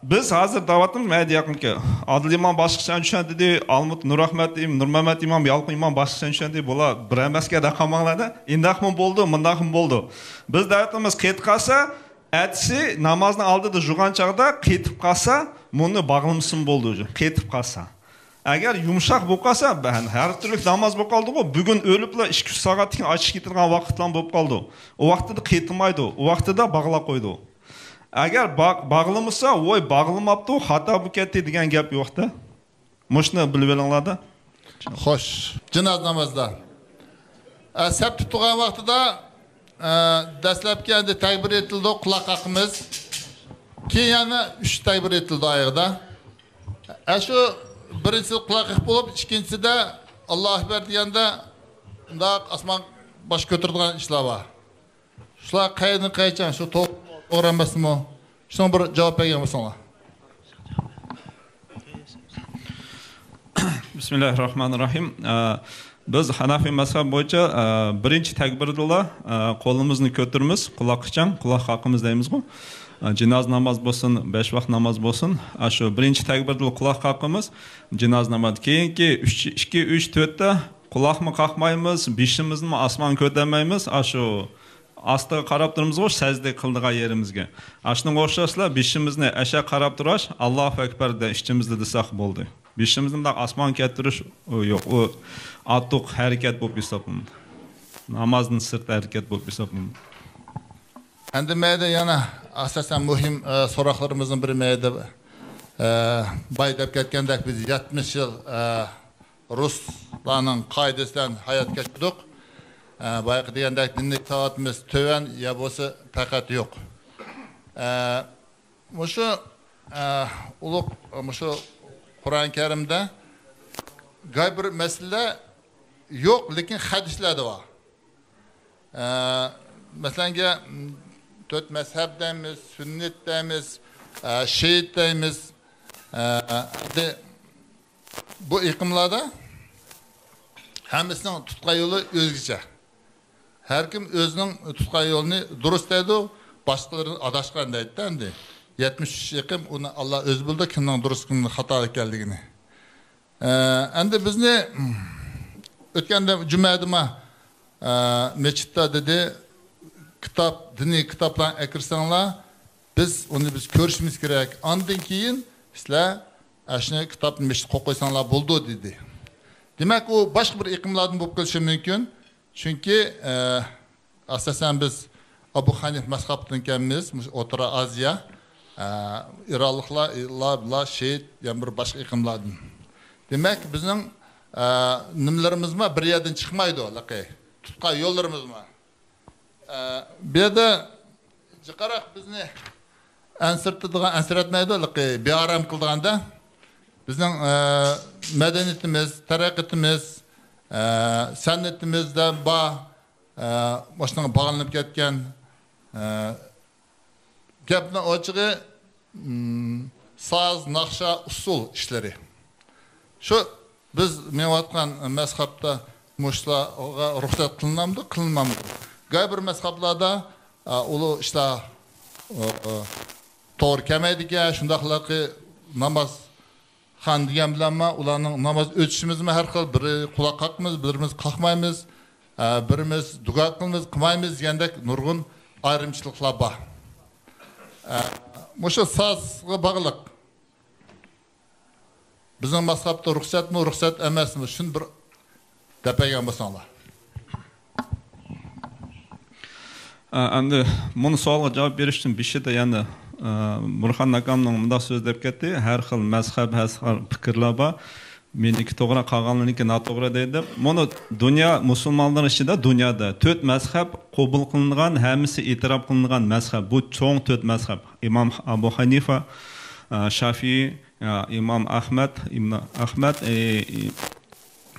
بىز ھازىر دەۋاتىمىز، مەيەردە يېقىنكى ئادىل ئىمام باشقىچە چۈشەندى، دېدى، ئالمۇت نۇرئەخمەت ئىم-، نۇرمەمەت ئىمام، يالقۇن ئىمام باشقىچە چۈشەندى، بۇلار بىر ئەمەسكەن دەپ قالماڭلار-دە. ئىنداقمۇ بولدى، مۇنداقمۇ بولدى. بىز دەۋاتىمىز، قېتىپ قالسا، ئەتىسى نامازنىڭ ئالدىدا جۇغان چاغدا قېتىپ قالسا، مۇنى باغلىمىسىمۇ بولدى، قېتىپ قالسا. ئەگەر يۇمشاق بولۇپ قالسا، ھەر تۈرلۈك ناماز بولۇپ قالدىغۇ، بۈگۈن ئۆلۈپلا ئىككى ئۈچ سائەتتىن كېيىن ئاچىشىپ كېتىدىغان ۋاقىتلار بولۇپ قالدى. ئۇ ۋاقتىدا قېتىمايدۇ، ئۇ ۋاقتىدا باغلاپ قويدى. ئەگەر باغ-، باغلىمىسا، ۋوي، باغلىماپتۇ، خاتا بولۇپ كەتتى دېگەن گەپ يوق-دە. مۇشۇنى بىلىۋېلىڭلار-دە. خوش، جىناز نامازدا. ئە، سەپتە تۇرغان ۋاقتىدا، ئە، دەسلەپكى ئەندى تەكبىر ئېيتىلىدۇ، قۇلاق قاقىمىز. كېيىن يەنە ئۈچ تەكبىر ئېيتىلىدۇ ئايىغىدا. ئە، شۇ بىرىنچىسى قۇلاق قېقىپ بولۇپ، ئىككىنچىسىدە ئاللاھۇ ئەكبەر دېگەندە، مۇنداق ئاسمان باش كۆتۈرىدىغان ئىشلار بار. شۇلار قەيەردىن قەيەرچە، شۇ تو-، توغرا ئەمەسمۇ؟ شۇنىڭ بىر جاۋاب بەرگەن بولساڭلار. بىسمىللاھىررەھمانىررەھىم. ئە، بىز ھەنەفىي مەزھەپ بويىچە، ئە، بىرىنچى تەكبىردىلا، ئە، قولىمىزنى كۆتۈرىمىز، قۇلاققىچە، قۇلاق قاقىمىز دەيمىزغۇ. ئە، جىناز ناماز بولسۇن، بەش ۋاق ناماز بولسۇن، ئاشۇ بىرىنچى تەكبىردىلا قۇلاق قاقىمىز، جىناز ناماز. كېيىنكى ئۈچ، ئىككى، ئۈچ، تۆتتە قۇلاقمۇ قاقمايمىز، بېشىمىزنىمۇ ئاسمانغا كۆتەرمەيمىز، ئاشۇ ئاستىغا قاراپ تۇرىمىزغۇ، سەجدە قىلىدىغان يېرىمىزگە. ئاشۇنىڭغا ئوخشاشلا بېشىمىزنى ئەشە قاراپ تۇراش، ئاللاھۇ ئەكبەر دە ئىچىمىزدە دېسەك بولدى. بېشىمىزنى مۇنداق ئاسمانغا كەتتۈرۈش، ئۇ يوق، ئۇ ئارتۇق ھەرىكەت بولۇپ ھېسابلىنىدۇ. نامازدىن سىرت ھەرىكەت بولۇپ ھېسابلىنىدۇ. ئەندى مەيدە يەنە ئاساسەن مۇھىم، ئە، سوراقلىرىمىزنىڭ بىرى مەيدە، ئە، باي دەپ كەتكەندەك بىز يەتمىش يىل، ئە، رۇسلارنىڭ قائىدىسى بىلەن ھايات كەچۈردۇق. ئە، بايىقى دېگەندەك دىننى كىتابىمىز تۆۋەن يا بولسا پەقەت يوق. ئە، مۇشۇ، ئە، ئۇلۇغ، مۇشۇ قۇرئان كەرىمدە گاي بىر مەسىلە يوق، لېكىن خەت ئىشلەردە بار. ئە، مەسىلەنگە، تۆت مەزھەپ دەيمىز، سۈننەت دەيمىز، ئە، شىئىت دەيمىز. ئە، ئەمدى بۇ ئېقىملاردا ھەممىسىنىڭ تۇتقان يولى ئۆزگىچە. ھەر كىم ئۆزىنىڭ تۇتقان يولىنى دۇرۇس دەيدۇ، باشقىلىرى ئاداشقان دەيدۇ ئەمدى. يەتمىش ئۈچ ئېقىم، ئۇنى ئاللا ئۆزى بىلىدۇ، كىمنىڭ دۇرۇس، كىمنىڭ خاتا ئىكەنلىكىنى. ئە، ئەمدى بىزنى ئۆتكەندە جۈمەدىما، ئە، مەسچىتتا دېدى، كىتاب، دىنىي كىتابلارنى ئەكىرسەڭلار، بىز ئۇنى بىز كۆرۈشىمىز كېرەك. ئاندىن كېيىن سىلەر ئاشۇنى كىتابنى مەسچىتكە قويۇپ قويساڭلار بولىدۇ، دېدى. دېمەك، ئۇ باشقا بىر ئېقىملاردىن بولۇپ قېلىشى مۇمكىن. چۈنكى، ئە، ئاساسەن بىز ئەبۇ خەنىفە مەزھەپتىن ئىكەنمىز، مۇشۇ ئوتتۇرا ئازىيا، ئە، ئىرانلىقلار، ئىللار، بۇلار شىئىت، يەنە بىر باشقا ئېقىملاردىن. دېمەك، بىزنىڭ، ئە، نېمىلىرىمىزمۇ بىر يەردىن چىقمايدۇ، ھېلىقى تۇتقان يوللىرىمىزمۇ. ئە، بۇ يەردە جىقراق بىزنى ئەنسىرىتىدىغان، ئەنسىرەتمەيدۇ، ھېلىقى بىئارام قىلىدىغاندا. بىزنىڭ، ئە، مەدەنىيىتىمىز، تەرەققىياتىمىز، ئە، سەنئىتىمىزدە بار، ئە، مۇشۇنىڭغا باغلىنىپ كەتكەن، ئە، گەپنىڭ ئوچۇقى، م، ساز، ناخشا، ئۇسسۇل ئىشلىرى. شۇ بىز مېڭىۋاتقان مەزھەپتە مۇشۇلارغا رۇخسەت قىلىنامدۇ، قىلىنمامدۇ؟ گاي بىر مەزھەپلەردە، ئا، ئۇلۇغ ئىشلار، ئا، ئا، توغرا كەلمەيدىكەن، شۇنداقلىقى نامازخان دېگەن بىلەنمۇ ئۇلارنىڭ ناماز ئۆتۈشىمىزمۇ ھەر خىل، بىرى قۇلاق قاقىمىز، بىرىمىز قاقمايمىز، ئە، بىرىمىز دۇئا قىلىمىز، قىلمايمىز دېگەندەك نۇرغۇن ئايرىمچىلىقلار بار. ئە، مۇشۇ سازغا باغلىق بىزنىڭ مەزھەپتە رۇخسەتمۇ، رۇخسەت ئەمەسمۇ؟ شۇنى بىر دەپ بەرگەن بولساڭلار. ئە، ئەمدى مۇنۇ سوئالغا جاۋاب بېرىش ئۈچۈن بېشىدا يەنە، ئە، بۇرھان ئاكامنىڭ مۇنداق سۆزى دەپ كەتتى، ھەر خىل مەزھەپ، ھەر خىل پىكىرلەر بار. مېنىڭكى توغرا، قالغانلىرىنىڭكى ناتوغرا دەيدۇ دەپ. مۇنۇ دۇنيا، مۇسۇلمانلار ئىچىدە، دۇنيادا تۆت مەزھەپ قوبۇل قىلىنغان، ھەممىسى ئېتىراپ قىلىنغان مەزھەپ. بۇ چوڭ تۆت مەزھەپ. ئىمام ئەبۇ ھەنىفە، ئە، شافىئى، ئە، ئىمام ئەھمەد، ئىبن ئەھمەد، ئە،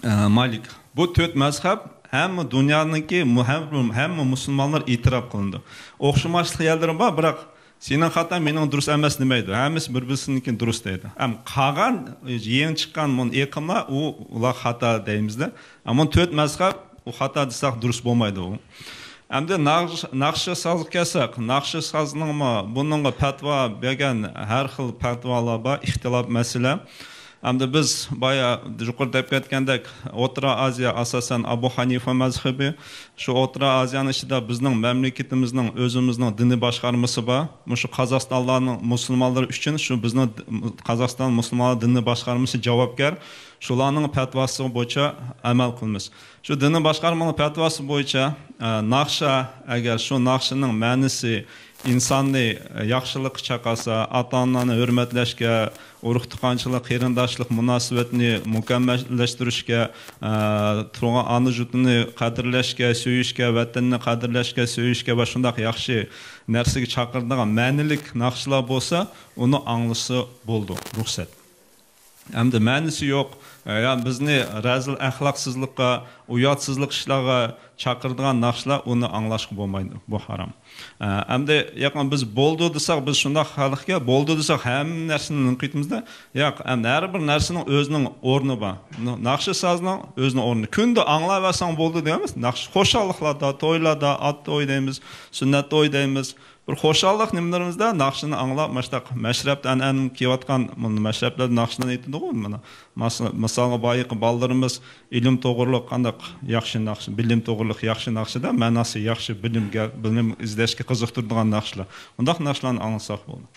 ئە، مالىك. بۇ تۆت مەزھەپ ھەممە دۇنيانىڭكى مۇ-، ھەم-، ھەممە مۇسۇلمانلار ئېتىراپ قىلىنىدۇ. ئوخشىماسلىق يەرلىرى بار، بىراق سېنىڭ خاتا، مېنىڭ دۇرۇس ئەمەس دېمەيدۇ. ھەممىسى بىر-بىرسىنىڭكى دۇرۇس دەيدۇ. ئەم قالغان يېڭى چىققان مۇن ئېقىملار ئۇ، ئۇلار خاتا دەيمىزدە. ئەمما تۆت مەزھەپ ئۇ خاتا دېسەك دۇرۇس بولمايدۇ ئۇ. ئەمدى ناخ-، ناخشا سازغا كەلسەك، ناخشا سازنىڭمۇ بۇنىڭغا پەتىۋا بەرگەن ھەر خىل پەتىۋالار بار، ئىختىلاپ مەسىلە. ئەمدى بىز بايا يۇقىرىدا دەپ كەتكەندەك، ئوتتۇرا ئازىيا ئاساسەن ئەبۇ ھەنىفە مەزھىپى. شۇ ئوتتۇرا ئازىيانىڭ ئىچىدە بىزنىڭ مەملىكىتىمىزنىڭ، ئۆزىمىزنىڭ دىنىي باشقارمىسى بار. مۇشۇ قازاقىستانلارنىڭ مۇسۇلمانلىرى ئۈچۈن شۇ بىزنىڭ د-، قازاقىستان مۇسۇلمانلار دىنىي باشقارمىسى جاۋابكار. شۇلارنىڭ پەتىۋاسى بويىچە ئەمەل قىلىمىز. شۇ دىنىي باشقارمىنىڭ پەتىۋاسى بويىچە، ئە، ناخشا، ئەگەر شۇ ناخشىنىڭ مەنىسى ئىنساننى، ئە، ياخشىلىققا چاقىرسا، ئاتا-ئانىنى ھۆرمەتلەشكە، ئۇرۇق-تۇغقانچىلىق، قېرىنداشلىق مۇناسىۋەتنى مۇكەممەللەشتۈرۈشكە، ئە، تۇغقان ئانا يۇرتىنى قەدىرلەشكە، سۆيۈشكە، ۋەتەننى قەدىرلەشكە، سۆيۈشكە ۋە شۇنداق ياخشى نەرسىگە چاقىرىدىغان مەنىلىك ناخشىلار بولسا، ئۇنى ئاڭلىسا بولىدۇ، رۇخسەت. ئەمدى مەنىسى يوق، يا بىزنى رەزىل ئەخلاقسىزلىققا، ئۇياتسىزلىق ئىشلارغا چاقىرىدىغان ناخشىلار، ئۇنى ئاڭلاشقا بولمايدۇ، بۇ ھارام. ئەمدى ياقىن بىز بولدى دېسەك، بىز شۇنداق خەلقكە بولدى دېسەق، ھەممە نەرسىنى نېمە قىلىمىزدا؟ ياق، ئەمدى ھەر بىر نەرسىنىڭ ئۆزىنىڭ ئورنى بار. ناخشا سازنىڭ ئۆزىنىڭ ئورنى. كۈندە ئاڭلاۋەرسەڭ بولدى دېگەن ئەمەس. ناخشا خۇشاللىقلاردا، تويلاردا، ئات توي دەيمىز، سۈننەت توي دەيمىز، بىر خۇشاللىق نېمىلىرىمىزدە ناخشىنى ئاڭلاپ، مۇشۇنداق مەشرەپتە ئەنئەنە كېلىۋاتقان، مۇنداق مەشرەپلەردە ناخشىلارنى ئېيتىدىغۇ، مانا، ماسا-، مىسالغا، بايىقى بالىلىرىمىز ئىلىم توغرۇلۇق قانداق ياخشى ناخشا، بىلىم توغرۇلۇق ياخشى ناخشىدا، مەناسى ياخشى، بىلىمگە، بىلىم ئىزدەشكە قىزىقتۇرىدىغان ناخشىلار. ئۇنداق ناخشىلارنى ئاڭلىساق بولىدۇ.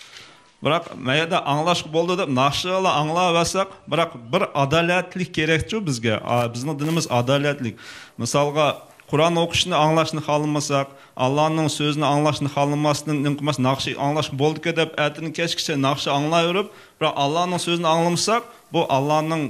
بىراق، مەيەردە ئاڭلاشقا بولىدۇ دەپ ناخشىلا ئاڭلاۋەرسەك، بىراق بىر ئادالەتلىك كېرەكچۇ بىزگە. ئا، بىزنىڭ دىنىمىز ئادالەتلىك. مىسالغا، قۇرئان ئوقۇشنى ئاڭلاشنى خالىمىساق، ئاللانىڭ سۆزىنى ئاڭلاشنى خالىماستىن، ئىنقىماس ناخشا ئاڭلاشقا بولدىكى دەپ ئەتىدىن كەچكىچە ناخشا ئاڭلاۋېرىپ، بىراق ئاللانىڭ سۆزىنى ئاڭلىمىساق، بۇ ئاللانىڭ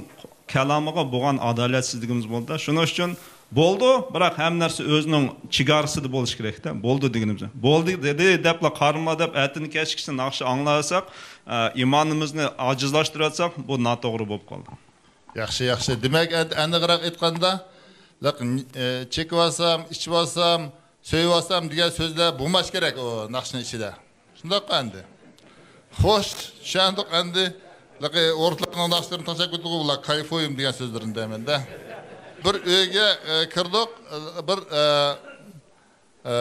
كالامىغا بولغان ئادالەتسىزلىكىمىز بولدى. شۇنىڭ ئۈچۈن بولدى، بىراق ھەممە نەرسە ئۆزىنىڭ چېگراسىدا بولۇشى كېرەكتە. بولدى دېگىنىمىز. بولدى دېدى دەپلا قارىما دەپ ئەتىدىن كەچكىچە ناخشا ئاڭلاۋەرسەك، ئە، ئىمانىمىزنى ئاجىزلاشتۇرۇۋەتسەك، بۇ ناتوغرا بولۇپ قالدى. ياخشى، ياخشى. دېمەك، ئەن-، ئېنىقراق ئېيتقاندا، لېكىن، ئە، چېكىۋالسام، ئىچىۋالسام، سۆيۈۋالسام دېگەن سۆزلەر بولماس كېرەك ئۇ ناخشىنىڭ ئىچىدە. شۇنداققۇ ئەمدى؟ خوش، چۈشەندۇق ئەمدى. لېكىن ئورۇسلارنىڭ ناخشىلىرىنى تىڭشاپ كېتىدىغۇ، بۇلار كايفۇيۇم دېگەن سۆزلىرىنى دەيمەن-دە. بىر ئۆيگە، ئە، كىردۇق، ئە، بىر، ئە، ئە،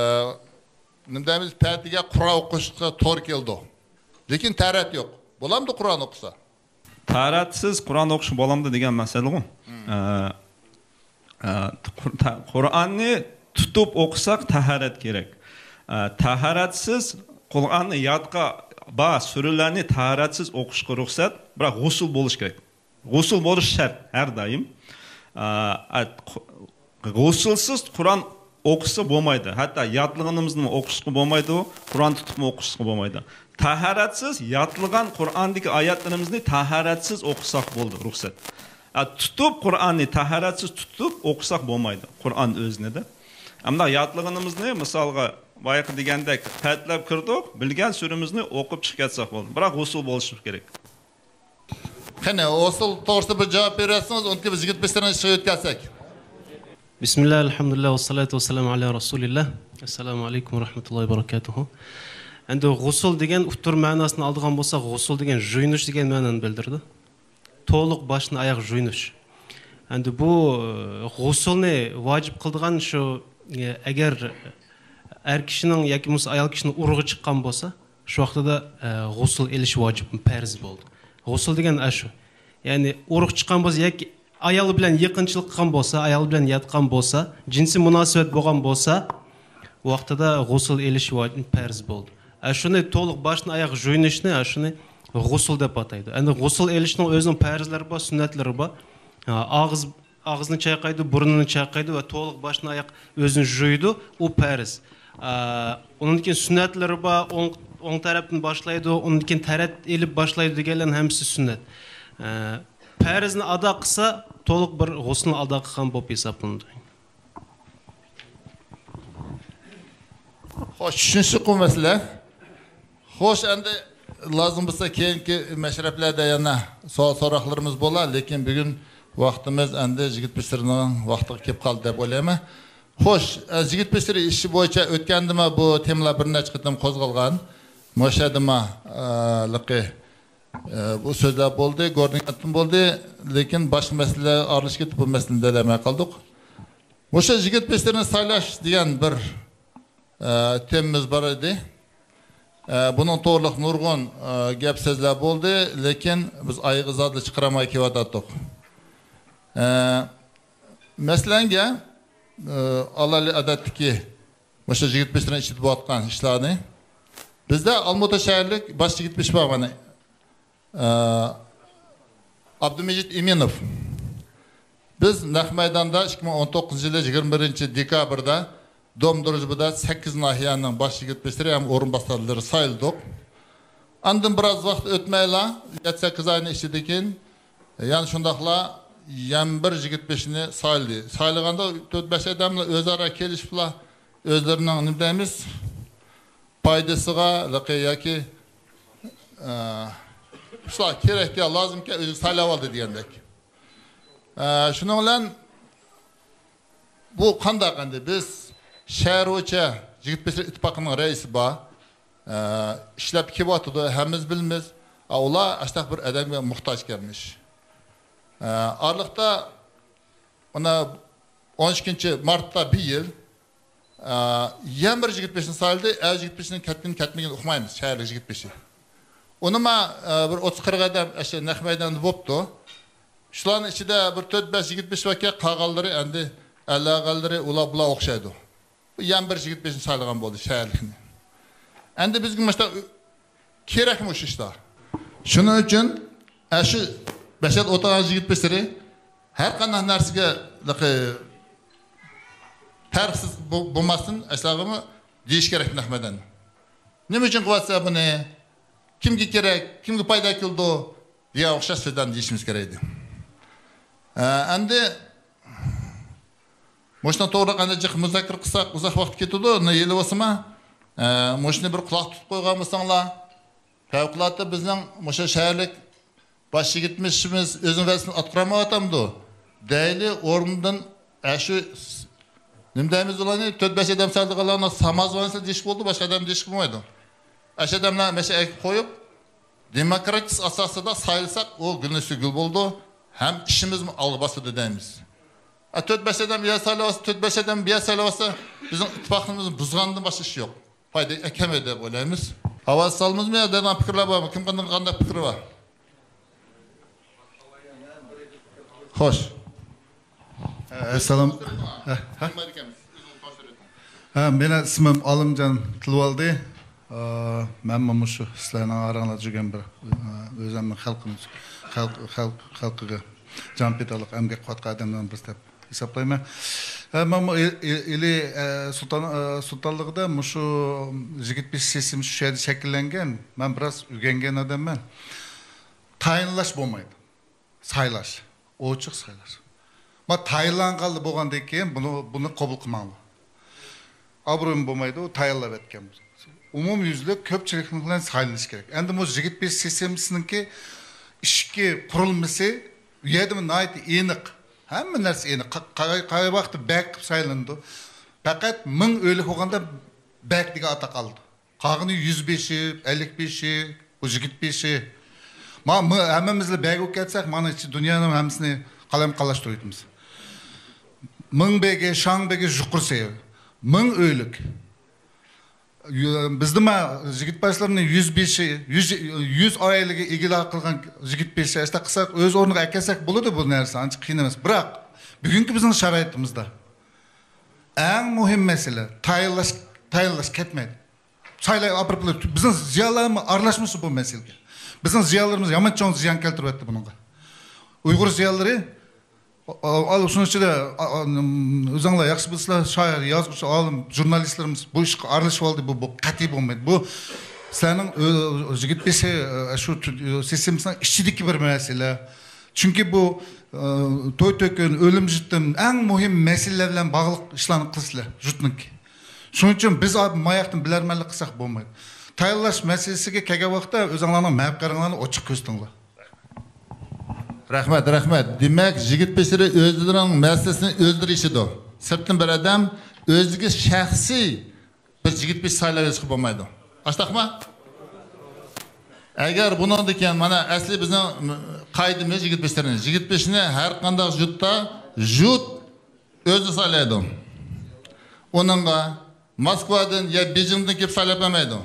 نېمە دەيمىز، پەتىگە قۇرئان ئوقۇشقا توغرا كېلىدۇ. لېكىن تەرەت يوق. بولامدۇ قۇرئان ئوقۇسا؟ تاھارەتسىز قۇرئان ئوقۇش بولامدۇ دېگەن مەسىلىغۇ. ئە، ئە، قۇر-، تا-، قۇرئاننى تۇتۇپ ئوقۇساق تاھارەت كېرەك. ئە، تاھارەتسىز قۇرئاننى يادقا بار سۈرىلەرنى تاھارەتسىز ئوقۇشقا رۇخسەت، بىراق غۇسۇل بولۇش كېرەك. غۇسۇل بولۇش شەرت ھەر دائىم. ئە، ئە، قۇ-، غۇسۇلسىز قۇرئان ئوقۇسا بولمايدۇ. ھەتتا يادلىغىنىمىزنى ئوقۇشقا بولمايدۇ، قۇرئان تۇتۇپمۇ ئوقۇشقا بولمايدۇ. تاھارەتسىز يادلىغان قۇرئاندىكى ئايەتلىرىمىزنى تاھارەتسىز ئوقۇساق بولىدۇ، رۇخسەت. ئە، تۇتۇپ قۇرئاننى تاھارەتسىز تۇتۇپ ئوقۇساق بولمايدۇ، قۇرئان ئۆزىنىدە. ئەمما يادلىغىنىمىزنى، مىسالغا، بايىقى دېگەندەك، پەتلەپ كىردۇق، بىلگەن سۈرىمىزنى ئوقۇپ چىقىپ كەتسەك بولىدۇ. بىراق غۇسۇل بولۇشى كېرەك. قېنى، غۇسۇل توغرىسىدا بىر جاۋاب بېرەتسىڭىز، ئۇنتى بىز يىگىت بېشلىرىنى ئىشقا يۆتكەلسەك. بىسمىللا، ئەلھەمدۇلىللا، ۋەسسالاتۇ ۋەسسالامۇ ئەلا رەسۇلىللا. ئەسسالامۇ ئەلەيكۇم ۋەرەھمەتۇللاھى ۋەبەرىكاتۇھۇ. ئەمدى غۇسۇل دېگەن ئۇتتۇر مەناسىنى ئالىدىغان بولساق، غۇسۇل دېگەن يۇيۇنۇش دېگەن مەنانى بىلدۈرىدۇ. تولۇق باشتىن ئاياغ يۇيۇنۇش. ئەمدى بۇ، ئە، غۇسۇلنى ۋاجىپ قىلىدىغان شۇ، ئە، ئەگەر ئەر كىشىنىڭ ياكى بولمىسا ئايال كىشىنىڭ ئۇرۇقى چىققان بولسا، شۇ ۋاقتىدا، ئە، غۇسۇل ئېلىش ۋاجىپ، پەرز بولدى. غۇسۇل دېگەن ئاشۇ. يەنى ئۇرۇق چىققان بولسا ياكى ئايال بىلەن يېقىنچىلىق قىلغان بولسا، ئايال بىلەن ياتقان بولسا، جىنسىي مۇناسىۋەت بولغان بولسا، ۋاقتىدا غۇسۇل ئېلىش ۋاجىپ، پەرز بولدى. ئە، شۇنى تولۇق باشتىن ئاياق جۇيۇنۇشنى، ئە، شۇنى غۇسۇل دەپ ئاتايدۇ. ئەمدى غۇسۇل ئېلىشنىڭ ئۆزىنىڭ پەرزلىرى بار، سۈننەتلىرى بار. ئە، ئاغزى ئاغزىنى چايقايدۇ، بۇرنىنى چايقايدۇ ۋە تولۇق باشتىن ئاياق ئۆزىنى جۇيىدۇ، ئۇ پەرز. ئا، ئۇنىڭدىن كېيىن سۈننەتلىرى بار، ئوڭ، ئوڭ تەرەپتىن باشلايدۇ، ئۇنىڭدىن كېيىن تەرەت ئېلىپ باشلايدۇ دېگەنلەرنىڭ ھەممىسى سۈننەت. ئا، پەرزنى ئادا قىلسا، تولۇق بىر غۇسلنى ئادا قىلغان بولۇپ ھېسابلىنىدۇ. خوش، چۈشىنىشلىك بۇ مەسىلە. خوش، ئەمدى لازىم بولسا كېيىنكى مەشرەپلەردە يەنە سوئال سوراقلىرىمىز بولا، لېكىن بۈگۈن ۋاقتىمىز ئەمدى يىگىت بېشىنىڭ ۋاقتىغا كېلىپ قالدى دەپ ئويلايمەن. خوش، ئە، يىگىت بېشى ئىشى بويىچە ئۆتكەندىمۇ بۇ تېمىلار بىر نەچچە قېتىم قوزغالغان. مۇشۇ يەردىمۇ، ئە، لىقى، ئە، بۇ سۆزلەر بولدى، گوردىنگتىن بولدى، لېكىن باشقا مەسىلىلەر ئارىلىشىپ كېتىپ بۇ مەسىلىنى دەلەلمەي قالدۇق. مۇشۇ يىگىت بېشىنى سايلاش دېگەن بىر ئە، تېمىمىز بار ئىدى. ئە، بۇنىڭ توغرىلىق نۇرغۇن، ئە، گەپ سۆزلەر بولدى، لېكىن بىز ئايىغى زادىلا چىقىرالماي كېلىۋاتاتتۇق. ئە، مەسىلەنگە، ئە، ئالايلى ئادەتتىكى مۇشۇ يىگىت بېشىنىڭ ئىچىدە بولۇۋاتقان ئىشلارنى، بىزدە ئالمۇتا شەھەرلىك باش يىگىت بېشى بار، مانا، ئابدۇمىجىت ئىمىنوف. بىز نەق مەيداندا ئىككى مىڭ ئون توققۇزىنچى يىلى يىگىرمە بىرىنچى دېكابىردا دوم دۇرۇژبىدا سەككىز ناھىيەنىڭ باش يىگىت بېشىلىرى ھەم ئورۇنباسارلىرى سايلىدۇق. ئاندىن بىراز ۋاقىت ئۆتمەيلا، يەتتە سەككىز ئاينىڭ ئىچىدىكىن يەنە شۇنداقلا يەنە بىر يىگىت بېشىنى سايلىدى. سايلىغاندا تۆت بەش ئادەملا ئۆزئارا كېلىشىپلا ئۆزلىرىنىڭ، نېمە دەيمىز، پايدىسىغا لىقى ياكى، ئە، شۇلار كېرەككەن، لازىمكەن، ئۆزى سايلاۋالدى دېگەندەك. ئە، شۇنىڭ بىلەن بۇ قانداق ئەمدى؟ بىز شەھەر بويىچە يىگىت بېشى ئىتتىپاقىنىڭ رەئىسى بار. ئە، ئىشلەپ كېلىۋاتىدۇ، ھەممىمىز بىلىمىز. ئە، ئۇلار ئاشتاق بىر ئادەمگە موھتاج ئىكەنمىش. ئە، ئارىلىقتا مانا ئون ئىككىنچى مارتتا بىر يىل، ئە، يەنە بىر يىگىت بېشىنى سايلىدى. ئەر يىگىت بېشىنىڭ كەتكىنى كەتمىگىنىنى ئۇقمايمىز، شەھەرلىك يىگىت بېشى. ئۇنىما، ئە، بىر ئوتتۇز قىرىق ئادەم ئاشۇ نەق مەيداندا بوپتۇ. شۇلارنىڭ ئىچىدە بىر تۆت بەش يىگىت بېشى باركەن، قالغانلىرى ئەمدى ئەلەغەللىرى ئۇلار بۇلار ئوخشايدۇ. بۇ يەنە بىر يىگىت بېشىنى سايلىغان بولدى شەھەرلىكنى. ئەمدى بىزگە مۇشۇنداق كېرەكمۇ شۇ ئىشلار؟ شۇنىڭ ئۈچۈن ئەشۇ بەشەت ئولتۇرغان يىگىت بېشلىرى ھەر قانداق نەرسىگە پەرقسىز بو-، بولماستىن ئەشۇلارغىمۇ دېيىش كېرەك نەق مەيداندا. نېمە ئۈچۈن قىلىۋاتىسىلەر بۇنى؟ كىمگە كېرەك؟ كىمگە پايدا كېلىدۇ؟ دېگەن ئوخشاش سۆزلەرنى دېيىشىمىز كېرەك ئىدى. ئە، ئەمدى مۇشۇنىڭ توغرىلىق ئەنە جىق مۇزاكىرە قىلساق ئۇزاق ۋاقىت كېتىدۇ. نە ھېلى بولسىمۇ، ئە، مۇشۇنى بىر قۇلاق تۇتۇپ قويغان بولساڭلار، پەۋقۇلئاددە بىزنىڭ مۇشۇ شەھەرلىك باش يىگىتىمىز ئۆزىنىڭ ۋەزىپىسىنى ئاتقۇرالمايۋاتامدۇ؟ دەيلى ئورنىدىن ئەشۇ، نېمە دەيمىز ئۇلارنى، تۆت بەش ئادەم سايلىغانلارنى سامازۋانسىز دېيىشكە بولىدۇ، باشقا ئادەم دېيىشكە بولمايدۇ. ئەشۇ ئادەملەرنى مەشە ئەكىپ قويۇپ، دېموكراتىك ئاساسىدا سايلىساق، ئۇ گۈلنىسى گۈل بولىدۇ، ھەم ئىشىمىزمۇ ئالغا باسىدۇ دەيمىز. ئە، تۆت بەش ئادەم يا سايلىۋالسا، تۆت بەش ئادەم بۇ يەر سايلىۋالسا، بىزنىڭ ئىتتىپاقلىقىمىزنى بۇزغاندىن باشقا ئىش يوق. پايدا ئەكەلمەيدۇ دەپ ئويلايمىز. ھاۋا سالىمىزمۇ يا دەيدىغان پىكىرلەر بارمۇ؟ كىم قانداق، قانداق پىكرى بار؟ خوش. ئەسسالام. ھە، ھە. ھە، مېنىڭ ئىسمىم ئالىمجان تىلىۋالدى. ئا، مەنمۇ مۇشۇ سىلەرنىڭ ئاراڭلاردا يۈرگەن بىر، ئا، ئۆزۈمنىڭ خەلقىم، خەلق، خەلق، خەلقىگە جان پىدالىق ئەمگەك قىلىۋاتقان ئادەملەرنىڭ بىرسى دەپ ھېسابلايمەن. ھە، مەنمۇ ئىلى، ئىلى، ئە، سۇلتان، ئە، سۇلتانلىقىدا مۇشۇ يىگىت بېشى سىستېمىسى شۇ يەردە شەكىللەنگەن. مەن بىراز ئۆگەنگەن ئادەممەن. تايىنلاش بولمايدۇ. سايلاش. ئوچۇق سايلاش. ما تايىنلانغانلا بولغاندىن كېيىن بۇنى، بۇنى قوبۇل قىلماڭلار. ئابرۇيمۇ بولمايدۇ، تايىنلاۋەتكەن. ئومۇميۈزلۈك كۆپچىلىك بىلەن سايلىنىش كېرەك. ئەمدى بۇ يىگىت بېشى سىستېمىسىنىڭكى ئىچكى قۇرۇلمىسى ئۇ يەردىمۇ ناھايىتى ئېنىق. ھەممە نەرسە ئېنىق. قا-، قا-، قايسى ۋاقىتتا بەگ قىلىپ سايلىنىدۇ. پەقەت مىڭ ئۆيلۈك بولغاندا بەگ دېگەن ئاتاق ئالىدۇ. قالغىنى يۈز بېشى، ئەللىك بېشى، بۇ يىگىت بېشى. ما-، ما-، ھەممىمىزلا بەگ بولۇپ كەتسەك، مانا ئىچى دۇنيانىڭ ھەممىسىنى قالايمىقانلاشتۇرۇۋېتىمىز. مىڭ بېگى، شاڭ بېگى يۇقىرىسى. مىڭ ئۆيلۈك. يۈ-، بىزدىمۇ يىگىت باشلىرىنى يۈز بېشى، يۈز، يۈز ئائىلىگە ئىگىلىك قىلغان يىگىت بېشى ئاشتا قىلساق، ئۆز ئورنىغا ئەكەلسەك بولىدۇ، بۇ نەرسە ئانچە قىيىن ئەمەس. بىراق، بۈگۈنكى بىزنىڭ شارائىتىمىزدا ئەڭ مۇھىم مەسىلە تايىنلاش، تايىنلاش كەتمەيدۇ. سايلاي ئاپىرىپ، بىزنىڭ زىيالىيلارمۇ ئارىلاشمىسۇن بۇ مەسىلىگە. بىزنىڭ زىيالىيلىرىمىز يامان چوڭ زىيان كەلتۈرۈۋەتتى بۇنىڭغا. ئۇيغۇر زىيالىيلىرى، ئا-، ئا-، ئال، شۇنىڭ ئىچىدە، ئا-، ئا-، نېم-، ئۆزۈڭلار ياخشى بىلىسىلەر، شائىر، يازغۇچى، ئالىم، ژۇرنالىستلىرىمىز بۇ ئىشقا ئارىلىشىۋالدى. بۇ، بۇ قەتئىي بولمايدۇ. بۇ سىلەرنىڭ ئۆ-، يىگىت بېشى، ئە، شۇ تۈ-، سىستېمىسىنىڭ ئىچىدىكى بىر مەسىلە. چۈنكى بۇ، ئە، توي تۆكۈن، ئۆلۈم يېتىم، ئەڭ مۇھىم مەسىلىلەر بىلەن باغلىق ئىشلارنى قىلىسىلەر، يۇرتنىڭكى. شۇنىڭ ئۈچۈن بىز ما ياقتىن بىلەرمەنلىك قىلساق بولمايدۇ. تايىنلاش مەسىلىسىگە كەلگەن ۋاقىتتا ئۆزۈڭلارنىڭ مەپكارىڭلارنى ئوچۇق كۆرسىتىڭلار. رەھمەت، رەھمەت. دېمەك، يىگىت بېشىلىرى ئۆزلىرىنىڭ مەسىلىسىنى ئۆزلىرى يېشىدۇ. سىرتتىن بىر ئادەم ئۆزىگە شەخسىي بىر يىگىت بېشى سايلاۋېلىشقا بولمايدۇ. ئاشتاقما؟ ئەگەر بۇنىڭدىن كېيىن، مانا، ئەسلى بىزنىڭ قائىدىمىز يىگىت بېشىلىرىنى. يىگىت بېشىنى ھەر قانداق يۇرتتا يۇرت ئۆزى سايلايدۇ. ئۇنىڭغا موسكۋادىن يا بېيجىڭدىن كېلىپ سايلاپ بەرمەيدۇ.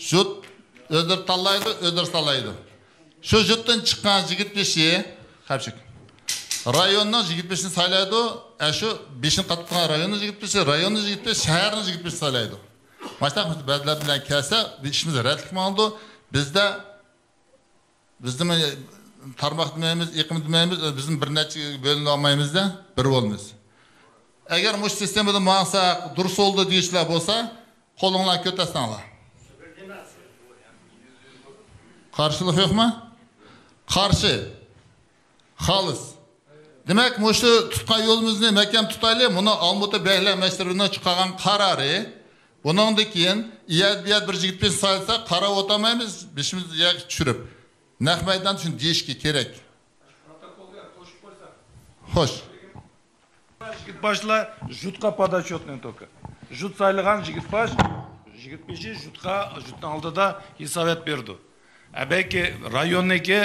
يۇرت ئۆزلىرى تاللايدۇ، ئۆزلىرى سايلايدۇ. شۇ يۇرتتىن چىققان يىگىت بېشى، قاپچىك، رايوننىڭ يىگىت بېشىنى سايلايدۇ. ئە، شۇ بېشىنى قاتتىق قىلغان رايوننىڭ يىگىت بېشى، رايوننىڭ يىگىت بېشى، شەھەرنىڭ يىگىت بېشىنى سايلايدۇ. ماشۇنداق بەدلەر بىلەن كەلسە، بىز ئىشىمىز رەتلىك ماڭىدۇ. بىزدە، بىزدىمۇ تارماق دېمەيمىز، ئېقىم دېمەيمىز، بىزمۇ بىر نەچچىگە بۆلۈنۈپ ئالمايمىز-دە، بىر بولىمىز. ئەگەر مۇشۇ سىستېمىدا ماڭساق، دۇرۇس بولدى دېگۈچىلەر بولسا، قولۇڭلارنى كۆتەرسەڭلار. قارشىلىق يوقمۇ؟ قارشى. خالىس. دېمەك، مۇشۇ تۇتقان يولىمىزنى مەھكەم تۇتايلى. مۇنۇ ئالمۇتا بەگلەر مەشرىپىنىڭ چىقارغان قارارى. بۇنىڭدىن كېيىن ئىيەد بىيەد بىر يىگىت بىلەن سايلىسا، قاراپ ئولتۇرمايمىز، بېشىمىزنى يەرگە چۈشۈرۈپ. نەق مەيداندا شۇنى دېيىشكە كېرەك. خوش. يىگىت باشلار ژۇتقا подотчётный только. ژۇت سايلىغان يىگىت باش، يىگىت بېشى ژۇتقا، ژۇتنىڭ ئالدىدا ھېسابات بېرىدۇ. ئە، بەلكى رايوننىڭكى،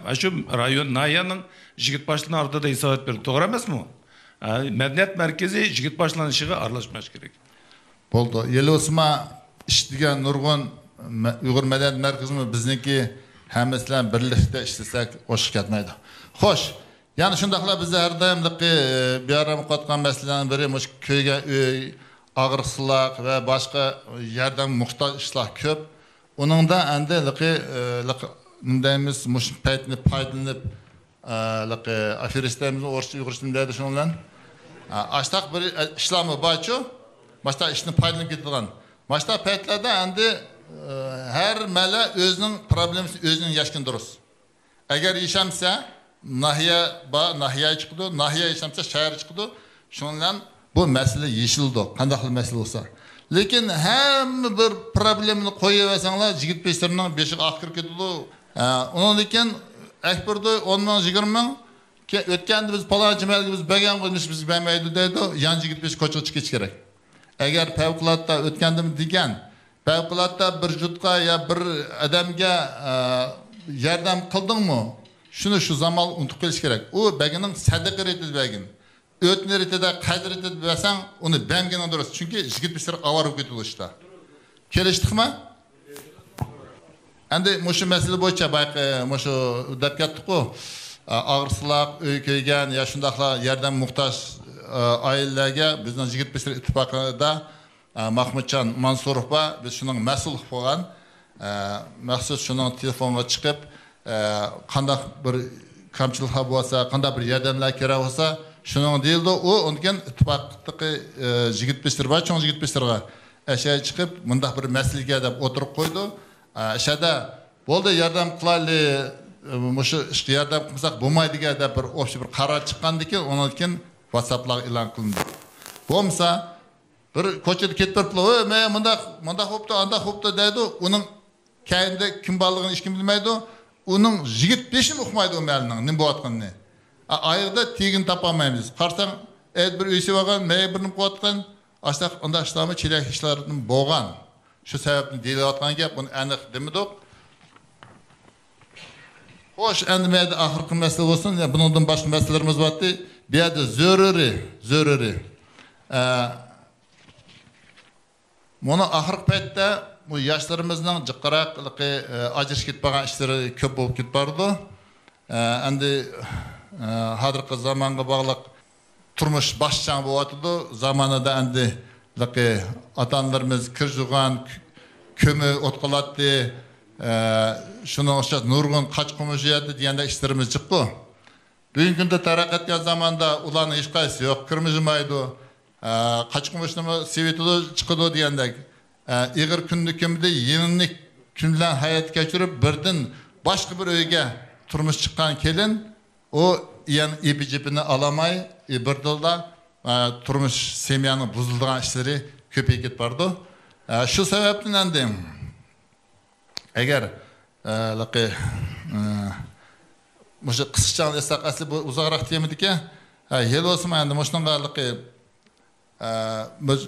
ئە، شۇ رايون، ناھىيەنىڭ يىگىت باشلىرىنىڭ ئالدىدا ھېسابات بېرىدۇ. توغرا ئەمەسمۇ؟ ئە، مەدەنىيەت مەركىزى يىگىت باشلارنىڭ ئىشىغا ئارىلاشماس كېرەك. بولدى. ھېلى بولسىمۇ ئىش دېگەن نۇرغۇن مە-، ئۇيغۇر مەدەنىيەت مەركىزىمۇ بىزنىڭكى ھەممىسى بىلەن بىرلىكتە ئىشلىسەك ئوشۇق كەتمەيدۇ. خوش. يەنە شۇنداقلا بىز ھەر دائىم لىقى، ئى، بىئارام قىلىۋاتقان مەسىلىلەرنىڭ بىرى مۇشۇ كۆيگەن ئۆي، ئاغرىقسىزلار ۋە باشقا ياردەم موھتاج ئىشلار كۆپ. ئۇنىڭدا ئەندى لىقى، ئى، لىقى، نېمە دەيمىز، مۇشۇ پەيتنى پايدىلىنىپ، ئە، لىقى ئافېرىست دەيمىزمۇ، ئورۇسچە، ئۇيغۇرچە نېمە دەيدۇ شۇنىڭ بىلەن؟ ئە، ئاشتاق بىر، ئە، ئىشلارمۇ بارچۇ؟ ماشتا ئىشنى پايدىلىنىپ كېتىدىغان. ماشتا پەيتلەردە ئەندى، ئە، ھەر مەلە ئۆزىنىڭ پروبلېمىسىنى ئۆزىنىڭ يەشكىنى دۇرۇس. ئەگەر يېشەمسە، ناھىيە بار، ناھىيە چىقىدۇ، ناھىيە يېشەمسە، شەھەر چىقىدۇ. شۇنىڭ بىلەن بۇ مەسىلە يېشىلىدۇ، قانداقلا مەسىلە بولسا. لېكىن ھەممە بىر پروبلېمىنى قويۇۋەرسەڭلار، يىگىت بېشىلىرىنىڭ بېشىغا ئاق كىرىپ كېتىدۇ. ھە، ئۇنىڭدىن كېيىن ئەكبەر دوي ئون مىڭ، يىگىرمە مىڭ، كە-، ئۆتكەندە بىز پالانچى مەھەللىگە بىز بەرگەن قىلمىش بىزگە بەرمەيدۇ دەيدۇ، يان يىگىت بېشى كوچىغا چىقىش كېرەك. ئەگەر پەۋقۇلئاددە ئۆتكەندىمۇ دېگەن، پەۋقۇلئاددە بىر يۇرتقا يا بىر ئادەمگە، ئە، ياردەم قىلدىڭمۇ؟ شۇنى شۇ زامانلا ئۇنتۇپ قېلىش كېرەك. ئۇ بەگنىڭ سەدىقە رېتىدە بەرگىن. ئۆتنە رېتىدە، قەد رېتىدە بەرسەڭ، ئۇنى بەرمىگىنىڭ دۇرۇس. چۈنكى يىگىت بېشىلىرى ئاۋارە بولۇپ كېتىدۇ ئىشتا. كېلىشتۇقمۇ؟ ئەندى مۇشۇ مەسىلە بويىچە بايىقى مۇشۇ دەپ كەتتۇققۇ، ئاغرىقسىزلار، ئۆي كۆيگەن يا شۇنداقلا ياردەم موھتاج، ئائىلىلەرگە بىزنىڭ يىگىت بېشىلىرى ئىتتىپاقىدا، ماخمۇتجان مانسۇروف بار، بىز شۇنىڭ مەسئۇلى بولغان، مەخسۇس شۇنىڭ تېلېفونغا چىقىپ، قانداق بىر كەمچىلىكلەر بولسا، قانداق بىر ياردەملەر كېرەك بولسا، شۇنىڭ دېيىلدى. ئۇ ئۇنىڭ كېيىن ئىتتىپاقتىكى يىگىت بېشىلىرى بار، چوڭ يىگىت بېشىلىرىغا ئەشەگە چىقىپ، مۇنداق بىر مەسىلىگە دەپ ئوتتۇرىغا قويدى. ئەشەدە بولدى، ياردەم قىلايلى، مۇشۇ ئىشقا ياردەم قىلمىساق بولمايدىكەن دەپ بىر ئوبشىي بىر قارار چىققاندىن كېيىن، ئۇنىڭدىن كېيىن ۋاتساپلارغا ئېلان قىلىندى. بولمىسا، بىر كوچىدا كېتىپ بېرىپلا، ھۆي، مەن مۇنداق، مۇنداق بوپتۇ، ئانداق بوپتۇ دەيدۇ. ئۇنىڭ كەينىدە كىم بارلىقىنى ھېچكىم بىلمەيدۇ. ئۇنىڭ يىگىت بېشىمۇ ئۇقمايدۇ ئۇ مەھەللىنىڭ نېمە بولۇۋاتقىنىنى. ئا-، ئايىغىدا تېگىنى تاپالمايمىز. قارىساڭ، ئەيدە بىر ئۆي سېلىۋالغان، مەيە بىر نېمە قىلىۋاتقان، ئاشتاق ئانداق ئىشلارمۇ چېلەك ئىشلاردىن بولغان. شۇ سەۋەبتىن دېيىلىۋاتقان گەپ، بۇنى ئېنىق دېمىدۇق. خوش، ئەندى مەيدە ئاخىرقى مەسىلە بولسۇن. يا، بۇنىڭدىن باشقا مەسىلىلىرىمىز بارتى. بۇ يەردە زۆرۈرى، زۆرۈرى، ئە، مانا ئاخىرقى پەيتتە بۇ ياشلىرىمىزنىڭ جىقراق، ئە، ئاجرىشىپ كېتىپ قالغان ئىشلىرى كۆپ بولۇپ كېتىپ بارىدۇ. ئە، ئەمدى، ئە، ھازىرقى زامانغا باغلىق تۇرمۇش باشچاڭ بولۇۋاتىدۇ. زامانىدا ئەمدى ھېلىقى ئاتا-ئانىلىرىمىز كىر يۇغان، كۆمۈر ئوت قىلاتتى. ئە، شۇنىڭغا ئوخشاش نۇرغۇن قاچا-قۇمۇش يۇياتتى دېگەندەك ئىشلىرىمىز جىققۇ. بۈگۈنكى كۈندە تەرەققىي ئەتكەن زاماندا ئۇلارنىڭ ھېچقايسىسى يوق، كىرمۇ يۇمايدۇ. ئە، قاچا-قۇمۇچنىمۇ سېۋىتىدۇ، چىقىدۇ دېگەندەك. ئە، ئېغىر كۈننى كۈنىدە يېنىنى كۈن بىلەن ھايات كەچۈرۈپ، بىردىن باشقا بىر ئۆيگە تۇرمۇش چىققان كېلىن، ئۇ يەنە ئېپى-جېپىنى ئالالماي، ئى، بىردىنلا، ئە، تۇرمۇش سېميانىڭ بۇزۇلىدىغان ئىشلىرى كۆپىيىپ كېتىپ بارىدۇ. ئە، شۇ سەۋەبتىن ئەمدى ئەگەر، ئە، ھېلىقى، ئە، مۇشۇ قىسقىچە ئېيتساق، ئەسلى بۇ ئۇزاقراق تېمىدىكەن. ئە، ھېلى بولسىمۇ ئەمدى مۇشۇنىڭغا ھېلىقى، ئە، بىز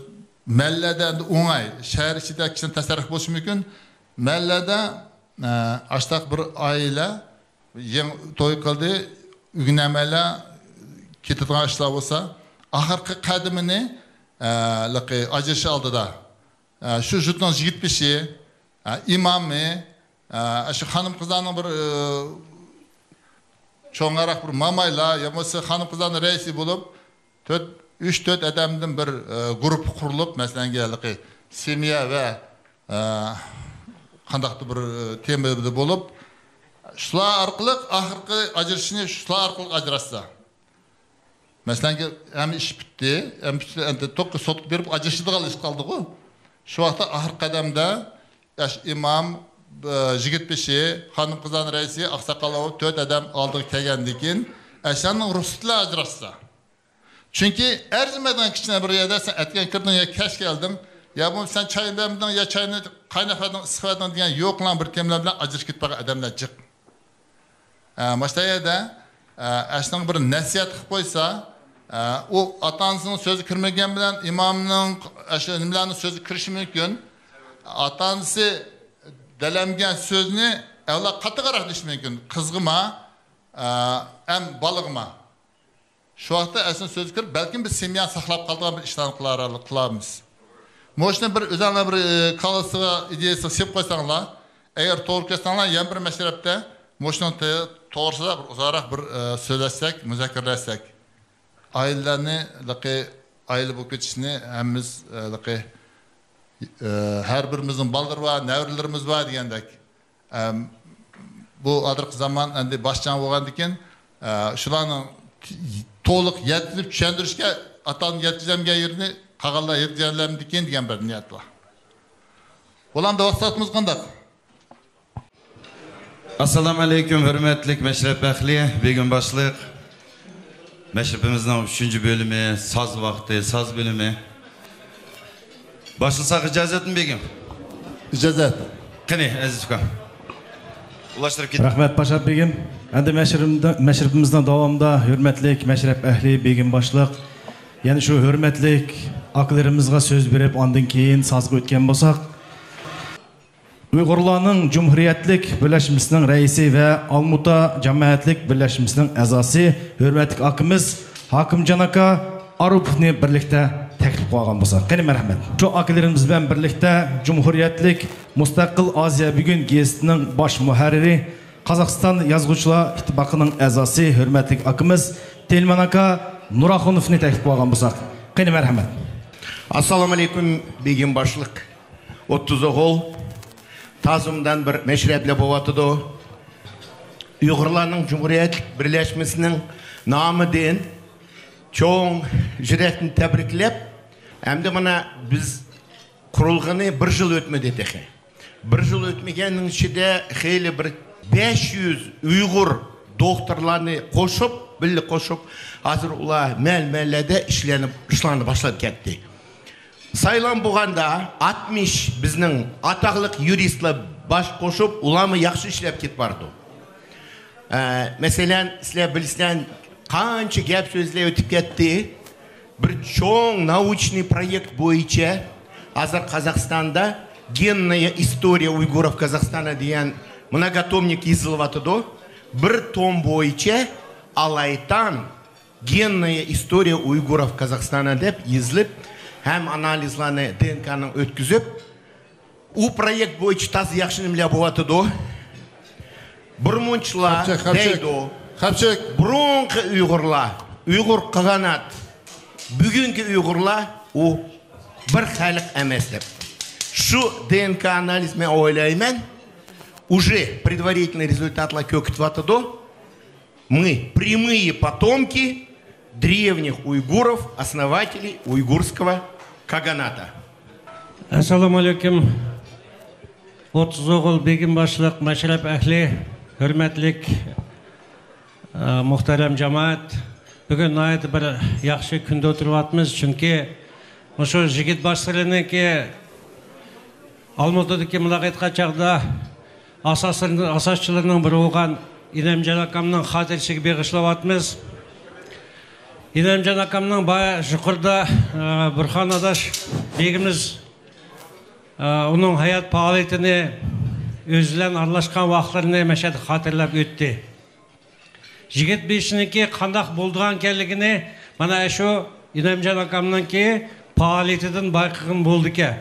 مەھەللىدە ئەمدى ئوڭاي، شەھەر ئىچىدە كىشىنى تەسەررۇپ بولۇشى مۇمكىن. مەھەللىدە، ئە، ئاشتاق بىر ئائىلە يېڭى توي قىلدى، ئۆگىنەلمەيلا كېتىدىغان ئىشلار بولسا، ئاخىرقى قەدىمىنى، ئە، ھېلىقى ئاجرىشىش ئالدىدا، ئە، شۇ يۇرتنىڭ يىگىت بېشى، ئە، ئىمامى، ئە، شۇ خانىم قىزلارنىڭ بىر، ئە، چوڭراق بىر مامايلار يا بولمىسا خانىم قىزلارنىڭ رەئىسى بولۇپ، تۆت، ئۈچ، تۆت ئادەمدىن بىر، ئە، گۇرۇپپا قۇرۇلۇپ، مەسىلەن، ھېلىقى سېميا ۋە، ئە، قانداقتۇر بىر، ئە، تېمىدا بولۇپ، شۇلار ئارقىلىق ئاخىرقى ئاجرىشىشنى شۇلار ئارقىلىق ئاجراتسا. مەسىلەنكى، ھەممە ئىش پۈتتى. ھەممە پۈتتى، ئەمدى توك سوتقا بېرىپ ئاجرىشىدىغان ئىش قالدىغۇ. شۇ ۋاقىتتا ئاخىرقى قەدەمدە، ئاش ئىمام، ئە، يىگىت بېشى، خانىم قىزلارنىڭ رەئىسى، ئاقساقاللار بولۇپ تۆت ئادەم ئالدىغا كەلگەندىن كېيىن، ئاشۇنىڭ رۇخسىتى بىلەن ئاجراشسا. چۈنكى ئەرزىمەيدىغان كىچىككىنە بىر يەردە سەن ئەتىگەن كىردىڭ يا كەچ كەلدىڭ، يا بولمىسا سەن چاي بەرمىدىڭ يا چاينى قايناپ بەردىڭ، ئىسسىق بەردىڭ دېگەن يوقلىغان بىر تېمىلار بىلەن ئاجرىشىپ كېتىپ قالغان ئادەملەر جىق. ئە، مانا شۇ يەردە، ئە، ئاشۇنىڭغا بىر نەسىھەت قىلىپ قويسا، ئە، ئۇ ئاتا-ئانىسىنىڭ سۆزى كىرمىگەن بىلەن ئىمامنىڭ، ئە، شۇ نېمىلەرنىڭ سۆزى كىرىشى مۇمكىن. ئاتا-ئانىسى دەلەمگەن سۆزنى ئەۋلاد قاتتىقراق دېيىشى مۇمكىن. قىزغىما، ئە، ھەم بالىغىما. شۇ ۋاقىتتا ئەسلى سۆزى كىرىپ، بەلكىم بىز سېميانى ساقلاپ قالىدىغان بىر ئىشلارنى قىلار-، قىلارمىز. مۇشۇنى بىر ئۆزۈڭلار بىر، ئى، كاللىسىغا، ئىدىيەسىگە سېلىپ قويساڭلار، ئەگەر توغرا كەلسەڭلار، يەنە بىر مەشرەپتە مۇشۇنىڭ تە-، توغرىسىدا بىر ئۇزاقراق بىر، ئى، سۆزلەشسەك، مۇزاكىرىلەشسەك. ئائىلىلەرنى، لىقى، ئائىلە بولۇپ كېتىشنى ھەممىمىز، ئى، لىقى، ئى، ھەر بىرىمىزنىڭ بالىلىرى بار، نەۋرىلىرىمىز بار دېگەندەك. ئەم، بۇ ھازىرقى زامان ئەمدى باشچاڭ بولغاندىكىن، ئە، شۇلارنىڭ تولۇق يەتكۈزۈپ چۈشەندۈرۈشكە ئاتان يەتكۈزەلمىگەن يېرىنى قالغانلار يەتكۈزەلمىدىكىن دېگەن بىر نىيەت بار. بۇلاردا ۋاقىت سائىتىمىز قانداق؟ ئەسسالامۇ ئەلەيكۇم، ھۆرمەتلىك مەشرەپ ئەھلى، بېگىم باشلىق. مەشرىپىمىزنىڭ ئۈچىنچى بۆلۈمى، ساز ۋاقتى، ساز بۆلۈمى. باشلىساق ئىجازەتمۇ، بېگىم؟ ئىجازەت. قېنى، ئەزىز ئۇكام. ئۇلاشتۇرۇپ كېتىڭ. رەھمەت، پاشا بېگىم. ئەمدى مەشرىپىمدە-، مەشرىپىمىزنىڭ داۋامىدا ھۆرمەتلىك مەشرەپ ئەھلى، بېگىم باشلىق، يەنە شۇ ھۆرمەتلىك ئاكىلىرىمىزغا سۆز بېرىپ، ئاندىن كېيىن سازغا ئۆتكەن بولساق. ئۇيغۇرلارنىڭ جۇمھۇرىيەتلىك بىرلەشمىسىنىڭ رەئىسى ۋە ئالمۇتا جامائەتلىك بىرلەشمىسىنىڭ ئەزاسى، ھۆرمەتلىك ئاكىمىز ھاكىمجان ئاكا ئاروپوفنى بىرلىكتە تەكلىپ قىلىۋالغان بولساق. قېنى، مەرھەمەت. شۇ ئاكىلىرىمىز بىلەن بىرلىكتە جۇمھۇرىيەتلىك مۇستەقىل ئازىيا بۈگۈن گېزىتىنىڭ باش مۇھەررىرى، قازاقىستان يازغۇچىلار ئىتتىپاقىنىڭ ئەزاسى، ھۆرمەتلىك ئاكىمىز تېلىمان ئاكا نۇراخۇنوفنى تەكلىپ قىلىۋالغان بولساق. قېنى، مەرھەمەت. ئەسسالامۇئەلەيكۇم، بېگىم باشلىق. ئوتتۇز ئوغۇل، تازىمدان بىر مەشرەپلەر بولۇۋاتىدۇ. ئۇيغۇرلارنىڭ جۇمھۇرىيەتلىك بىرلەشمىسىنىڭ نامىدىن چوڭ يۈرەكتىن تەبرىكلەپ، ئەمدى مانا بىز قۇرۇلغىنى بىر يىل ئۆتمىدى تېخى. بىر يىل ئۆتمىگەننىڭ ئىچىدە خېلى بىر بەش يۈز ئۇيغۇر دوختۇرلارنى قوشۇپ، بىللە قوشۇپ، ھازىر ئۇلار مەھەللە-مەھەللىدە ئىشلەرنى، ئىشلارنى باشلاپ كەتتى. سايلام بولغاندا ئاتمىش بىزنىڭ ئاتاقلىق يۇرىستلار باش قوشۇپ، ئۇلارمۇ ياخشى ئىشلەپ كېتىپ بارىدۇ. ئە، مەسىلەن، سىلەر بىلىسىلەر، قانچە گەپ سۆزلەر ئۆتۈپ كەتتى. بىر چوڭ ناۋچنىي پرويېكت بويىچە ھازىر قازاقىستاندا «Генная история уйгуров Казахстана» دېگەن مونوگاتومنىك يېزىلىۋاتىدۇ. بىر توم بويىچە ئالايتان «Генная история уйгуров Казахстана» دەپ يېزىلىپ، ھەم ئانالىزلارنى دى ئېن كانىڭ ئۆتكۈزۈپ، ئۇ پرويېكت بويىچە تازا ياخشى نېمىلەر بولۇۋاتىدۇ. بىرمۇنچىلار خەپچەك، خەپچەك، دەيدۇ. خەپچەك. بۇرۇنقى ئۇيغۇرلار، ئۇيغۇر قاغانات، بۈگۈنكى ئۇيغۇرلار ئۇ بىر خەلق ئەمەس دەپ. شۇ دى ئېن كا ئانالىز، مەن ئويلايمەن، ئۇژې پرېدۋارىتېلنىي رېزۇلتاتلار كۆركىتىۋاتىدۇ. Мы прямые потомки древних уйгуров, основателей уйгурского каганата. ئەسسالامۇئەلەيكۇم. ئوتتۇز ئوغۇل بېگىم باشلىق مەشرەپ ئەھلى، ھۆرمەتلىك، ئە، مۇھتەرەم جامائەت. بۈگۈن ناھايىتى بىر ياخشى كۈندە ئولتۇرۇۋاتىمىز، چۈنكى مۇشۇ يىگىت باشلىرىنىڭكى ئالمۇتىدىكى مۇلاقات قىلغان چاغدا ئاساسلىرىنىڭ، ئاساسچىلىرىنىڭ بىرى بولغان ئىنەمجان ئاكامنىڭ خاتىرىسىگە بېغىشلاۋاتىمىز. ئىنەمجان ئاكامنىڭ بايا يۇقىرىدا، ئە، بۇرھان ئاداش بېگىمىز، ئە، ئۇنىڭ ھايات پائالىيىتىنى، ئۆزى بىلەن ئارىلاشقان ۋاقىتلىرىنى مەشەدە خاتىرىلەپ ئۆتتى. يىگىت بېشىنىڭكى قانداق بولىدىغان ئىكەنلىكىنى مانا شۇ ئىنەمجان ئاكامنىڭكى پائالىيىتىدىن بايقىغىلى بولىدىكەن.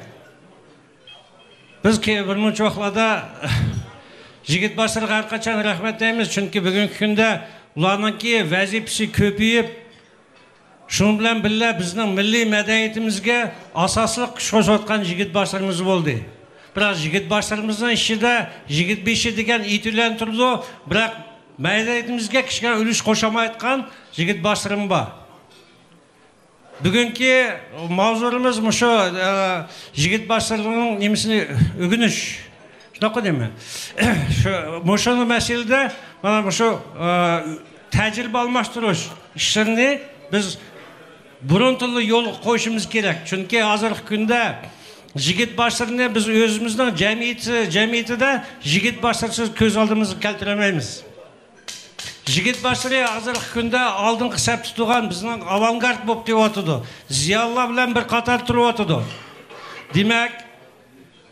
بىز كەي-، بىر مۇنچە ۋاقىتلاردا يىگىت باشلىرىغا ھەر قاچان رەھمەت دەيمىز، چۈنكى بۈگۈنكى كۈندە ئۇلارنىڭكى ۋەزىپىسى كۆپىيىپ، شۇنىڭ بىلەن بىللە بىزنىڭ مىللىي مەدەنىيىتىمىزگە ئاساسلىق كۈچ قوشۇۋاتقان يىگىت باشلىرىمىز بولدى. بىراق يىگىت باشلىرىمىزنىڭ ئىچىدە يىگىت بېشى دېگەن ئېتى بىلەن تۇرىدۇ، بىراق مەدەنىيىتىمىزگە كىچىككىنە ئۈلۈش قوشالمايدىغان يىگىت باشلىرىمۇ بار. بۈگۈنكى ماۋزۇلىرىمىز مۇشۇ، ئە، يىگىت باشلىرىنىڭ نېمىسىنى ئۆگىنىش. شۇنداققۇ دەيمەن. شۇ، مۇشۇ مەسىلىدە مانا مۇشۇ، ئە، تەجرىبە ئالماشتۇرۇش ئىشلىرىنى بىز بۇرۇنتىنلا يولغا قويۇشىمىز كېرەك. چۈنكى ھازىرقى كۈندە يىگىت باشلىرىنى بىز ئۆزىمىزنىڭ جەمئىيىتى، جەمئىيىتىدە يىگىت باشلىرىسىز كۆز ئالدىمىزغا كەلتۈرەلمەيمىز. يىگىت باشلىرى ھازىرقى كۈندە ئالدىنقى سەپتە تۇرغان بىزنىڭ ئاۋانگارد بولۇپ تۇرۇۋاتىدۇ. زىيالىيلار بىلەن بىر قاتار تۇرۇۋاتىدۇ. دېمەك،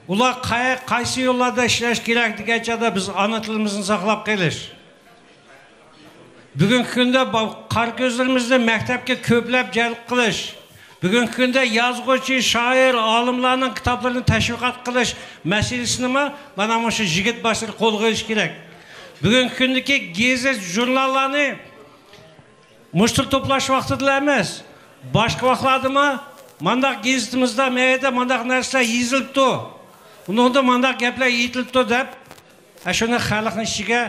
ئۇلار قاي-، قايسى يوللاردا ئىشلەش كېرەك دېگەن چاغدا بىز ئانا تىلىمىزنى ساقلاپ قېلىش. بۈگۈنكى كۈندە با-، قارا كۆزلىرىمىزنى مەكتەپكە كۆپلەپ جەلپ قىلىش. بۈگۈنكى كۈندە يازغۇچى، شائىر، ئالىملارنىڭ كىتابلىرىنى تەشۋىقات قىلىش مەسىلىسىنىمۇ مانا مۇشۇ يىگىت باشلىرى قولغا ئېلىشى كېرەك. بۈگۈنكى كۈندىكى گېزىت، ژۇرناللارنى مۇشتەرى توپلاش ۋاقتىدىلا ئەمەس، باشقا ۋاقىتلاردىمۇ مانداق گېزىتىمىزدا، مەيەردە مانداق نەرسىلەر يېزىلىپتۇ، ئۇنىڭدا مانداق گەپلەر ئېيتىلىپتۇ دەپ، ئەشۇنى خەلقنىڭ ئىچىگە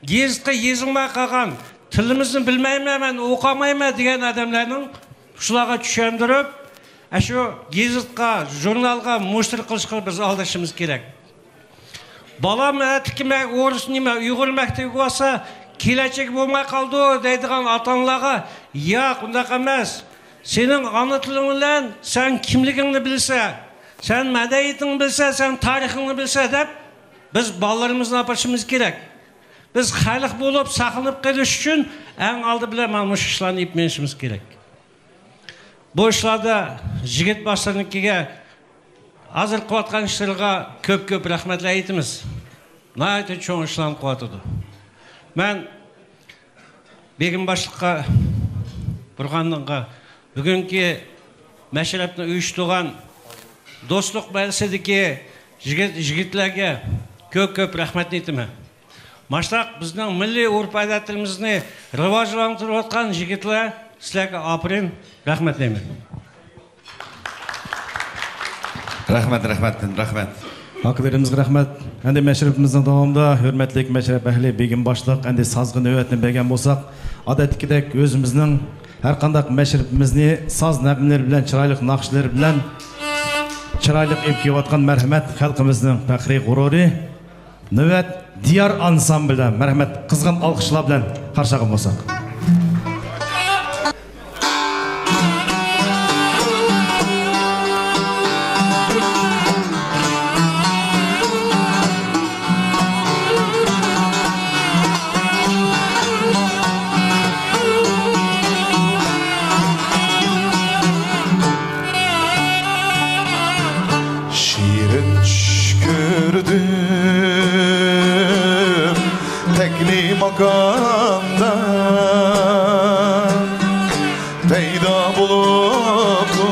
گېزىتقا يېزىلماي قالغان، تىلىمىزنى بىلمەيمەن، مەن ئوقۇيالمايمەن دېگەن ئادەملەرنىڭ شۇلارغا چۈشەندۈرۈپ، ئەشۇ گېزىتقا، ژۇرنالغا مۇشتەرى قىلىشقا بىز ئالدىرىشىمىز كېرەك. بالام ئەتىكى مە-، ئورۇس نېمە، ئۇيغۇر مەكتىپىگە بارسا، كېلەچەك بولماي قالىدۇ دەيدىغان ئاتا-ئانىلارغا، ياق، ئۇنداق ئەمەس. سېنىڭ ئانا تىلىڭ بىلەن سەن كىملىكىڭنى بىلسە، سەن مەدەنىيىتىڭنى بىلسە، سەن تارىخىڭنى بىلسە دەپ، بىز بالىلىرىمىزنى ئاپىرىشىمىز كېرەك. بىز خەلق بولۇپ ساقلىنىپ قېلىش ئۈچۈن ئەڭ ئالدى بىلەن مانا مۇشۇ ئىشلارنى ئېلىپ مېڭىشىمىز كېرەك. بۇ ئىشلاردا يىگىت باشلىرىنىڭكىگە ھازىر قىلىۋاتقان ئىشلىرىغا كۆپ-كۆپ رەھمەتلەر ئېيتىمىز. ناھايىتى چوڭ ئىشلارنى قىلىۋاتىدۇ. مەن بېگىم باشلىققا، بۇرھانغا، بۈگۈنكى مەشرەپنى ئۇيۇشتۇرغان دوستلۇق مەجلىسىدىكى يىگىت، يىگىتلەرگە كۆپ-كۆپ رەھمەتنى ئېيتىمەن. ماشۇنداق بىزنىڭ مىللىي ئۆرپ-ئادەتلىرىمىزنى راۋاجلاندۇرۇۋاتقان يىگىتلەر، سىلەرگە ئاپىرىن، رەھمەت دەيمەن. رەھمەت، رەھمەت، رەھمەت. ئاكىلىرىمىزغا رەھمەت. ئەمدى مەشرىپىمىزنىڭ داۋامىدا ھۆرمەتلىك مەشرەپ ئەھلى بېگىم باشلىق ئەمدى سازغا نۆۋەتنى بەرگەن بولساق، ئادەتتىكىدەك ئۆزىمىزنىڭ ھەر قانداق مەشرىپىمىزنى ساز نەغمىلىرى بىلەن، چىرايلىق ناخشىلىرى بىلەن چىرايلىق ئېلىپ كېلىۋاتقان مەرھەمەت خەلقىمىزنىڭ پەخرىي غۇرۇرى. نۆۋەت دىيار ئانسامبىلىدا مەرھەمەت، قىزغىن ئالقىشلار بىلەن قارشى ئالغان بولساق. شېرىن چۈش كۆردۈم تەكلىماكاندا، پەيدا بولۇپتۇ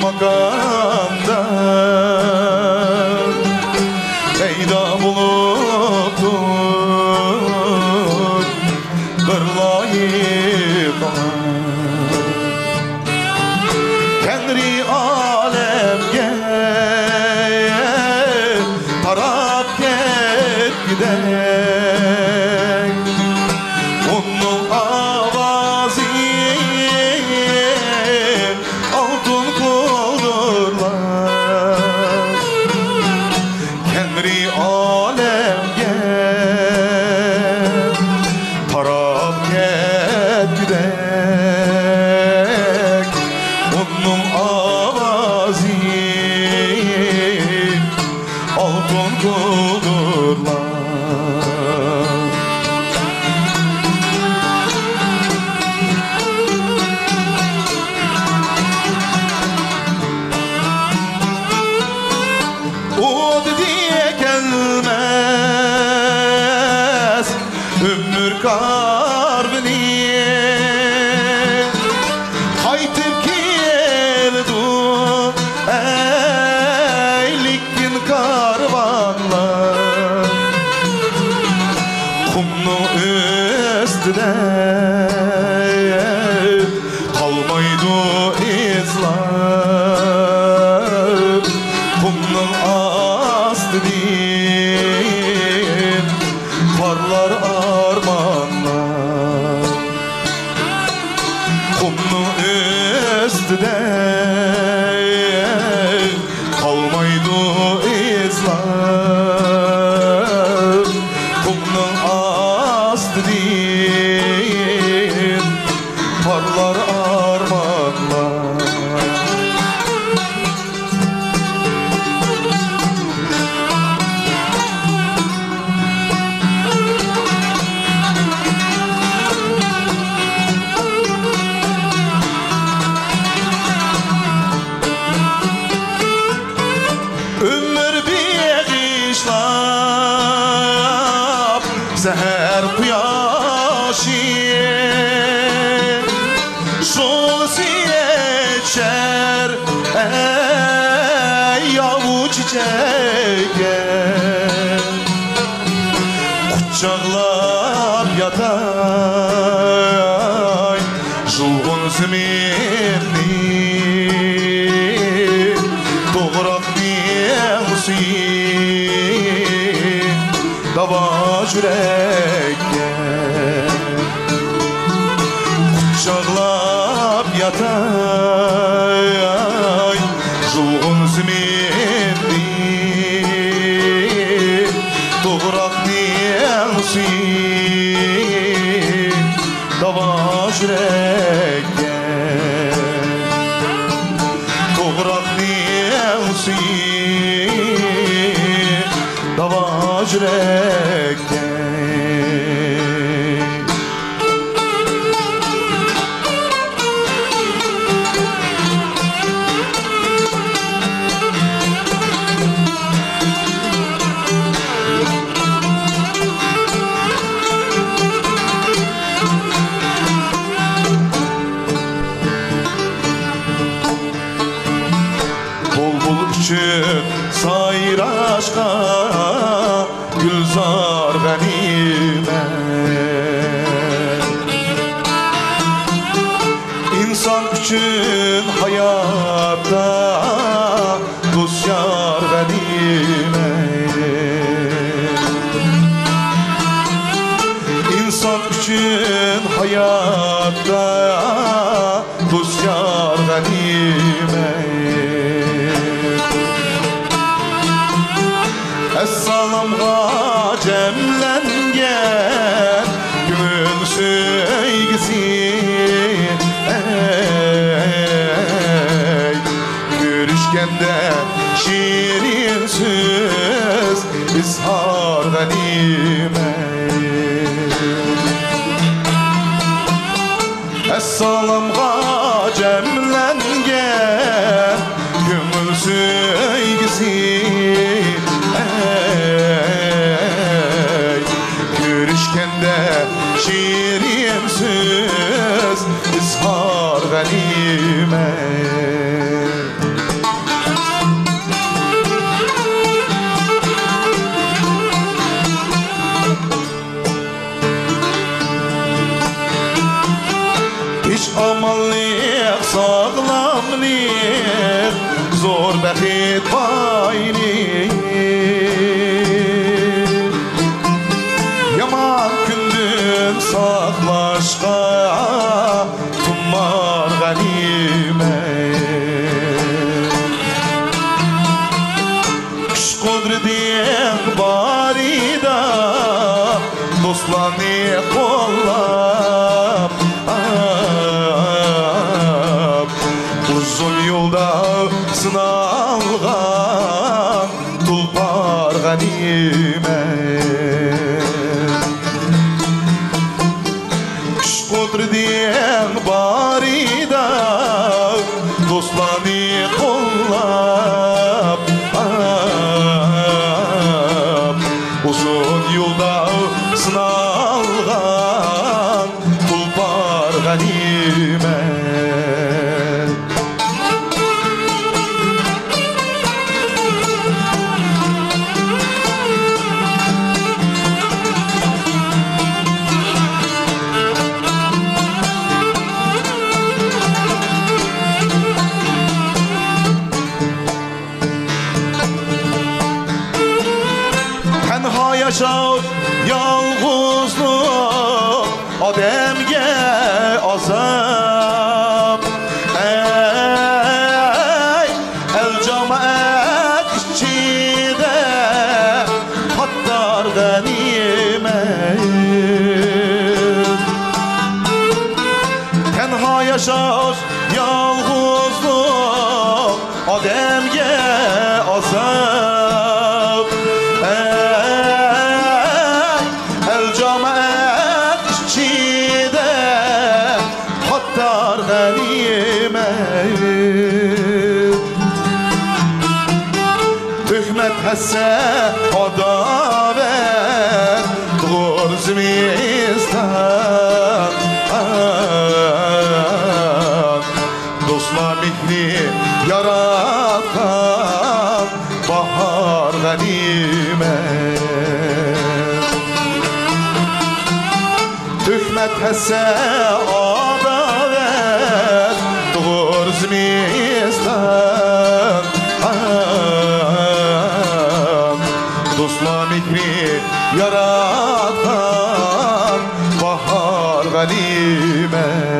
ماكاندا پەيدا بولۇپتۇ بىر لايىقىڭ. تەڭرى ئالەمگە تاراپ كەتكۈدەك، ئۇنىڭ ئاۋازى ئالتۇن قۇلدۇرلار. تەڭرى ئالەمگە تاراپ كەتكۈدەك، ئۇنىڭ ئاۋازى ئالتۇن قۇلدۇرلار. ئۇ دېدى كەلمەس ئۆمۈر كارۋىنى، قايتىپ كېلىدۇ ئەي لېكىن كارۋانلار. قۇمنىڭ ئۈستىدە قالمايدۇ ئىزلار، قۇمنىڭ ئاستىدىن پارلار ئارمانلار. قۇمنىڭ ئۈستىدە قالمايدۇ ئىزلار، قۇمنىڭ ئاستىدىن پارلار ئارمانلار. ئۆمۈر بېغىشلاپ سەھەر قۇياشى، شولىسى يېتىشەر ئەي ياۋۇ چېچەككە. قۇچاقلاپ ياتاي يۇلغۇن زېمىننى، توغراقنىڭ سۈيى داۋا يۈرەككە. قۇچاقلاپ ياتاي يۇلغۇن زېمىننى، توغراقنىڭ سۈيى داۋا يۈرەككە. توغراقنىڭ سۈيى داۋا يۈرەككە. بۇلبۇل ئۈچۈن سايراشقا گۈلزار غەنىيمەت. ئىنسان ئۈچۈن ھاياتتا دوست يار غەنىيمەت. ئىنسان ئۈچۈن ھاياتتا دوست يار غەنىيمەت. ئەسسالامغا جەملەنگەن كۆڭۈل سۆيگۈسى، ئەي، كۆرۈشكەندە شېرىن سۆز ئىزھار غەنىيمەت. ئەسسالامغا جەملەنگەن كۆڭۈل سۆيگۈسى، ئەي، كۆرۈشكەندە شېرىن سۆز ئىزھار غەنىيمەت. ساغلاملىق زور بەخت بايلىقى، يامان كۈندىن ساقلاشقا تۇمار غەنىيمەت. كۈچ-قۇدرىتىڭ بارىدا دوستلارنى قوللاپ، ئۇزۇن يولدا سىنالغان تۇلپار غەنىيمەت. كۈچ-قۇدرىتىڭ بارىدا دوستلارنى قوللاپ، ئۇزۇن يولدا سىنالغان تۇلپار غەنىيمەت. تەنھا ياشاش، يالغۇزلۇق ئادەمگە ئازاب. ئەي، ئەل جامائەت ئىچىدە تاتار غەنىيمەت. تەنھا ياشاش، يالغۇزلۇق ئادەمگە ئازاب. ئەي، ئەل جامائەت ئىچىدە تاتار غەنىيمەت. تۆھمەت، ھەسسە، ئاداۋەت، تۇغۇر زىمىستان. دوستلار مېھرى ياراتقان باھار غەنىيمەت. تۆھمەت، ھەسسە، ئاداۋەت، تۇغۇر زىمىستان. دوستلار مېھرى ياراتقان باھار غەنىيمەت.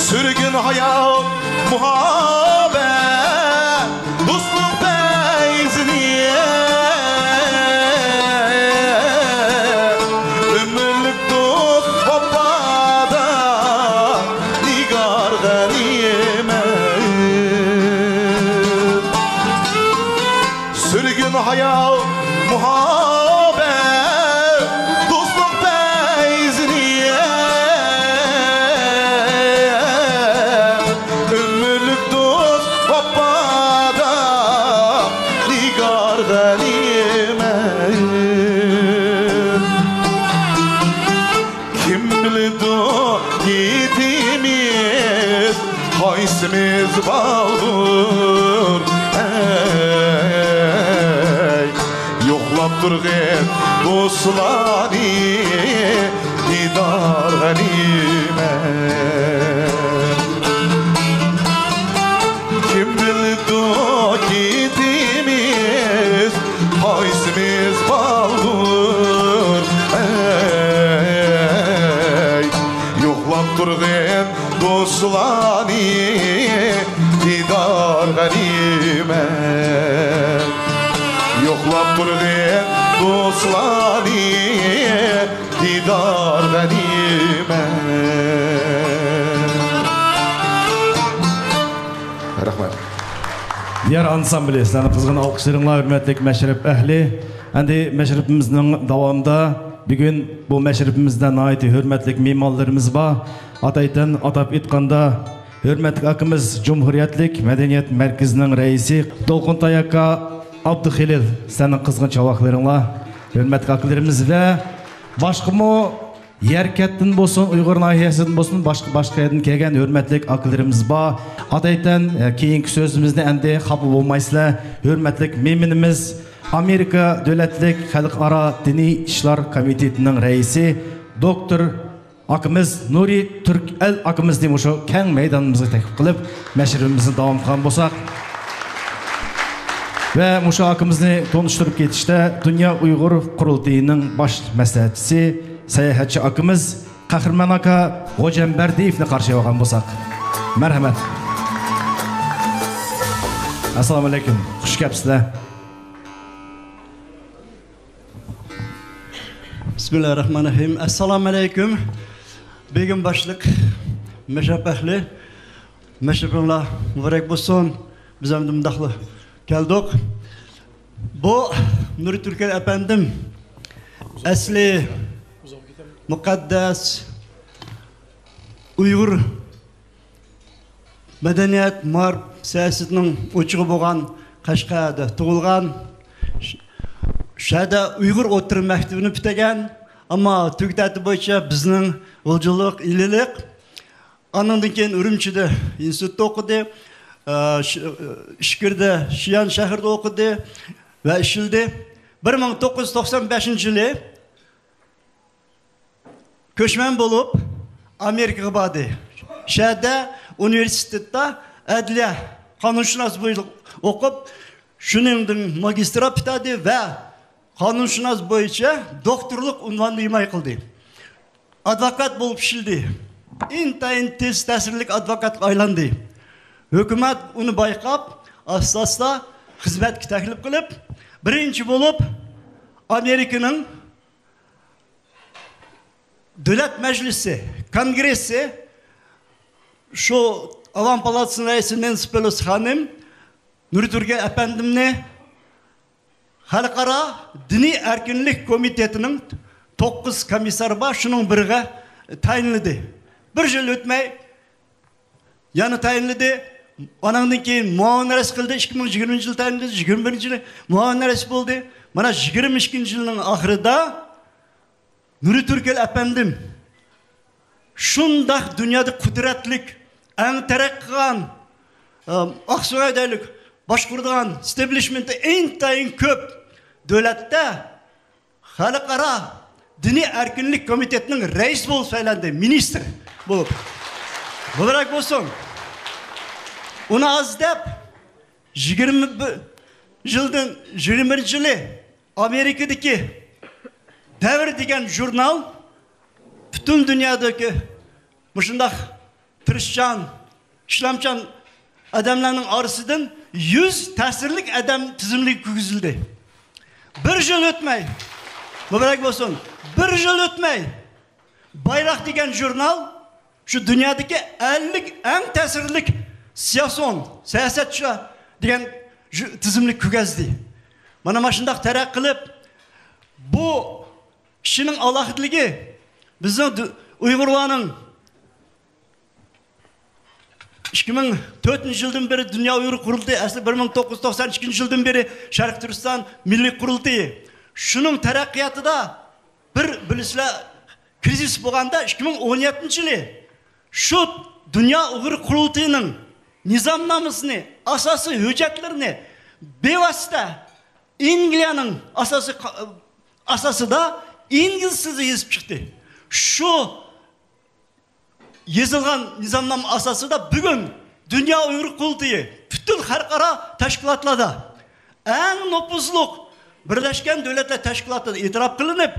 سۈرگۈن ھايات، مۇھەببەت، دوستلۇق پەيزىنى، ئۆمۈرلۈك دوست ۋاپادا نىگار غەنىيمەت. سۈرگۈن ھايات، مۇھەببەت، دوستلۇق پەيزىنى، ئۆمۈرلۈك دوست ۋاپادا نىگار غەنىيمەت. كىم بىلىدۇ نىيىتىمىز قايسىمىز بالدۇر، ئەي، يوقلاپ تۇرغىن دوستلارنى دىدار غەنىيمەت. كىم بىلىدۇ نىيىتىمىز قايسىمىز بالدۇر، ئەي، يوقلاپ تۇرغىن دوستلارنى دىدار غەنىيمەت. يوقلاپ تۇرغىن دوستلارنى دىدار غەنىيمەت. رەھمەت. دىيار ئانسامبىلى، سىلەرنىڭ قىزغىن ئالقىشلىرىڭلار، ھۆرمەتلىك مەشرەپ ئەھلى. ئەمدى مەشرىپىمىزنىڭ داۋامىدا بۈگۈن بۇ مەشرىپىمىزدە ناھايىتى ھۆرمەتلىك مېھمانلىرىمىز بار. ئاتايتىن ئاتاپ ئېيتقاندا، ھۆرمەتلىك ئاكىمىز، جۇمھۇرىيەتلىك مەدەنىيەت مەركىزىنىڭ رەئىسى دولقۇنتاي ئاكا ئابدۇخېلىل، سىلەرنىڭ قىزغىن چاۋاكلىرىڭلار. ھۆرمەتلىك ئاكىلىرىمىز ۋە باشقىمۇ يەركەنتتىن بولسۇن، ئۇيغۇر ناھىيەسىدىن بولسۇن، باشقا، باشقا يەردىن كەلگەن ھۆرمەتلىك ئاكىلىرىمىز بار. ئاتايتەن، ئە، كېيىنكى سۆزىمىزنى ئەمدى خاپا بولمايسىلەر. ھۆرمەتلىك مېھمىنىمىز، ئامېرىكا دۆلەتلىك خەلقئارا دىنىي ئىشلار كومىتېتىنىڭ رەئىسى، دوكتور ئاكىمىز نۇرى تۈركئەل ئاكىمىزنى مۇشۇ كەڭ مەيدانىمىزغا تەكلىپ قىلىپ، مەشرىپىمىزنى داۋام قىلغان بولساق. ۋە مۇشۇ ئاكىمىزنى تونۇشتۇرۇپ كېتىشتە دۇنيا ئۇيغۇر قۇرۇلتىيىنىڭ باش مەسلىھەتچىسى، ساياھەتچى ئاكىمىز قەھرىمان ئاكا غوجامبەردىيېۋنى قارشى ئالغان بولساق. مەرھەمەت. ئەسسالامۇ ئەلەيكۇم. خۇش كەپسىلەر. بىسمىللاھىررەھمانىررەھىم. ئەسسالامۇ ئەلەيكۇم. بېگىم باشلىق، مەشرەپ ئەھلى، مەشرىپىڭلار مۇبارەك بولسۇن. بىز ئەمدى مۇنداقلا كەلدۇق. بۇ نۇرى تۈركەل ئەپەندىم ئەسلى مۇقەددەس ئۇيغۇر مەدەنىيەت، مائارىپ سىياسىتىنىڭ ئوچىقى بولغان، قەشقەردە تۇغۇلغان، شۇ يەردە ئۇيغۇر ئوتتۇرا مەكتىپىنى پۈتتۈرگەن، ئەمما تۈرك تەرىپى بويىچە بىزنىڭ غۇلجىلىق، ئىلىلىق، ئانىڭدىن كېيىن ئۈرۈمچىدە ئىنستىتۇتتا ئوقۇدى، ئە، ش-، ئىچكىرىدە شىئان شەھىرىدە ئوقۇدى ۋە ئىشلىدى. بىر مىڭ توققۇز يۈز توقسان بەشىنچى يىلى كۆچمەن بولۇپ، ئامېرىكىغا باردى. شۇ يەردە ئۇنىۋېرسىتېتتا ئەدلىيە، قانۇنشۇناس بويىچە ئوقۇپ، شۇنىڭدىن ماگىستىرا پۈتتۈردى ۋە قانۇنشۇناس بويىچە دوكتورلۇق ئۇنۋانىنى ھىمايە قىلدى. ئادۋوكات بولۇپ ئىشلىدى. ئىنتايىن تېز تەسىرلىك ئادۋوكاتقا ئايلاندى. ھۆكۈمەت ئۇنى بايقاپ، ئاستا-ئاستا خىزمەتكە تەكلىپ قىلىپ، بىرىنچى بولۇپ ئامېرىكىنىڭ دۆلەت مەجلىسى، كونگرېسسى، شۇ ئاۋام پالاتىسىنىڭ رەئىسى نەنسى پېلوسى خانىم نۇرى تۈركەل ئەپەندىمنى خەلقئارا دىنىي ئەركىنلىك كومىتېتىنىڭ توققۇز كومىسسارى بار، شۇنىڭ بىرىگە تەيىنلىدى. بىر يىل ئۆتمەي، يەنە تەيىنلىدى. ئاناندىن كېيىن مۇئاۋىن رەئىس قىلدى. ئىككى مىڭ يىگىرمىنچى يىل تەيىنلىدى. يىگىرمە بىرىنچى يىلى مۇئاۋىن رەئىس بولدى. مانا، يىگىرمە ئىككىنچى يىلنىڭ ئاخىرىدا نۇرى تۈركەل ئەپەندىم شۇنداق دۇنيادا قۇدرەتلىك، ئەڭ تەرەققىي قىلغان، ئە، ئاقسۇناي دەيلىك، باشقۇرىدىغان ئىستېبلىشمېنتى ئىنتايىن كۆپ دۆلەتتە خەلقئارا دىنىي ئەركىنلىك كومىتېتىنىڭ رەئىسى بولۇپ سايلاندى، مىنىستىر بولۇپ. مۇبارەك بولسۇن. ئۇنى ئاز دەپ، يىگىرمە بىر يىلدىن، يىگىرمە بىرىنچى يىلى ئامېرىكىدىكى دەۋر دېگەن ژۇرنال پۈتۈن دۇنيادىكى مۇشۇنداق تىرىشچان، ئىشلامچان ئادەملەرنىڭ ئارىسىدىن يۈز تەسىرلىك ئادەم تىزىملىككە كىرگۈزۈلدى. بىر يىل ئۆتمەي، مۇبارەك بولسۇن، بىر يىل ئۆتمەي، بايراق دېگەن ژۇرنال شۇ دۇنيادىكى ئەللىك ئەڭ تەسىرلىك سىياسىيون، سىياسەتچى دېگەن ژۇ-، تىزىملىككە كىرگۈزدى. مانا، مانا شۇنداق تەرەققىي قىلىپ، بۇ كىشىنىڭ ئالاھىدىلىكى، بىزنىڭ دۇ-، ئۇيغۇرلارنىڭ ئىككى مىڭ تۆتىنچى يىلدىن بېرى دۇنيا ئۇيغۇر قۇرۇلتىيى، ئەسلى بىر مىڭ توققۇز يۈز توقسان ئىككىنچى يىلدىن بېرى شەرقىي تۈركىستان مىللىي قۇرۇلتىيى، شۇنىڭ تەرەققىياتىدا بىر، بىلىسىلەر، كىرىزىس بولغاندا، ئىككى مىڭ ئون يەتتىنچى يىلى شۇ دۇنيا ئۇيغۇر قۇرۇلتىيىنىڭ نىزامنامىسىنى، ئاساسىي ھۆججەتلىرىنى بىۋاسىتە ئەنگلىيەنىڭ ئاساسىي قا-، ئاساسىدا ئىنگلىز تىلىدا يېزىپ چىقتى. شۇ يېزىلغان نىزامنامە ئاساسىدا بۈگۈن دۇنيا ئۇيغۇر قۇرۇلتىيى پۈتۈن خەلقئارا تەشكىلاتلاردا ئەڭ نوپۇزلۇق بىرلەشكەن دۆلەتلەر تەشكىلاتىدا ئېتىراپ قىلىنىپ،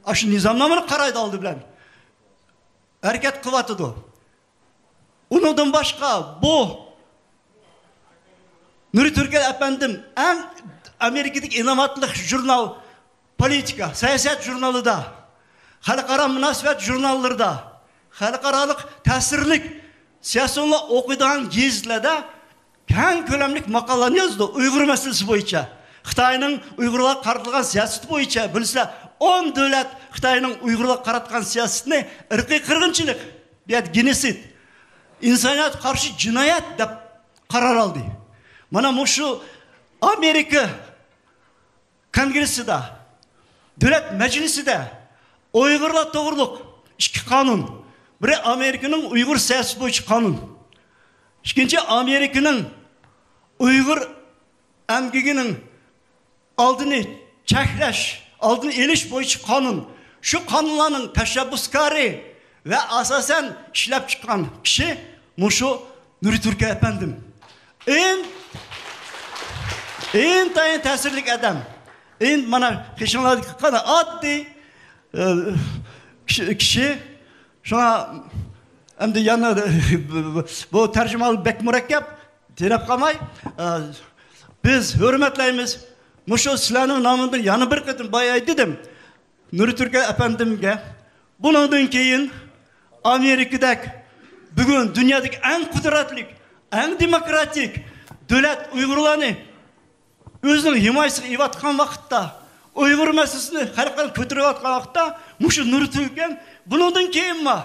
ئاشۇ نىزامنامىنى قارايدۇ ئالدى بىلەن. ھەرىكەت قىلىۋاتىدۇ. ئۇنىڭدىن باشقا، بۇ نۇرى تۈركەل ئەپەندىم ئەڭ ئامېرىكىدىكى ئىناۋەتلىك ژۇرنال، پولىتىكا، سىياسەت ژۇرنىلىدا، خەلقئارا مۇناسىۋەت ژۇرناللىرىدا، خەلقئارالىق تەسىرلىك سىياسىيونلار ئوقۇيدىغان گېزىتلەردە كەڭ كۆلەملىك ماقالىلەرنى يازىدۇ ئۇيغۇر مەسىلىسى بويىچە. خىتاينىڭ ئۇيغۇرلارغا قارىتىلغان سىياسىتى بويىچە، بىلىسىلەر، ئون دۆلەت خىتاينىڭ ئۇيغۇرلارغا قاراتقان سىياسىتىنى ئىرقىي قىرغىنچىلىق، بۇ يەردە گېنوسىد، ئىنسانىيەتكە قارشى جىنايەت دەپ قارار ئالدى. مانا مۇشۇ ئامېرىكا كونگرېسسىدا، دۆلەت مەجلىسىدە ئۇيغۇرلار توغرۇلۇق ئىككى قانۇن. بىرى ئامېرىكىنىڭ ئۇيغۇر سىياسىتى بويىچە قانۇن. ئىككىنچى، ئامېرىكىنىڭ ئۇيغۇر ئەمگىكىنىڭ ئالدىنى چەكلەش، ئالدىنى ئېلىش بويىچە قانۇن. شۇ قانۇنلارنىڭ تەشەببۇسكارى ۋە ئاساسەن ئىشلەپ چىققان كىشى مۇشۇ نۇرى تۈركى ئەپەندىم. ئىن-، ئىنتايىن تەسىرلىك ئادەم. ئىن-، مانا قېشىڭلاردىكى قانا ئاددىي، ئە، كىشى، كىشى. شۇڭا ئەمدى يەنە بۇ تەرجىمىھال بەك مۇرەككەپ، تېرەپ قالماي، ئە، بىز ھۆرمەتلەيمىز. مۇشۇ سىلەرنىڭ نامىدىن يەنە بىر قېتىم بايا دېدىم. نۇرى تۈركى ئەپەندىمگە، بۇنىڭدىن كېيىن ئامېرىكىدەك بۈگۈن دۇنيادىكى ئەڭ قۇدرەتلىك، ئەڭ دېموكراتىك دۆلەت ئۇيغۇرلارنى ئۆزىنىڭ ھىمايىسىگە ئېلىۋاتقان ۋاقىتتا، ئۇيغۇر مەسىلىسىنى خەلقئارا كۆتۈرۈۋاتقان ۋاقىتتا، مۇشۇ نۇرى تۈركى بۇنىڭدىن كېيىنمۇ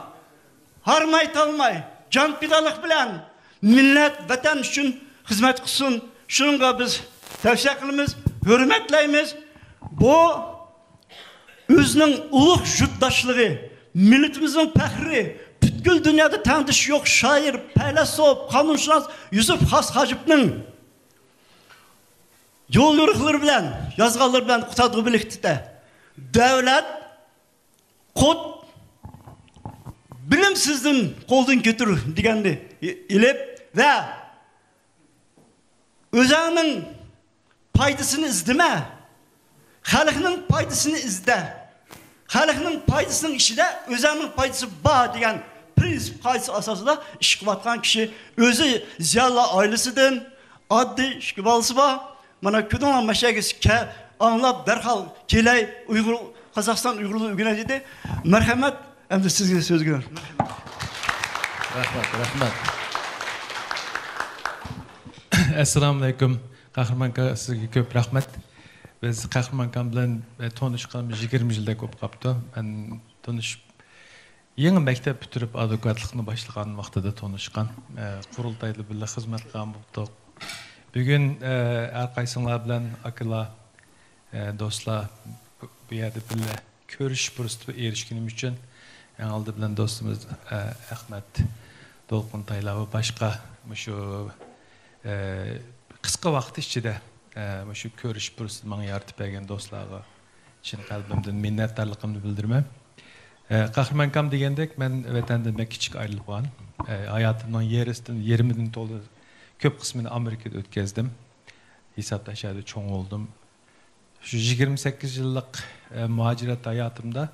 ھارماي تالماي، جان پىدالىق بىلەن مىللەت، ۋەتەن ئۈچۈن خىزمەت قىلسۇن. شۇنىڭغا بىز تەۋسىيە قىلىمىز، ھۆرمەتلەيمىز. بۇ ئۆزىنىڭ ئۇلۇغ يۇرتداشلىقى، مىللىتىمىزنىڭ پەخرى، پۈتكۈل دۇنيادا تەڭدىشى يوق شائىر، پەيلاسوپ، قانۇنشۇناس يۈسۈپ خاس ھاجىپنىڭ يوليورۇقلىرى بىلەن، يازغانلىرى بىلەن قۇتادغۇ بىلىكتە دەۋلەت قۇت بىلىمسىزدىن قولدىن كۆتۈر دېگەننى ئېلىپ ۋە ئۆزەڭنىڭ پايدىسىنى ئىزدىمە، خەلقنىڭ پايدىسىنى ئىزدە. خەلقنىڭ پايدىسىنىڭ ئىچىدە ئۆزەڭنىڭ پايدىسى بار دېگەن پرىنسىپ قائىدىسى ئاساسىدا ئىش قىلىۋاتقان كىشى، ئۆزى زىيالىيلار ئائىلىسىدىن، ئاددىي ئىككى بالىسى بار. مانا كۆردۈڭلار، مەشەگە ئاڭلاپ دەرھال كېلەي، ئۇيغۇر، قازاقىستان ئۇيغۇرلىرى ئۆگىنەي دېدى. مەرھەمەت، ئەمدى سىزگە سۆز بېرىمەن. رەھمەت، رەھمەت. ئەسسالامۇئەلەيكۇم. قەھرىمان ئاكا، سىزگە كۆپ رەھمەت. بىز قەھرىمان ئاكام بىلەن، ئە، تونۇشقىنىمىز يىگىرمە يىلدەك بولۇپ قاپتۇ. مەن تونۇشۇپ، يېڭى مەكتەپ پۈتتۈرۈپ، ئادۋوكاتلىقنى باشلىغان ۋاقتىدا تونۇشقان. ئە، قۇرۇلتايدا بىللە خىزمەت قىلغان بولدۇق. بۈگۈن، ئە، ھەر قايسىڭلار بىلەن ئاكىلار، ئە، دوستلار بۇ، بۇ يەردە بىللە كۆرۈشۈش پۇرسىتىگە ئېرىشكىنىم ئۈچۈن ئەڭ ئالدى بىلەن دوستىمىز، ئە، ئەخمەت دولقۇنتايلار ۋە باشقا مۇشۇ، ئە، قىسقا ۋاقىت ئىچىدە، ئە، مۇشۇ كۆرۈشۈش پۇرسىتىنى ماڭا يارىتىپ بەرگەن دوستلارغا چىن قەلبىمدىن مىننەتدارلىقىمنى بىلدۈرىمەن. ئە، قەھرىمان ئاكام دېگەندەك، مەن ۋەتەندىن بەك كىچىك ئايرىلىپ قالغان. ئە، ھاياتىمنىڭ يېرىسىدىن، يېرىمىدىن تولا كۆپ قىسمىنى ئامېرىكىدا ئۆتكەزدىم. ھېسابتا شۇ يەردە چوڭ بولدۇم. شۇ يىگىرمە سەككىز يىللىق، ئە، مۇھاجىرەت ھاياتىمدا،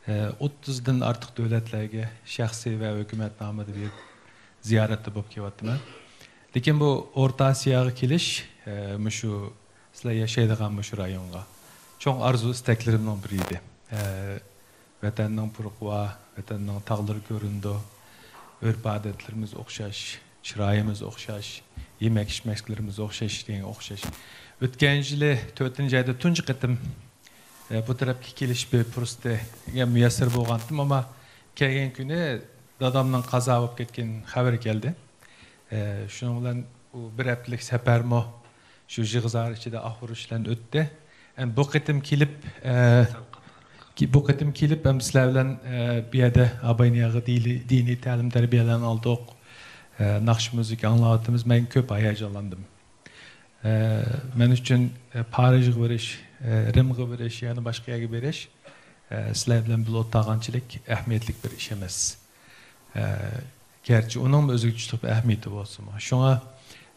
ئە، ئوتتۇزدىن ئارتۇق دۆلەتلەرگە شەخسىي ۋە ھۆكۈمەت نامىدا بېرىپ زىيارەتتە بولۇپ كېلىۋاتىمەن. لېكىن بۇ ئورتا ئاسىياغا كېلىش، ئە، مۇشۇ سىلەر ياشايدىغان مۇشۇ رايونغا چوڭ ئارزۇ ئىستەكلىرىمنىڭ بىرى ئىدى. ئە، ۋەتەننىڭ پۇرىقى بار، ۋەتەننىڭ تاغلىرى كۆرۈنىدۇ. ئۆرپ-ئادەتلىرىمىز ئوخشاش، چىرايىمىز ئوخشاش، يېمەك-ئىچمەكلىرىمىز ئوخشاش، دېگەنگە ئوخشاش. ئۆتكەن يىلى تۆتىنچى ئايدا تۇنجى قېتىم، ئە، بۇ تەرەپكە كېلىش بىر پۇرسىتىگە مۇيەسسەر بولغانتىم، ئەمما كەلگەن كۈنى دادامنىڭ قازا بولۇپ كەتكەن خەۋىرى كەلدى. ئە، شۇنىڭ بىلەن ئۇ بىر ھەپتىلىك سەپەرمۇ شۇ يىغا-زار ئىچىدە ئاھ-ئۇرۇش بىلەن ئۆتتى. ئەمدى بۇ قېتىم كېلىپ، ئە، بۇ قېتىم كېلىپ، ئەمدى سىلەر بىلەن، ئە، بۇ يەردە ئاباينىياغا دىنىي تەلىم-تەربىيەلەرنى ئالدۇق. ئە، ناخشا-مۇزىكا ئاڭلاۋاتىمىز. مەن كۆپ ھاياجانلاندىم. ئە، مەن ئۈچۈن، ئە، پارىژغا بېرىش، ئە، رىمغا بېرىش، يەنە باشقا يەرگە بېرىش، ئە، سىلەر بىلەن بىللە ئولتۇرغانچىلىك ئەھمىيەتلىك بىر ئىش ئەمەس. ئە، گەرچە ئۇنىڭمۇ ئۆزىگە چۈشلۈك بىر ئەھمىيىتى بولسىمۇ. شۇڭا،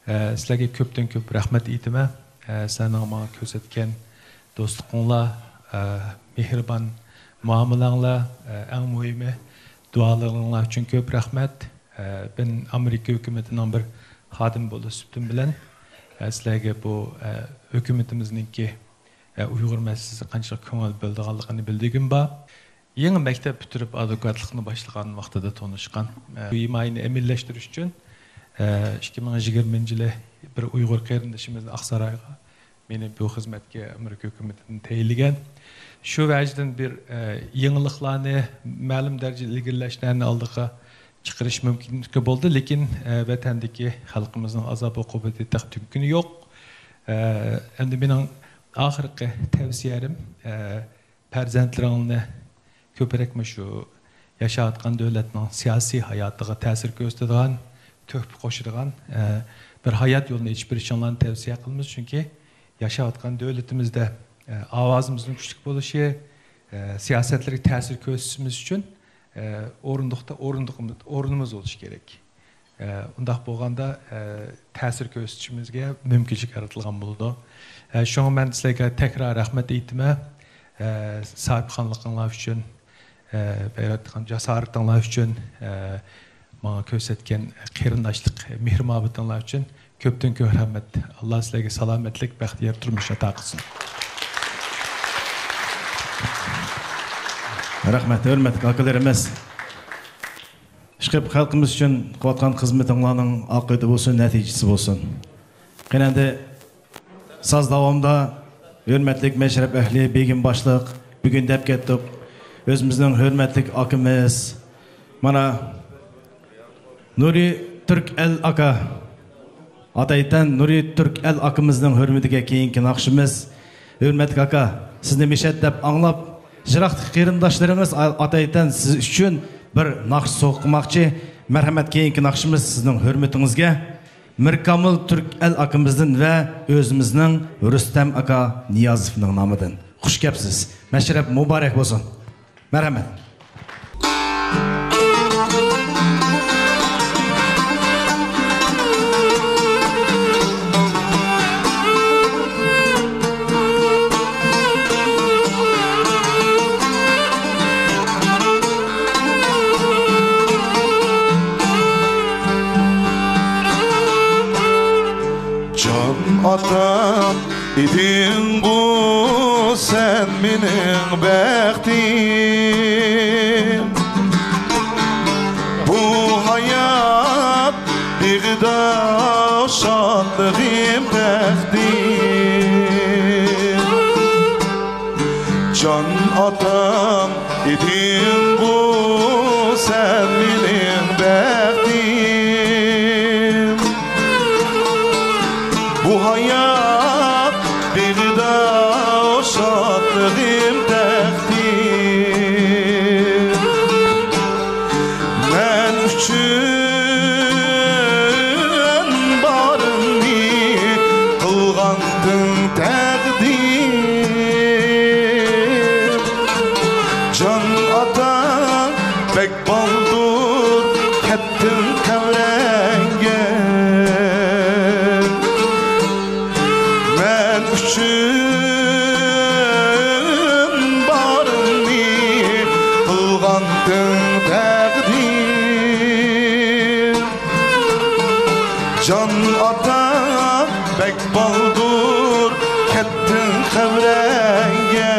ئە، سىلەرگە كۆپتىن كۆپ رەھمەت ئېيتىمەن. ئە، سىلەرنىڭ ماڭا كۆرسەتكەن دوستلۇقۇڭلار، ئە، مېھرىبان مۇئامىلەڭلار، ئە، ئەڭ مۇھىمى دۇئالىرىڭلار ئۈچۈن كۆپ رەھمەت. ئە، مەن ئامېرىكا ھۆكۈمىتىنىڭ بىر خادىمى بولۇش سۈپىتىم بىلەن، ئە، سىلەرگە بۇ، ئە، ھۆكۈمىتىمىزنىڭكى، ئە، ئۇيغۇر مەسىلىسىگە قانچىلىك كۆڭۈل بۆلىدىغانلىقىنى بىلدۈرگۈم بار. يېڭى مەكتەپ پۈتتۈرۈپ ئادۋوكاتلىقنى باشلىغان ۋاقتىدا تونۇشقان. ئە، بۇ ھىمايىنى ئەمەلىيلەشتۈرۈش ئۈچۈن، ئە، ئىككى مىڭ يىگىرمىنچى يىلى بىر ئۇيغۇر قېرىندىشىمىزنى ئاقسارايغا مېنى بۇ خىزمەتكە ئامېرىكا ھۆكۈمىتىدىن تەيىنلىگەن. شۇ ۋەجىدىن بىر، ئە، يېڭىلىقلارنى، مەلۇم دەرىجىدە ئىلگىرىلەشلەرنى ئالدىغا چىقىرىش مۇمكىنلىكى بولدى، لېكىن، ئە، ۋەتەندىكى خەلقىمىزنىڭ ئازاب-ئوقۇبىتى تېخى تۈگىگىنى يوق. ئە، ئەمدى مېنىڭ ئاخىرقى تەۋسىيەم، ئە، پەرزەنتلىرىڭنى كۆپرەك مۇشۇ ياشاۋاتقان دۆلەتنىڭ سىياسىي ھاياتىغا تەسىر كۆرسىتىدىغان، تۆھپە قوشىدىغان، ئە، بىر ھايات يولىنى ئېچىپ بېرىشىڭلارنى تەۋسىيە قىلىمىز. چۈنكى ياشاۋاتقان دۆلىتىمىزدە، ئە، ئاۋازىمىزنىڭ كۈچلۈك بولۇشى، ئە، سىياسەتلەرگە تەسىر كۆرسىتىشىمىز ئۈچۈن، ئە، ئورۇندۇقتا، ئورۇندۇقىمىز، ئورنىمىز بولۇشى كېرەك. ئە، ئۇنداق بولغاندا، ئە، تەسىر كۆرسىتىشىمىزگە مۇمكىنچىلىك يارىتىلغان بولىدۇ. ئە، شۇڭا مەن سىلەرگە تەكرار رەھمەت ئېيتىمەن. ئە، ساھىبخانلىقىڭلار ئۈچۈن، ئە، غەيرەت قىلغان جاسارىتىڭلار ئۈچۈن، ئە، ماڭا كۆرسەتكەن قېرىنداشلىق مېھرى-مۇھەببىتىڭلار ئۈچۈن كۆپتىن كۆپ رەھمەت. ئاللا سىلەرگە سالامەتلىك، بەختىيار تۇرمۇش ئاتا قىلسۇن. رەھمەت، ھۆرمەتلىك ئاكىلىرىمىز. ئىشقىلىپ خەلقىمىز ئۈچۈن قىلىۋاتقان خىزمىتىڭلارنىڭ ئاقىۋىتى بولسۇن، نەتىجىسى بولسۇن. قېنى ئەمدى ساز داۋامىدا ھۆرمەتلىك مەشرەپ ئەھلى بېگىم باشلىق، بۈگۈن دەپ كەتتۇق، ئۆزىمىزنىڭ ھۆرمەتلىك ئاكىمىز، مانا، نۇرى تۈركئەل ئاكا. ئاتايتەن نۇرى تۈركئەل ئاكىمىزنىڭ ھۆرمىتىگە كېيىنكى ناخشىمىز. ھۆرمەتلىك ئاكا، سىزنى مەشھەد دەپ ئاڭلاپ، يىراقتىكى قېرىنداشلىرىڭىز ئا-، ئاتايتەن سىز ئۈچۈن بىر ناخشا سوۋغا قىلماقچى. مەرھەمەت، كېيىنكى ناخشىمىز سىزنىڭ ھۆرمىتىڭىزگە. مىركامىل تۈركئەل ئاكىمىزدىن ۋە ئۆزىمىزنىڭ رۇستەم ئاكا نىيازوۋنىڭ نامىدىن. خۇش كەپسىز. مەشرەپ مۇبارەك بولسۇن. مەرھەمەت. جان ئاتام ئىدىڭغۇ سەن مېنىڭ بەختىم، بۇ ھايات بېغىدا شادلىقىم تەقدىم. جان ئاتام ئىدىڭغۇ سەن مېنىڭ بەختىم، بۇ ھايات بېغىدا شادلىقىم تەقدىم. مەن ئۈچۈن بارىنى قىلغانتىڭ تەقدىر. جان ئاتا، بەك بالدۇر كەتتىڭ قەبرەڭگە. مەن ئۈچۈن بارنى قىلغانتىڭ تەقدىر. جان ئاتا، بەك بالدۇر كەتتىڭ قەبرەڭگە.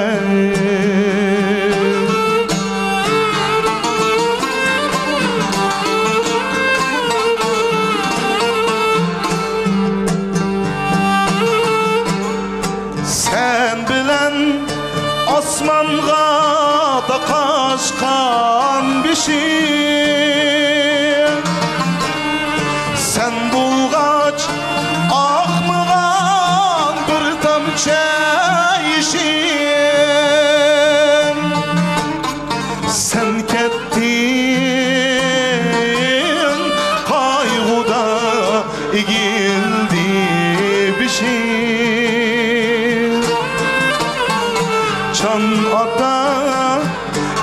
سەن بىلەن ئاسمانغا تاقاشقان بېشىم، سەن بولغاچ ئاقمىغان بىر تامچە يېشىم. سەن كەتتىڭ قايغۇدا ئېگىلدى بېشىم. جان ئاتا،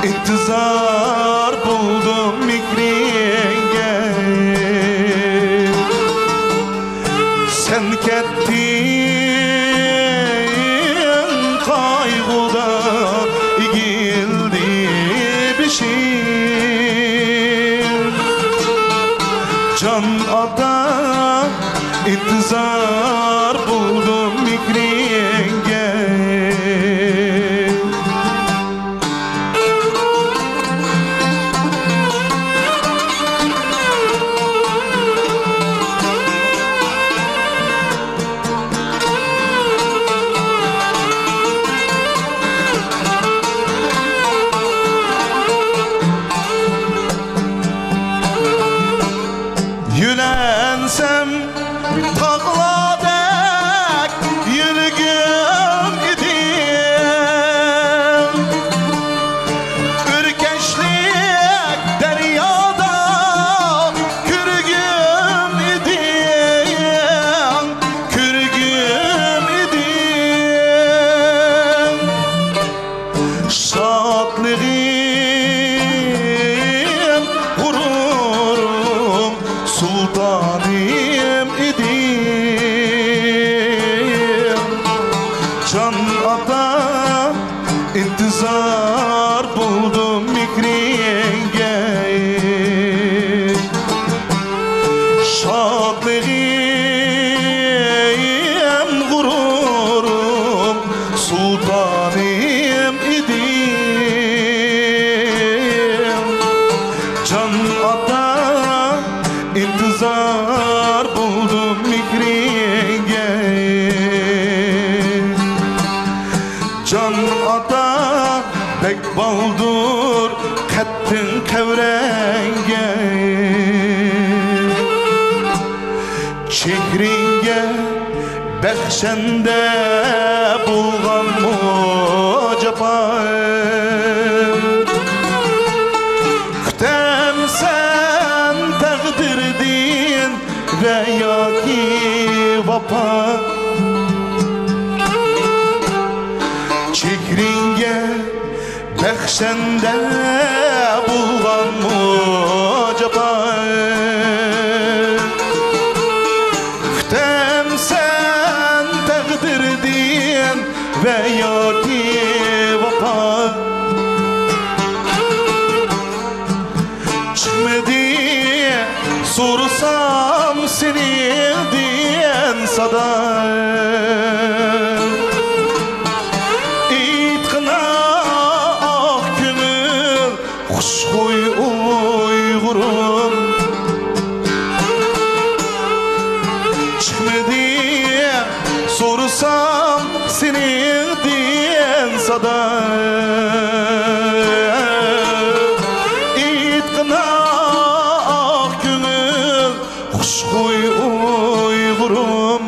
ئىنتىزار بولدۇم مېھرىڭگە. سەن كەتتىڭ قايغۇدا ئېگىلدى بېشىم. جان ئاتا، ئىنتىزار بولدۇم مېھرىڭگە. يۆلەنسەم تاغلار جان ئاتا، ئىنتىزار بولدۇم مېھرىڭگە. شادلىقىم، غۇرۇرۇم، سۇلتانىم ئىدىڭ. جان ئاتا، ئىنتىزار بولدۇم مېھرىڭگە. جان ئاتا، بەك بالدۇر قەتتىڭ قەۋرەڭگە. چېھرىڭگە بەخشەندە بولغانمۇ جاپا؟ كۈتەمسەن تەقدىردىن ۋە ياكى ۋاپا؟ چېھرىڭگە بەخشەندە بولغانمۇ جاپا؟ كۈتەمسەن تەقدىردىن ۋە ياكى ۋاپا؟ چىقمىدى سورىسام سېنىڭدىن سادا. ئېيتقىنا، ئاق كۆڭۈل، خۇشخۇي ئۇيغۇرۇم. چىقمىدى سورىسام سېنىڭدىن سادا. ئېيتقىنا، ئاق كۆڭۈل، خۇشخۇي ئۇيغۇرۇم.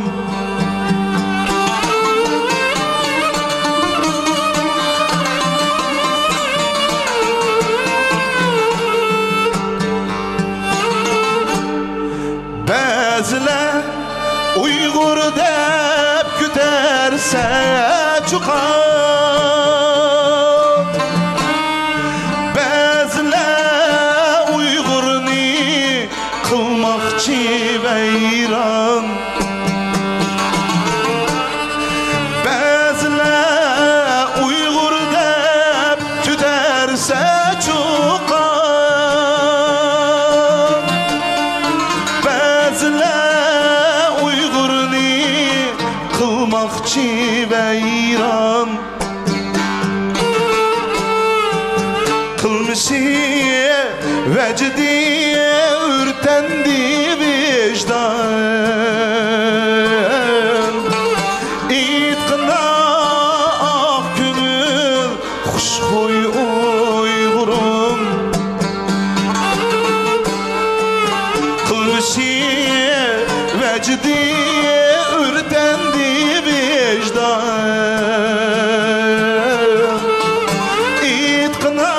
بەزىلەر ئۇيغۇر دەپ كۆتەرسە چۇقان، بەزىلەر ئۇيغۇرنى قىلماقچى ۋەيران. بەزىلەر ئۇيغۇر دەپ كۆتەرسە چۇقان، بەزىلەر ئۇيغۇرنى قىلماقچى ۋەيران. قىلمىشى ۋەجىدى ئۆرتەندى ۋىجدان. ئېيتقىنا، ئاق كۆڭۈل، خۇشخۇي ئۇيغۇرۇم. قىلمىشى ۋەجىدى ئۆرتەندى ۋىجدان. ئېيتقىنا،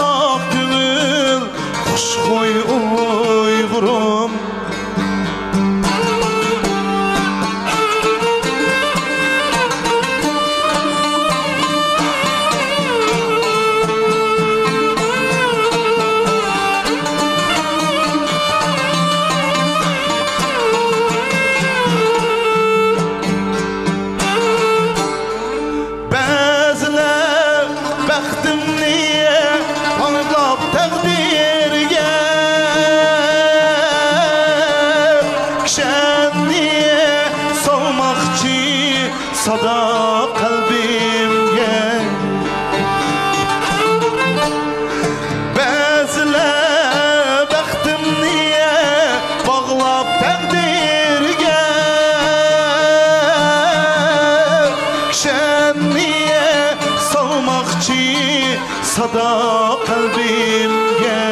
ئاق كۆڭۈل، خۇشخۇي ئۇيغۇرۇم. بەزىلەر بەختىمنى باغلاپ تەقدىرگە، كىشەننى سالماقچى سادا قەلبىمگە. بەزىلەر بەختىمنى باغلاپ تەقدىرگە، كىشەننى سالماقچى سادا قەلبىمگە.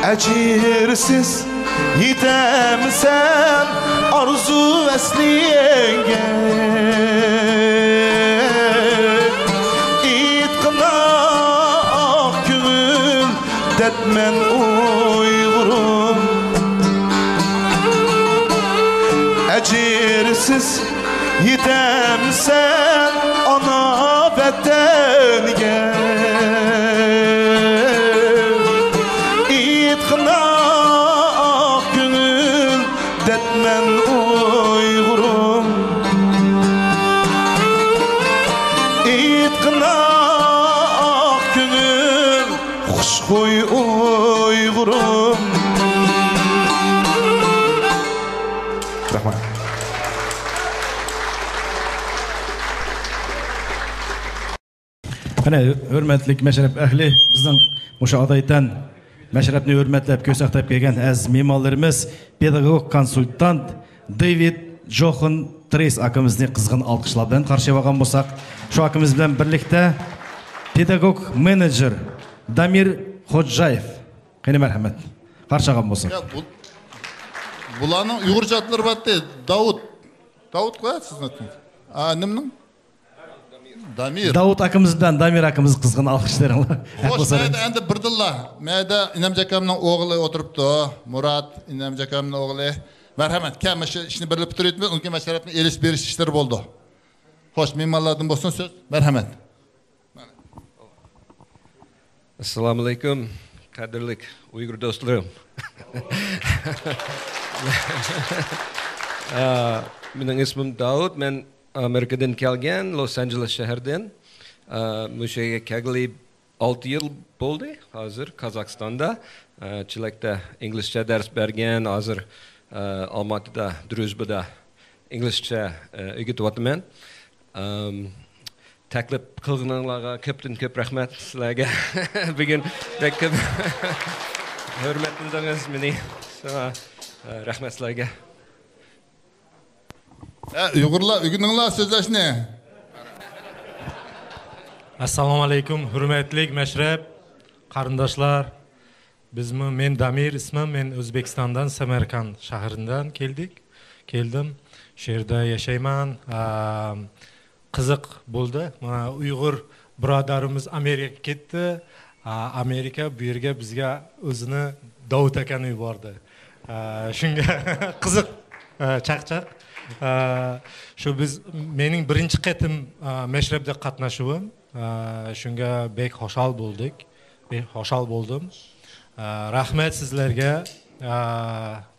ئەجىرسىز يېتەمسەن ئارزۇ ۋەسلىڭگە؟ ئېيتقىنا، ئاق كۆڭۈل، دەردمەن ئۇيغۇرۇم. ئەجىرسىز يېتەمسەن ئانا ۋەتەنگە؟ ئېيتقىنا، ئاق كۆڭۈل، دەردمەن ئۇيغۇر. قېنى، ھۆرمەتلىك مەشرەپ ئەھلى، بىزنىڭ مۇشۇ ئاتايتەن مەشرەپنى ھۆرمەتلەپ، كۆسەكلەپ كەلگەن ئەزىز مېھمانلىرىمىز، پېداگوگ كونسۇلتانت دېۋىد جوخن ترېيس ئاكىمىزنى قىزغىن ئالقىشلار بىلەن قارشى ئالغان بولساق، شۇ ئاكىمىز بىلەن بىرلىكتە پېداگوگ مېنېجېر دامىر خوجايېف. قېنى، مەرھەمەت. قارشى ئالغان بولساق. يا، بۇ-، بۇلارنىڭ ئۇيغۇرچە ئاتلىرى بارتى. داۋۇت. داۋۇتقۇ، سىزنىڭ ئاتىڭىز. ئا، نېمىنىڭ؟ دامىر. داۋۇت ئاكىمىز بىلەن دامىر ئاكىمىز قىزغىن ئالقىشلىرىڭلار. خوش، مەيدە ئەندى بىردىنلا. مەيدە ئىنەمجى ئاكامنىڭ ئوغلى ئولتۇرۇپتۇ. مۇرات، ئىنەمجى ئاكامنىڭ ئوغلى. مەرھەمەت. كەل، مۇشۇ ئىشنى بىرلە پۈتتۈرۈۋېتىمىز. ئۇنكى مەشرەپنى ئېلىش بېرىش ئىشلىرى بولىدۇ. خوش، مېھمانلاردىن بولسۇن سۆز. مەرھەمەت. ئەسسالامۇئەلەيكۇم، قەدىرلىك ئۇيغۇر دوستلىرىم. ئا، مېنىڭ ئىسمىم داۋۇت، مەن ئامېرىكىدىن كەلگەن، لوس ئانژېلېس شەھىرىدىن. ئا، مۇشۇ يەرگە كەلگىلى ئالتە يىل بولدى ھازىر قازاقىستاندا. ئا، چېلەكتە ئىنگلىزچە دەرس بەرگەن، ھازىر، ئا، ئالماتىدا، درۇژبىدا ئىنگلىزچە، ئا، ئۆگىتىۋاتىمەن. ئام، تەكلىپ قىلغىنىڭلارغا كۆپتىن كۆپ رەھمەت سىلەرگە. بۈگۈن بەك كۆپ ھۆرمەتلىدىڭىز مېنى. شۇڭا، ئە، رەھمەت سىلەرگە. ئە، ئۇيغۇرلار، ئۆگىنىڭلار سۆزلەشنى. ئەسسالامۇئەلەيكۇم، ھۆرمەتلىك مەشرەپ قېرىنداشلار. بىزمۇ، مەن دامىر ئىسمىم، مەن ئۆزبېكىستاندىن، سەمەرقەنت شەھىرىدىن كەلدىك. كەلدىم. شۇ يەردە ياشايمەن. ئا، قىزىق بولدى. مانا ئۇيغۇر بۇرادەرىمىز ئامېرىكىغا كەتتى. ئا، ئامېرىكا بۇ يەرگە بىزگە ئۆزىنى داۋۇت ئاكىنى يۇباردى. ئا، شۇڭا قىزىق. ئا، چاقچاق. ئا، شۇ بىز، مېنىڭ بىرىنچى قېتىم، ئا، مەشرەپتە قاتناشىۋىم. ئا، شۇڭا بەك خۇشال بولدۇق. بەك خۇشال بولدۇم. ئا، رەھمەت سىزلەرگە، ئا،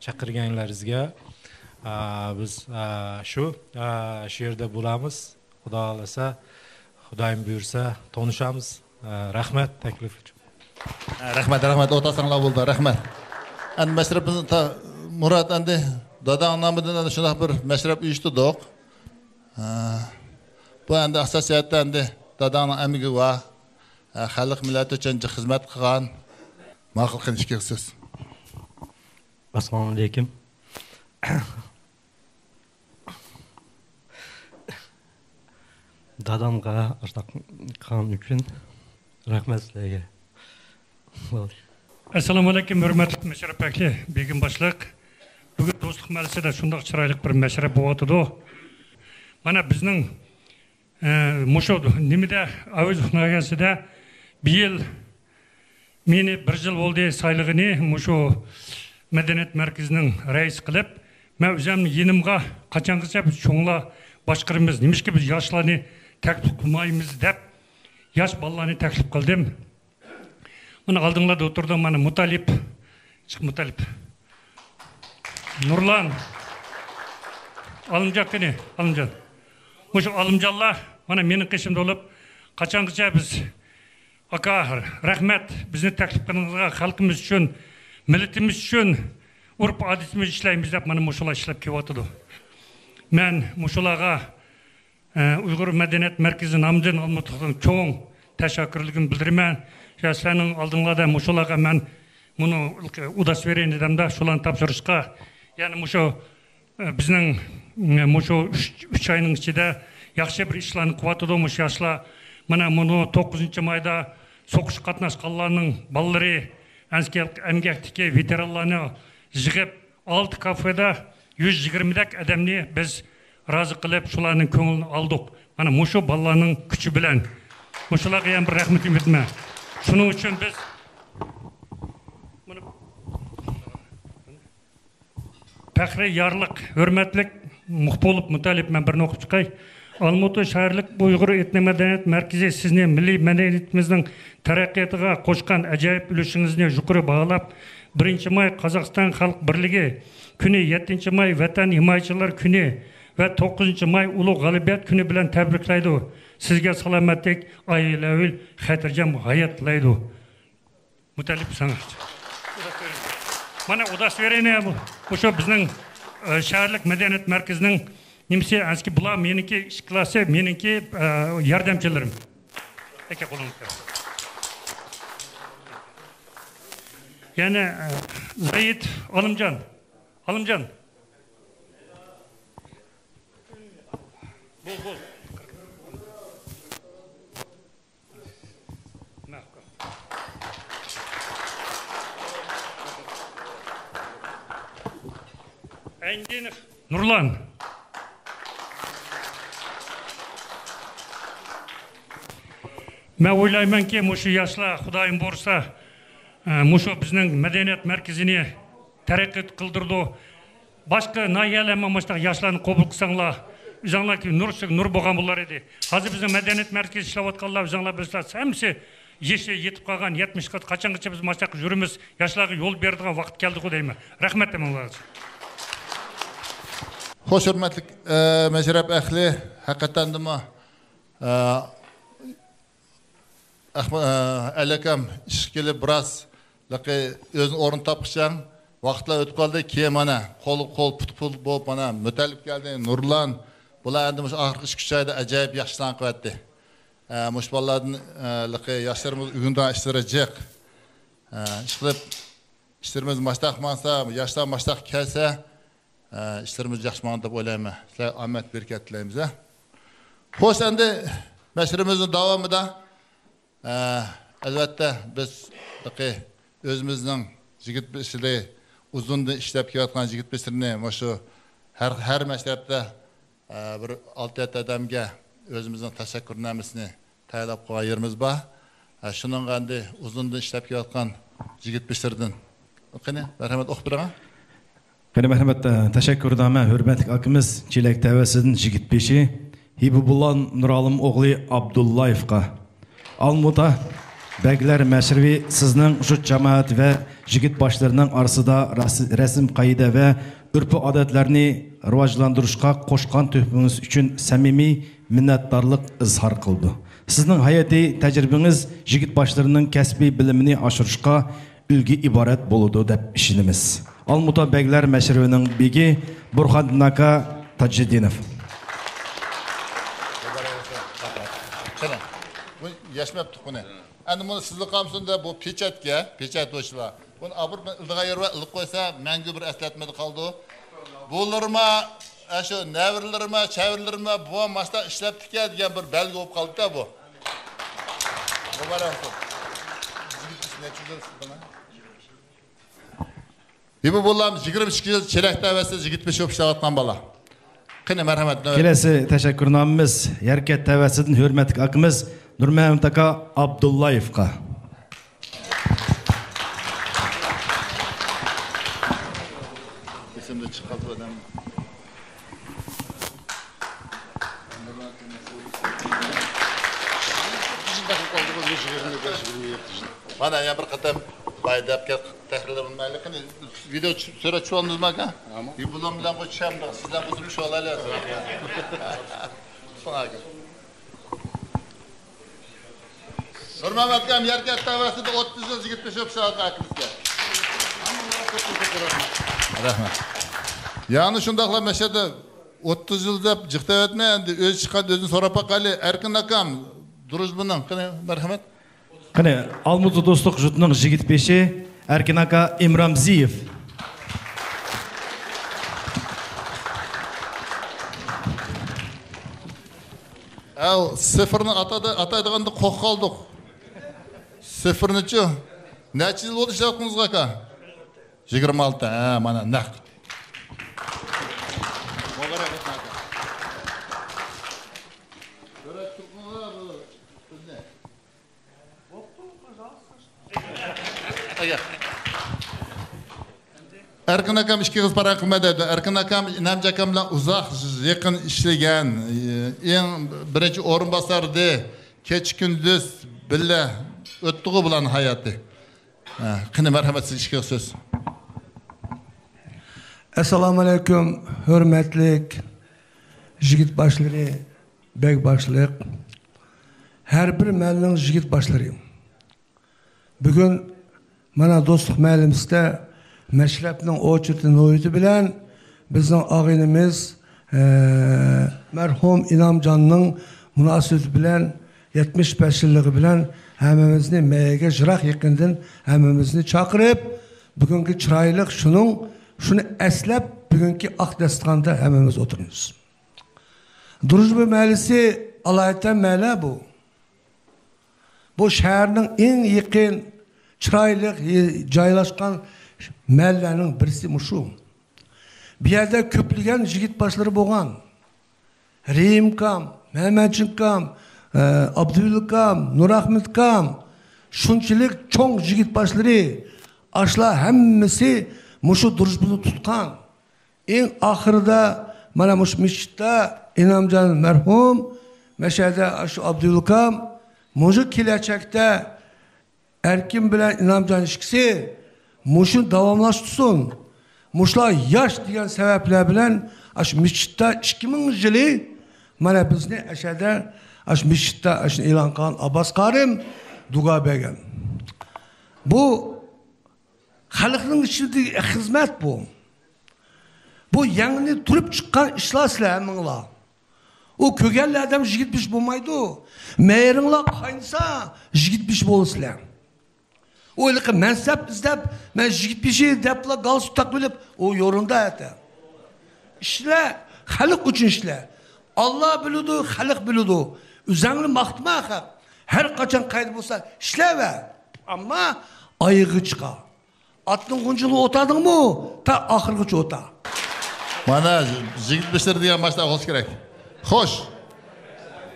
چاقىرغانلىرىڭىزغا. ئا، بىز، ئا، شۇ، ئا، شۇ يەردە بولىمىز. خۇدا خالىسا، خۇدايىم بۇيرۇسا، تونۇشىمىز. ئا، رەھمەت تەكلىپ ئۈچۈن. ئا، رەھمەت، رەھمەت. ئولتۇرساڭلار بولدى. رەھمەت. ئەمدى مەشرەپنى تا-، مۇرات، ئەمدى داداڭ نامىدىن ئەنە شۇنداق بىر مەشرەپ ئۇيۇشتۇردۇق. ئا، بۇ ئەمدى ئاساسىي جەھەتتە ئەمدى داداڭنىڭ ئەمگىكى بار. ئا، خەلق مىللەت ئۈچۈن جىق خىزمەت قىلغان. ماقۇل، قېنى ئىككى سۆز. ئەسسالامۇئەلەيكۇم. دادامغا ئاشۇنداق قىلغان ئۈچۈن رەھمەت سىلەرگە. بولدى. ئەسسالامۇئەلەيكۇم، ھۆرمەتلىك مەشرەپ ئەھلى، بېگىم باشلىق. بۈگۈن دوستلۇق مەھەللىسىدە شۇنداق چىرايلىق بىر مەشرەپ بولۇۋاتىدۇ. مانا بىزنىڭ ئە، مۇشۇ نېمىدە ئاۋېز ناھىيەسىدە بىر يىل، مېنى بىر يىل بولدى سايلىغىنى مۇشۇ مەدەنىيەت مەركىزىنىڭ رەئىسى قىلىپ، مەن ئۆزۈمنى يېنىمغا قاچانغىچە بىز چوڭلار باشقۇرىمىز، نېمىشقا بىز ياشلارنى تەكلىپ قىلمايمىز دەپ، ياش بالىلارنى تەكلىپ قىلدىم. مانا ئالدىڭلاردا ئولتۇرىدۇ، مانا مۇتالىپ. چىق مۇتالىپ. نۇرلان. ئالىمجان قېنى، ئالىمجان. مۇشۇ ئالىمجانلار مانا مېنىڭ قېشىمدا بولۇپ، قاچانغىچە بىز، ئاكا، رەھمەت، بىزنى تەكلىپ قىلغىنىڭىزغا، خەلقىمىز ئۈچۈن، مىللىتىمىز ئۈچۈن، ئۆرپ-ئادىتىمىز ئىشلەيمىز دەپ مانا مۇشۇلار ئىشلەپ كېلىۋاتىدۇ. مەن مۇشۇلارغا ئە، ئۇيغۇر مەدەنىيەت مەركىزى نامىدىن ئالمۇتىغا چوڭ تەشەككۈرلۈكۈمنى بىلدۈرىمەن. يا سىلەرنىڭ ئالدىڭلاردا مۇشۇلارغا مەن مۇنۇ ئۇداسۋېرېنىيە دېدىمدە، شۇلارنى تاپشۇرۇشقا، يەنى مۇشۇ، ئە، بىزنىڭ، ئە، مۇشۇ ئۈچ، ئۈچ ئاينىڭ ئىچىدە ياخشى بىر ئىشلارنى قىلىۋاتىدۇ مۇشۇ ياشلار. مانا مۇنۇ توققۇزىنچى مايدا سوقۇشقا قاتناشقانلارنىڭ بالىلىرى، ئەسكەر ئەمگەكتىكى ۋېتېرانلارنى يىغىپ، ئالتە كافېدا يۈز يىگىرمىدەك ئادەمنى بىز رازى قىلىپ، شۇلارنىڭ كۆڭلىنى ئالدۇق. مانا مۇشۇ بالىلارنىڭ كۈچى بىلەن. مۇشۇلارغا يەنە بىر رەھمىتىمنى ئېيتىمەن. شۇنىڭ ئۈچۈن بىز پەخرى يارلىق، ھۆرمەتلىك مۇخبىر بولۇپ مۇتەللىپ، مەن بىرنى ئوقۇپ چىقاي. ئالمۇتا شەھەرلىك ئۇيغۇر ئېتنو مەدەنىيەت مەركىزى سىزنى مىللىي مەدەنىيىتىمىزنىڭ تەرەققىياتىغا قوشقان ئاجايىپ ئۈلۈشىڭىزنى يۇقىرى باھالاپ، بىرىنچى ماي قازاقىستان خەلق بىرلىكى كۈنى، يەتتىنچى ماي ۋەتەن ھىمايىچىلەر كۈنى ۋە توققۇزىنچى ماي ئۇلۇغ غەلىبىيەت كۈنى بىلەن تەبرىكلەيدۇ. سىزگە سالامەتلىك، ئائىلىۋى خاتىرجەم ھايات تىلەيدۇ. مۇتەللىپ ساڭا. مانا ئۇداسۋېرېنىيە بۇ. مۇشۇ بىزنىڭ، ئە، شەھەرلىك مەدەنىيەت مەركىزىنىڭ نېمىسى، ئەسكى بۇلار مېنىڭكى ئىككىلاسى، مېنىڭكى، ئە، ياردەمچىلىرىم. ئاكا، قولىڭىزنى كۆتۈرۈڭ. يەنە، ئە، زايىت ئالىمجان. ئالىمجان. بول، بول. ماقۇل. ئەيندىنوف نۇرلان. مەن ئويلايمەنكى، مۇشۇ ياشلار، خۇدايىم بۇيرۇسا، ئە، مۇشۇ بىزنىڭ مەدەنىيەت مەركىزىنى تەرەققىي قىلدۇرىدۇ. باشقا ناھىيەلەرمۇ مۇشۇنداق ياشلارنى قوبۇل قىلساڭلار، ئۆزۈڭلاركى نۇر ئۈستىگە نۇر بولغان بولار ئىدى. ھازىر بىزنىڭ مەدەنىيەت مەركىزىدە ئىشلەۋاتقانلار، ئۆزۈڭلار بىلىسىلەر، ھەممىسى يېشى يېتىپ قالغان، يەتمىشقا، قاچانغىچە بىز مۇشۇنداق يۈرىمىز، ياشلارغا يول بېرىدىغان ۋاقىت كەلدىغۇ دەيمەن. رەھمەت ھەممىڭلارغا. خوش، ھۆرمەتلىك، ئە، مەشرەپ ئەھلى، ھەقىقەتەندىمۇ، ئە، ئەخمە-، ئە، ئەلى ئاكام ئىشقا كېلىپ بىراز لىقى ئۆزىنىڭ ئورنىنى تاپقۇچە ۋاقىتلار ئۆتۈپ قالدى. كېيىن مانا قول، قول پۇت، پۇت بولۇپ مانا مۇتەللىپ كەلدى، نۇرلان. بۇلار ئەمدى مۇشۇ ئاخىرقى ئىككى، ئۈچ ئايدا ئاجايىپ ياخشىلانغان قىلىۋەتتى. ئە، مۇشۇ بالىلاردىن، ئە، لىقى ياشلىرىمىز ئۆگىنىدىغان ئىشلىرى جىق. ئە، ئىشقىلىپ ئىشلىرىمىز ماشتاق ماڭسا، ياشلار ماشتاق كەلسە، ئە، ئىشلىرىمىز ياخشى ماڭىدۇ دەپ ئويلايمەن. سىلەرگە ئامەت، بەرىكەت تىلەيمىز، ھە. خوش، ئەمدى مەشرىمىزنىڭ داۋامىدا، ئە، ئەلۋەتتە، بىز بىقى ئۆزىمىزنىڭ يىگىت بېشىلى، ئۇزۇندىن ئىشلەپ كېلىۋاتقان يىگىت بېشىلىنى مۇشۇ ھەر، ھەر مەشرەپتە، ئە، بىر ئالتە يەتتە ئادەمگە ئۆزىمىزنىڭ تەشەككۈرنامىسىنى تەييارلاپ قويغان يېرىمىز بار. ئە، شۇنىڭغا ئەمدى ئۇزۇندىن ئىشلەپ كېلىۋاتقان يىگىت بېشىلىدىن، قېنى، مەرھەمەت، ئوقۇپ بېرىڭ. قېنى، مەرھەمەت، تەشەككۈرنامە ھۆرمەتلىك ئاكىمىز چېلەك تەۋەسىدىن يىگىت بېشى ھېبىبۇللا نۇرئالىم ئوغلى ئابدۇللايېۋقا. ئالمۇتا بەگلەر مەشرىۋى سىزنىڭ جۇت جامائەت ۋە يىگىت باشلىرىنىڭ ئارىسىدا راس-، رەسىم قائىدە ۋە ئۆرپ ئادەتلەرنى راۋاجلاندۇرۇشقا قوشقان تۆھپىڭىز ئۈچۈن سەمىمىي مىننەتدارلىق ئىزھار قىلىدۇ. سىزنىڭ ھاياتىي تەجرىبىڭىز يىگىت باشلىرىنىڭ كەسپىي بىلىمىنى ئاشۇرۇشقا ئۈلگە ئىبارەت بولىدۇ دەپ ئىشىنىمىز. ئالمۇتا بەگلەر مەشرىۋىنىڭ بېگى بۇرھاندىن ئاكا تاجىدىنوف. قېنى، بۇ يەشمەپتۇق بۇنى. ئەمدى بۇنى سىزلا قالمىسۇن دەپ، بۇ پېچەتكە، پېچەت بوشلار. بۇنى ئاپىرىپ ئىلىدىغان يېرى بار، ئىلىپ قويسا، مەڭگۈ بىر ئەسلەتمىدە قالىدۇ. بۇلىرىما، ئاشۇ نەۋرىلىرىما، چەۋرىلىرىما، بۇ ماشتا ئىشلەپتىكەن دېگەن بىر بەلگە بولۇپ قالدى-دە بۇ. مۇبارەك بولسۇن. ھېبىبۇللام يىگىرمە ئىككى يىل چېلەك تەۋەسىدە يىگىت بېشى بولۇپ ئىشلەۋاتقان بالا. قېنى، مەرھەمەت، نۆۋەت. كېلەسى تەشەككۈرنامىمىز يەركەنت تەۋەسىدىن ھۆرمەتلىك ئاكىمىز نۇرمەمەت ئاكا ئابدۇللايېۋقا. ئېسىمدىن چىقىپ قالدى ئادەم. مانا يەنە بىر قېتىم بايا دەپ كەل. تەھرىرلىرىمىز مەيلى قىلىڭ. ۋىدېو چۈ-، سۈرەت چۈشۈرۈۋالدىڭىزمۇ ئاكا؟ ئامما. يۇ، بۇلار بىلەن قوي چۈشەمدىڭ. سىزلەر بۇزۇپ چۈشۈۋالايلى. ساڭا ئاكا. نۇرمەمەت ئاكام يەركەنت تەۋەسىدە ئوتتۇز يىل يىگىت بېشى بولۇپ ئىشلەۋاتقان ئاكىمىزگە. رەھمەت. يەنە شۇنداقلا مەشەدە ئوتتۇز يىل دەپ جىق دەۋەتمە، ئەمدى ئۆزى چىققان ئۆزىنى سوراپ باقايلى. ئەركىن ئاكام، دۇرۇژبىنىڭ، قېنى، مەرھەمەت. قېنى، ئالمۇتا دوستلۇق جۇتىنىڭ يىگىت بېشى ئەركىن ئاكا ئىمرامزىيېۋ. ئەو، سىفىرنى ئاتادا-، ئاتايدىغاندا قورقۇپ قالدۇق. سىفىرنىچۇ؟ نەچچە يىل بولدى ئىشلەۋاتقىنىڭىزغا، ئاكا؟ يىگىرمە ئالتە، ھە، مانا نەق. ئەركىن ئاكام ئىككى قىز پاراڭ قىلماي دەيدۇ. ئەركىن ئاكام ئىنەمجان ئاكام بىلەن ئۇزاق يېقىن ئىشلىگەن، ئەڭ بىرىنچى ئورۇنباسار ئىدى. كېچە كۈندۈز بىللە ئۆتتىغۇ بۇلارنىڭ ھاياتى. ھە، قېنى، مەرھەمەت، سىز ئىككى قىز سۆز. ئەسسالامۇئەلەيكۇم، ھۆرمەتلىك يىگىت باشلىرى، بەگ باشلىق، ھەر بىر مەھەللىنىڭ يىگىت باشلىرى. بۈگۈن مانا دوستلۇق مەھەللىمىزدە مەشرەپنىڭ ئوچىتى نوبىتى بىلەن بىزنىڭ ئاغىنىمىز، ئە، مەرھۇم ئىنامجاننىڭ مۇناسىۋىتى بىلەن يەتمىش بەش يىللىقى بىلەن ھەممىمىزنى مەيگە يىراق يېقىندىن ھەممىمىزنى چاقىرىپ، بۈگۈنكى چىرايلىق شۇنىڭ، شۇنى ئەسلەپ، بۈگۈنكى ئاق داستىخاندا ھەممىمىز ئولتۇرىمىز. دۇرۇژبا مەھەللىسى ئالايىتەن مەھەللە بۇ. بۇ شەھەرنىڭ ئەڭ يېقىن، چىرايلىق يې-، جايلاشقان مەھەللىلەرنىڭ بىرسى مۇشۇ. بۇ يەردە كۆپلىگەن يىگىت باشلىرى بولغان. رېھىمكام، مەمەتجىنكام، ئە، ئابدۇۋېلىكام، نۇرئەخمەتكام، شۇنچىلىك چوڭ يىگىت باشلىرى، ئاشۇلار ھەممىسى مۇشۇ دۇرۇژبىنى تۇتقان. ئەڭ ئاخىرىدا مانا مۇشۇ مىچىتتا ئىنامجان مەرھۇم، مەشەدە ئاشۇ ئابدۇۋېلىكام، مۇشۇ كېلەچەكتە ئەركىن بىلەن ئىنامجان ئىككىسى مۇشۇنى داۋاملاشتۇرسۇن. مۇشۇلار ياش دېگەن سەۋەبلەر بىلەن ئاشۇ مىچىتتا ئىككى مىڭىنچى يىلى مانا بىزنى ئەشەدە ئاشۇ مىچىتتا ئاشۇنى ئېلان قىلغان ئابباس قارىم دۇئا بەرگەن. بۇ خەلقنىڭ ئىچىدىكى خىزمەت بۇ. بۇ يېڭى تۇرۇپ چىققان ئىشلار سىلەر ھەممىڭلار. ئۇ كۆرگەنلەر ئادەم يىگىت بېشى بولمايدۇ. مېھرىڭلار قاينىسا، يىگىت بېشى بولىسىلەر. ئۇ ھېلىقى مەنسەپ ئىزدەپ، مەن يىگىت بېشى دەپلا گالستۇك تاقىۋېلىپ، ئۇ يورۇندا ئەتە. ئىشلە، خەلق ئۈچۈن ئىشلە. ئاللا بىلىدۇ، خەلق بىلىدۇ. ئۆزەڭنى ماختىما، خەق. ھەر قاچان قەيدە بولسا، ئىشلەۋەر. ئەمما ئايىغى چىقار. ئاتنىڭ غۇنچىلىرىغا ئولتۇردۇڭمۇ، تا ئاخىرغىچە ئولتۇر. مانا، يىگىت بېشلىرى دېگەن ماشىنا بولسا كېرەك. خوش.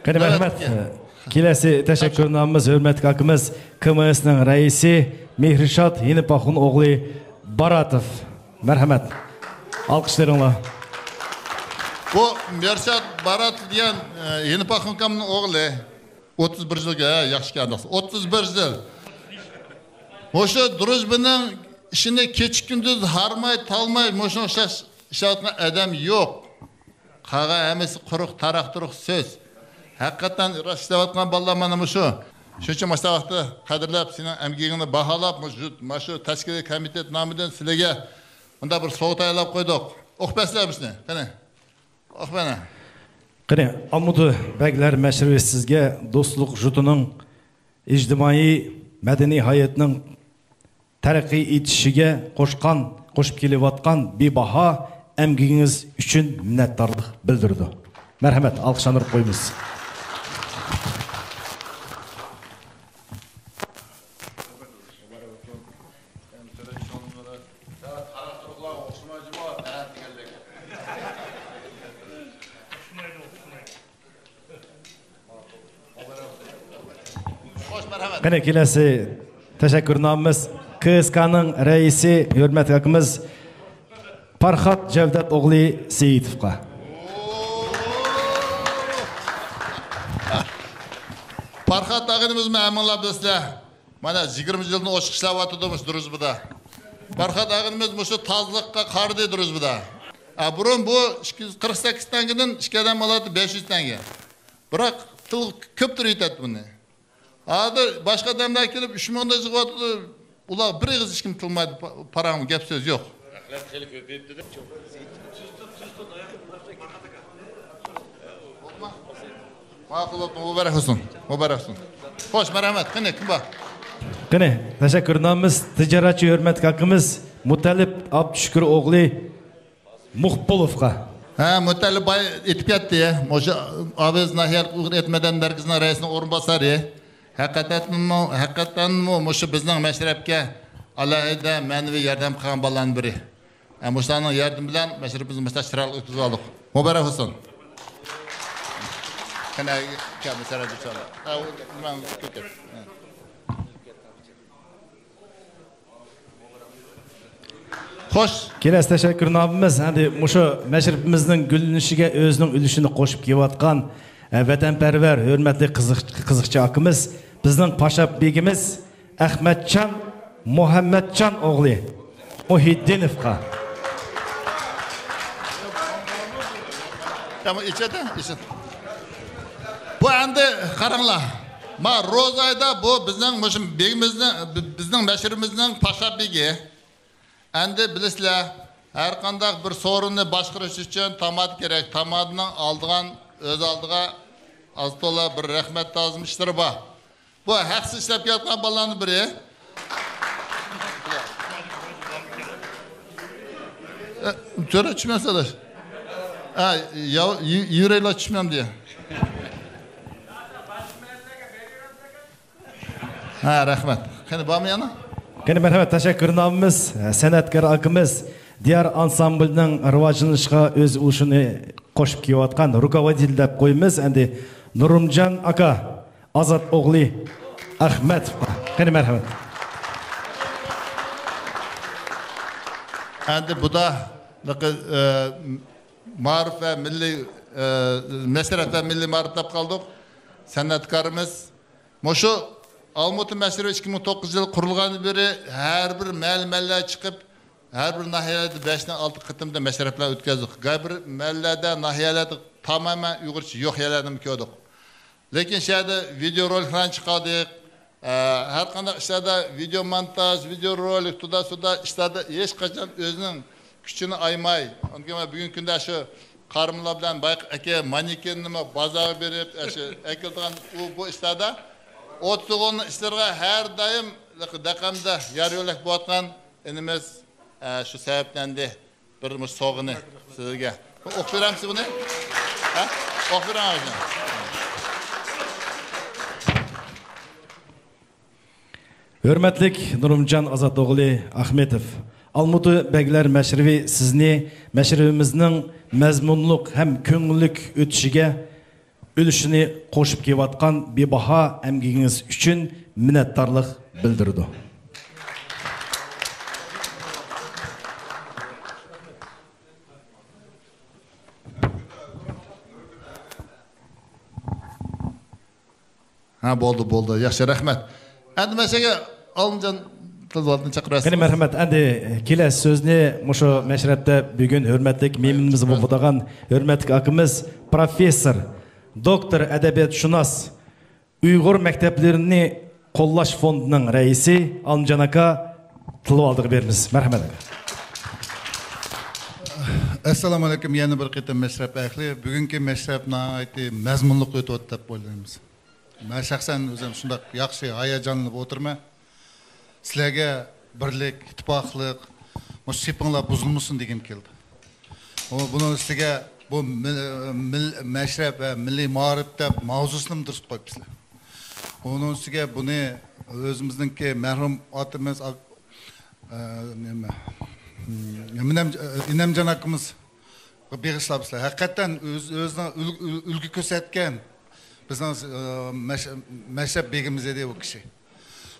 قېنى، نۆۋەتتىكى. مەرھەمەت. كېلەسى تەشەككۈرنامىمىز ھۆرمەتلىك ئاكىمىز، ك م س نىڭ رەئىسى مېھرىشات يېنىپاخۇن ئوغلى باراتوف. مەرھەمەت. ئالقىشلىرىڭلار. بۇ مېھرىشات باراتوف دېگەن، ئە، يېنىپاخۇن ئاكامنىڭ ئوغلى. ئوتتۇز بىر يىلغا، ھە، ياخشى ئىكەن، ئوتتۇز بىر يىل. مۇشۇ دۇرۇژبىنىڭ ئىشىنى كېچە-كۈندۈز ھارماي، تالماي، مۇشۇنىڭغا ئوخشاش ئىشلەۋاتقان ئادەم يوق. قالغان ھەممىسى قۇرۇق، تاراق-تۇرۇق سۆز. ھەقىقەتەن راست ئىشلەۋاتقان بالىلار مانا مۇشۇ. شۇنىڭ ئۈچۈن مۇشۇ ۋاقىتتا قەدىرلەپ، سېنىڭ ئەمگىكىڭنى باھالاپ، مۇشۇ، مۇشۇ تەشكىلىي كومىتېت نامىدىن سىلەرگە مۇنداق بىر سوۋغا تەييارلاپ قويدۇق. ئوقۇپ بەرسىلەر بىزنى. قېنى. ئوقۇپ بەرە. قېنى، ئالمۇتى بەگلەر مەشرىپى سىزگە دوستلۇق يۇرتىنىڭ ئىجتىمائىي، مەدەنىي ھاياتنىڭ تەرەققىي ئېتىشىگە قوشقان، قوشۇپ كېلىۋاتقان بىباھا ئەمگىكىڭىز ئۈچۈن مىننەتدارلىق بىلدۈرىدۇ. مەرھەمەت، ئالقىشلاندۇرۇپ قويىمىز. قېنى، كېلەسى تەشەككۈرنامىمىز ك س ك نىڭ رەئىسى، ھۆرمەتلىك ئاكىمىز پارخات جەۋدەت ئوغلى سېيىتوۋقا. پارخات ئاغىنىمىزمۇ ھەممىڭلار بىلىسىلەر. مانا، يىگىرمە يىلدىن ئوشۇق ئىشلەۋاتىدۇ مۇشۇ دۇرۇژبىدا. پارخات ئاغىنىمىز مۇشۇ تازىلىققا قارىدى دۇرۇژبىدا. ئە، بۇرۇن بۇ ئىككى يۈز قىرىق سەككىز تەڭگىدىن ئىككى ئادەم ئالاتتى، بەش يۈز تەڭگە. بىراق تىل كۆپتۇر ئېيتاتتى بۇنى. ھازىر باشقا ئادەملەر كېلىپ، ئۈچ مىڭدەك يىغىۋاتىدۇ. ئۇلار بىر ئېغىز ھېچكىم تىلمايدۇ، پا-، پاراڭ، گەپ سۆز يوق. رەقلەم خېلى كۆپىيىپتۇ-دە. ماقۇل بوپتۇ، مۇبارەك بولسۇن. مۇبارەك بولسۇن. خوش، مەرھەمەت. قېنى، كىم بار؟ قېنى، تەشەككۈرنامىمىز تىجارەتچى ھۆرمەتلىك ئاكىمىز مۇتەللىپ ئابدۇشۈكۈر ئوغلى مۇخبۇلوفقا. ھە، مۇتەللىپ باي ئېيتىپ كەتتى. مۇشۇ ئابىز ناھىيەلىك ئۇيغۇر ئېيتما مەدەنىيەت مەركىزىنىڭ رەئىسىنىڭ ئورۇنباسارى. ھەقىقەتەنمۇ، ھەقىقەتەنمۇ مۇشۇ بىزنىڭ مەشرەپكە ئالاھىدە مەنىۋى ياردەم قىلغان بالىلارنىڭ بىرى. ھە، مۇشۇلارنىڭ ياردىمى بىلەن مەشرىپىمىزنى مۇشۇنداق چىرايلىق ئۆتكۈزۈۋالدۇق. مۇبارەك بولسۇن. قېنى، كەلدى، سەرەجە ئىنشاللا. ھە، ئۇ نېمە، كۆكەت. ھە. خوش. كېلەسى تەشەككۈرنامىمىز ئەمدى مۇشۇ مەشرىپىمىزنىڭ گۈللىنىشىگە ئۆزىنىڭ ئۈلۈشىنى قوشۇپ كېلىۋاتقان، ئە، ۋەتەنپەرۋەر، ھۆرمەتلىك قىزىق-، قىزىقچى ئاكىمىز، بىزنىڭ پاشا بېگىمىز ئەخمەتجان مۇھەممەتجان ئوغلى مۇھىددىنوفقا. تامام، ئىچىدە، ئىچىدە. بۇ ئەمدى قاراڭلار. ما روزايدا بۇ بىزنىڭ مۇشۇ بېگىمىزنىڭ، بىزنىڭ مەشرىپىمىزنىڭ پاشا بېگى. ئەمدى بىلىسىلەر، ھەر قانداق بىر سورۇننى باشقۇرۇش ئۈچۈن تامادا كېرەك. تامادىنىڭ ئالىدىغان، ئۆز ئالدىغا ئاز تولا بىر رەھمەت تازىم ئىشلىرى بار. بۇ ھەقسىز ئىشلەپ كېلىۋاتقان بالىلارنىڭ بىرى. ئە، تۆرە چۈشمەسە ئاداش. ھە، يا-، يۈ-، يۈرەيلا چۈشمەم دېيە. ھە، رەھمەت. قېنى، بارمۇ يەنە؟ قېنى، مەرھەمەت، تەشەككۈرنامىمىز سەنئەتكار ئاكىمىز، دىيار ئانسامبىلىنىڭ راۋاجلىنىشىغا ئۆز ئۇلۇشىنى قوشۇپ كېلىۋاتقان رۇكاۋادىل دەپ قويىمىز. ئەمدى نۇرۇمجان ئاكا، ئازات ئوغلى ئەخمەتوۋغا. قېنى، مەرھەمەت. ئەمدى بۇدا، ئە، مائارىپ ۋە مىللىي، ئە، مەشرەپ ۋە مىللىي مائارىپ دەپ قالدۇق. سەنئەتكارىمىز مۇشۇ ئالمۇتا مەشرىپى ئىككى مىڭ توققۇزىنچى يىل قۇرۇلغاندىن بېرى ھەر بىر مەھەللە، مەھەللە چىقىپ، ھەر بىر ناھىيەلەردە بەشتىن ئالتە قېتىمدا مەشرەپلەر ئۆتكۈزدۇق. ھەر بىر مەھەللىلەردە، ناھىيەلەردە تامامەن ئۇيغۇرچە يوق يەرلەرنىمۇ كۆردۇق. لېكىن شۇ يەردە ۋىدېئو رولىكلارنى چىقاردۇق. ئە، ھەر قانداق ئىشلاردا ۋىدېئو مونتاژ، ۋىدېئو رولىك، تودا سودا ئىشلاردا ھېچقاچان ئۆزىنىڭ كۈچىنى ئايىماي. ئاندىن كېيىن بۈگۈنكى كۈندە شۇ قارىمۇللا بىلەن بايقى ئاكا مانېكېننىمۇ بازارغا بېرىپ، ئە، شۇ ئەكېلىدىغان ئۇ، بۇ ئىشلاردا ئوتتۇز ئوغۇلنىڭ ئىشلىرىغا ھەر دائىم دەقەمدە يار يۆلەك بولۇۋاتقان ئىنىمىز، ئە، شۇ سەۋەبلەندى. بىر مۇشۇ سوغىنى سىزگە. ئوقۇپ بېرەمسىز بۇنى؟ ھە؟ ئوقۇپ بېرىڭ. ھۆرمەتلىك نۇرۇمجان ئازات ئوغلى ئاخمېتوف، ئالمۇتا بەگلەر مەشرىپى سىزنى مەشرىپىمىزنىڭ مەزمۇنلۇق ھەم كۆڭۈللۈك ئۆتۈشىگە ئۈلۈشىنى قوشۇپ كېلىۋاتقان بىباھا ئەمگىكىڭىز ئۈچۈن مىننەتدارلىق بىلدۈرىدۇ. ھە، بولدى، بولدى. ياخشى، رەھمەت. ئەمدى مەن سىزگە ئالىمجان تىلىۋالدىن چاقىرىۋەتسىڭىز. قېنى، مەرھەمەت. ئەمدى كېلەر سۆزنى مۇشۇ مەشرەپتە بۈگۈن ھۆرمەتلىك مېھمىنىمىز بولۇپ ئولتۇرغان ھۆرمەتلىك ئاكىمىز، پروفېسسور، دوكتور، ئەدەبىياتشۇناس، ئۇيغۇر مەكتەپلىرىنى قوللاش فوندىنىڭ رەئىسى ئالىمجان ئاكا تىلىۋالدىغا بېرىمىز. مەرھەمەت ئاكا. ئەسسالامۇ ئەلەيكۇم. يەنە بىر قېتىم مەشرەپ ئەھلى. بۈگۈنكى مەشرەپ ناھايىتى مەزمۇنلۇق ئۆتۈۋاتىدۇ دەپ ئويلايمىز. مەن شەخسەن ئۆزۈم شۇنداق ياخشى ھاياجانلىنىپ ئولتۇرىمەن. سىلەرگە بىرلىك، ئىتتىپاقلىق، مۇشۇ سېپىڭلار بۇزۇلمىسۇن دېگۈم كېلىدۇ. ئۇ بۇنىڭ ئۈستىگە بۇ مىل-، مىل-، مەشرەپ ۋە مىللىي مائارىپ دەپ ماۋزۇسىنىمۇ دۇرۇس قويۇپسىلەر. ئۇنىڭ ئۈستىگە بۇنى ئۆزىمىزنىڭكى مەرھۇم ئاتىمىز، ئا-، ئە، نېمە، ئىنەم-، ئىنەمجان ئاكىمىز بېغىشلاپسىلەر. ھەقىقەتەن ئۆز-، ئۆزىنىڭ ئۈل-، ئۈل-، ئۈلگە كۆرسەتكەن، بىزنىڭ، ئە، مەش-، مەشرەپ بېگىمىز ئىدى ئۇ كىشى.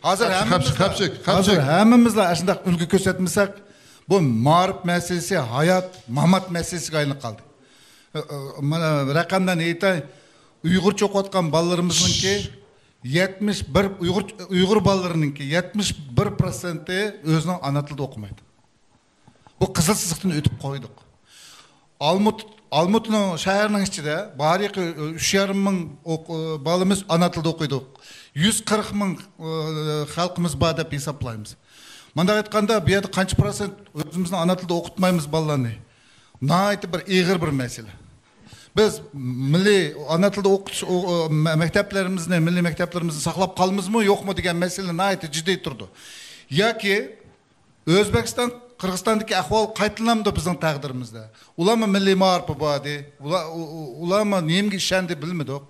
ھازىر ھەممىمىزلا، ھازىر ھەممىمىزلا ئاشۇنداق ئۈلگە كۆرسەتمىسەك، بۇ مائارىپ مەسىلىسى ھايات، مامات مەسىلىسىگە ئايلىنىپ قالدى. ئە، ئە، مانا رەقەملەرنى ئېيتاي، ئۇيغۇرچە ئوقۇۋاتقان بالىلىرىمىزنىڭكى يەتمىش بىر، ئۇيغۇر، ئۇيغۇر بالىلىرىنىڭكى يەتمىش بىر پىرسەنتى ئۆزىنىڭ ئانا تىلىدا ئوقۇمايدۇ. بۇ قىزىل سىزىقتىن ئۆتۈپ قويدۇق. ئالمۇت-، ئالمۇتىنىڭ شەھەرنىڭ ئىچىدە بارىقى ئۈچ يارىم مىڭ ئوق-، بالىمىز ئانا تىلدا ئوقۇيدۇ. يۈز قىرىق مىڭ، ئى، خەلقىمىز بار دەپ ھېسابلايمىز. مۇنداق ئېيتقاندا، بۇ يەردە قانچە پىرسەنت ئۆزىمىزنىڭ ئانا تىلدا ئوقۇتمايمىز بالىلارنى؟ ناھايىتى بىر ئېغىر بىر مەسىلە. بىز مىللىي ئانا تىلدا ئوقۇتۇش، ئو-، ئو-، مە-، مەكتەپلىرىمىزنى، مىللىي مەكتەپلىرىمىزنى ساقلاپ قالىمىزمۇ، يوقمۇ دېگەن مەسىلە ناھايىتى جىددىي تۇرىدۇ. ياكى ئۆزبېكىستان، قىرغىزىستاندىكى ئەھۋال قايتىلامدۇ بىزنىڭ تەقدىرىمىزدە؟ ئۇلارمۇ مىللىي مائارىپى بار ئىدى. ئۇلار، ئۇ-، ئۇ-، ئۇلارمۇ نېمىگە ئىشەندى بىلمىدۇق.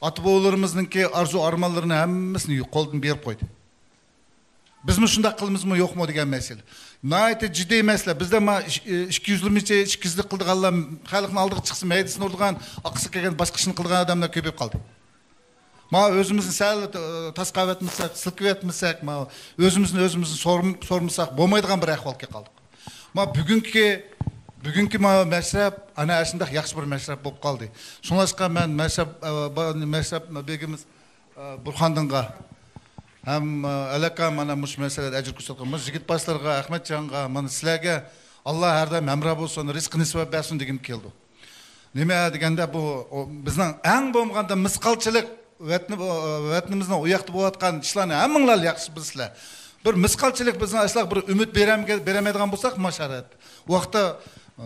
ئاتا-بوۋىلىرىمىزنىڭكى ئارزۇ-ئارمانلىرىنى ھەممىسىنى قولدىن بېرىپ قويدى. بىزمۇ شۇنداق قىلىمىزمۇ يوقمۇ دېگەن مەسىلە. ناھايىتى جىددىي مەسىلە. بىزدە ما ئىش-، ئىككى يۈز يىگىرمىچە ئىككى يۈزلۈك قىلىدىغانلار خەلقنىڭ ئالدىغا چىقسا، مەيدىسىنى ئۇرىدىغان، ئاققۇسى كەلگەن باشقا ئىشنى قىلىدىغان ئادەملەر كۆپىيىپ قالدى. ما ئۆزىمىزنى سەل، ئى، تاسقاۋەتمىسەك، سىلكىۋەتمىسەك، ما ئۆزىمىزنى ئۆزىمىزنى سورم-، سورمىساق بولمايدىغان بىر ئەھۋالغا كەپ قالدۇق. ما بۈگۈنكى، بۈگۈنكى ما مەشرەپ ئەنە ئاشۇنداق ياخشى بىر مەشرەپ بولۇپ قالدى. شۇڭلاشقا مەن مەشرەپ، ئە، با-، مەشرەپ بېگىمىز، ئە، بۇرخاندىنغا ھەم، ئە، ئەلەكا مانا مۇشۇ مەسىلىدە ئەجىر كۆرسەتكەن مۇشۇ يىگىت باشلىرىغا، ئەخمەتجانغا، مانا سىلەرگە ئاللا ھەردەم ھەمراھ بولسۇن، رىزقى نېسىۋەت بەرسۇن دېگۈم كېلىدۇ. نېمە دېگەندە، بۇ، ئۇ، بىزنىڭ ئەڭ بولمىغاندا مىسقالچىلىق ۋەتىنى-، ۋەتىنىمىزنىڭ ئۇ ياقتا بولۇۋاتقان ئىشلارنى ھەممىڭلار ياخشى بىلىسىلەر. بىر مىسقالچىلىق بىزنىڭ ئاشۇلارغا بىر ئۈمىد بېرەمگە-، بېرەلمەيدىغان بولساق، ما شارائىت. ئۇ ۋاقىتتا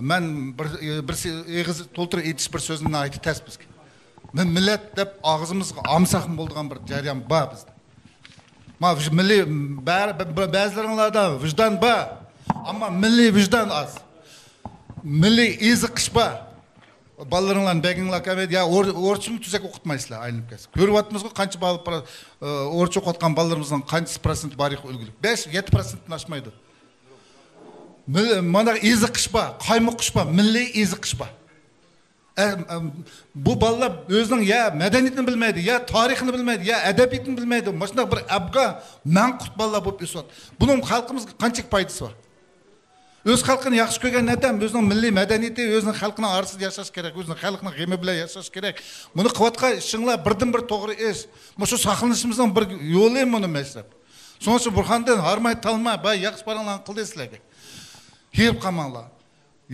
مەن بىر، بىر ئېغىز تولتۇرۇپ ئېيتىش بىر سۆزنى ناھايىتى تەس بىزگە. مىللەت دەپ ئاغزىمىزغا ئالمىساقمۇ بولىدىغان بىر جەريان بار بىزدە. ما، ۋىج-، مىللىي، بە-، بە-، بە-، بەزىلىرىڭلاردا ۋىجدان بار، ئەمما مىللىي ۋىجدان ئاز. مىللىي ئېزىقىش بار. بالىلىرىڭلارنى بەگىڭلار كەلمەيدۇ. يا ئور-، ئورۇسچىمۇ تۈزەك ئوقۇتمايسىلەر، ئايلىنىپ كەلسە. كۆرۈۋاتىمىزغۇ، قانچە بالا پرا-، ئورۇسچە ئوقۇۋاتقان بالىلىرىمىزنىڭ قانچىسى پىروتسېنت بارىقى ئۈلگىلىك؟ بەش، يەتتە پىروتسېنتتىن ئاشمايدۇ. مىل-، مانا ئېزىقىش بار، قايمۇقۇش بار، مىللىي ئېزىقىش بار. ئە، ئە، بۇ بالىلار ئۆزىنىڭ يا مەدەنىيىتىنى بىلمەيدۇ، يا تارىخىنى بىلمەيدۇ، يا ئەدەبىياتىنى بىلمەيدۇ. مۇشۇنداق بىر ئەبگا مەنقۇرت بالىلار بولۇپ ئۆسۈۋاتىدۇ. بۇنىڭ خەلقىمىزگە قانچىلىك پايدىسى بار؟ ئۆز خەلقىنى ياخشى كۆرگەن ئادەم ئۆزىنىڭ مىللىي مەدەنىيىتى، ئۆزىنىڭ خەلقىنىڭ ئارىسىدا ياشاش كېرەك، ئۆزىنىڭ خەلقىنىڭ غېمى بىلەن ياشاش كېرەك. بۇنى قىلىۋاتقان ئىشىڭلار بىردىنبىر توغرا ئىش. مۇشۇ ساقلىنىشىمىزنىڭ بىر يولى مۇنى مەشرەپ. شۇنىڭ ئۈچۈن بۇرھاندىن ھارماي تالماي، باي ياخشى پاراڭلارنى قىلدى سىلەرگە. ھېرىپ قالماڭلار.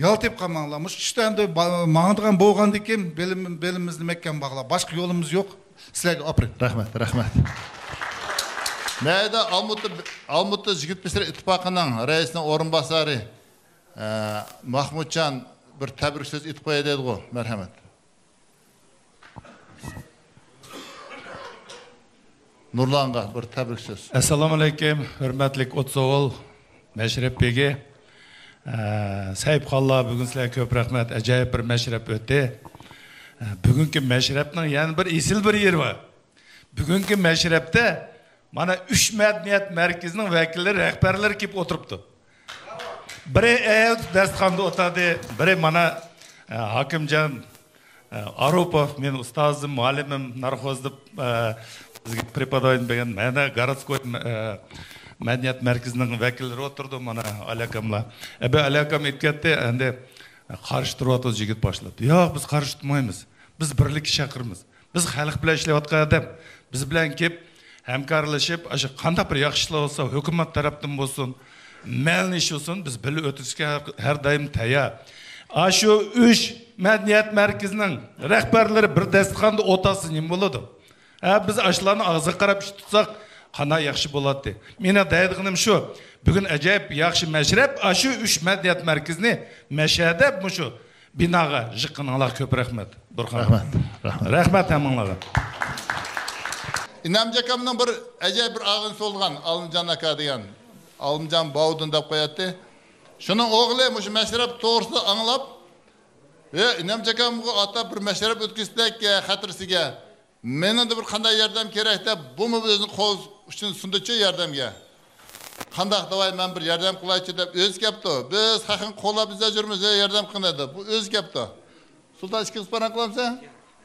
يالتىپ قالماڭلار. مۇشۇ ئىشتا ئەمدى با-، ماڭىدىغان بولغاندىكىن بېلىم-، بېلىمىزنى مەھكەم باغلاپ. باشقا يولىمىز يوق. سىلەرگە ئاپىرىن. رەھمەت، رەھمەت. مەيدە ئالمۇتا، ئالمۇتا يىگىت بېشلىرى ئىتتىپاقىنىڭ رەئىسىنىڭ ئورۇنباسارى، ئە، ماھمۇتجان بىر تەبرىك سۆز ئېيتىپ قوياي دەيدىغۇ. مەرھەمەت. نۇرلانغا بىر تەبرىك سۆز. ئەسسالامۇئەلەيكۇم، ھۆرمەتلىك ئوتسوغۇل مەشرەپ بېگى. ئە، سەيىپخانلار، بۈگۈن سىلەرگە كۆپ رەھمەت، ئاجايىپ بىر مەشرەپ ئۆتتى. ئە، بۈگۈنكى مەشرەپنىڭ يەنە بىر ئېسىل بىر يېرى بار. بۈگۈنكى مەشرەپتە مانا ئۈچ مەدەنىيەت مەركىزىنىڭ ۋەكىللىرى، رەھبەرلىرى كېلىپ ئولتۇرۇپتۇ. بىرى ئەيەلدە دەستىخاندا ئولتۇردى، بىرى مانا، ئە، ھاكىمجان، ئە، ئاروپوف، مېنىڭ ئۇستازىم، مۇئەللىمىم، نارخوز دەپ، ئە، بىزگە پرېپوداۋاينى بەرگەن، مانا گورودسكوي، ئە، مەدەنىيەت مەركىزىنىڭ ۋەكىللىرى ئولتۇردى، مانا ئالىئاكاملار. ئە، بىر ئالىئاكام ئېيتىپ كەتتى، ئەمدى قارشى تۇرۇۋاتىدۇ يىگىت باشلار. ياق، بىز قارشى تۇرمايمىز. بىز بىرلىككە چاقىرىمىز. بىز خەلق بىلەن ئىشلەۋاتقان ئادەم. بىز بىلەن كېلىپ، ھەمكارلىشىپ، ئاشۇ قانداق بىر ياخشى ئىشلار بولسا، ھۆكۈمەت تەرەپتىن بولسۇن، مەيلى ئىش بولسۇن، بىز بىللە ئۆتۈشكە ھەر، ھەر دائىم تەييار. ئاشۇ ئۈچ مەدەنىيەت مەركىزىنىڭ رەھبەرلىرى بىر دەستىخاندا ئولتۇرسا نېمە بولىدۇ؟ ھە، بىز ئاشۇلارنىڭ ئاغزىغا قاراپ ئىش تۇتساق، قانداق ياخشى بولاتتى. مېنىڭ دەيدىغىنىم شۇ، بۈگۈن ئاجايىپ ياخشى مەشرەپ، ئاشۇ ئۈچ مەدەنىيەت مەركىزىنى مەشەدە مۇشۇ بىناغا يىغقىنىڭلارغا كۆپ رەھمەت. بۇرخان. رەھمەت، رەھمەت. رەھمەت ھەممىڭلارغا. ئىنامجان ئاكامنىڭ بىر ئەجەب بىر ئاغىنىسى بولغان، ئالىمجان ئاكا دېگەن. ئالىمجان باۋۇدۇن دەپ قوياتتى. شۇنىڭ ئوغلى مۇشۇ مەشرەپ توغرىسىدا ئاڭلاپ، ئى، ئىنامجان ئاكامغا ئاتاپ بىر مەشرەپ ئۆتكۈزسەك، خاتىرىسىگە. مېنىڭدە بىر قانداق ياردەم كېرەك دەپ، بۇمۇ ئۆزىنى قول ئۇچىنى سۇندىچۇ ياردەمگە. قانداق داۋاي، مەن بىر ياردەم قىلايچۇ دەپ ئۆزى كەپتۇ. بىز خەقنى قوغلاپ بىزدە يۈرمىز، ياردەم قىلىڭ دەپ. بۇ ئۆزى كەپتۇ. سۇلتان، ئىككىمىز پاراڭ قىلامسەن؟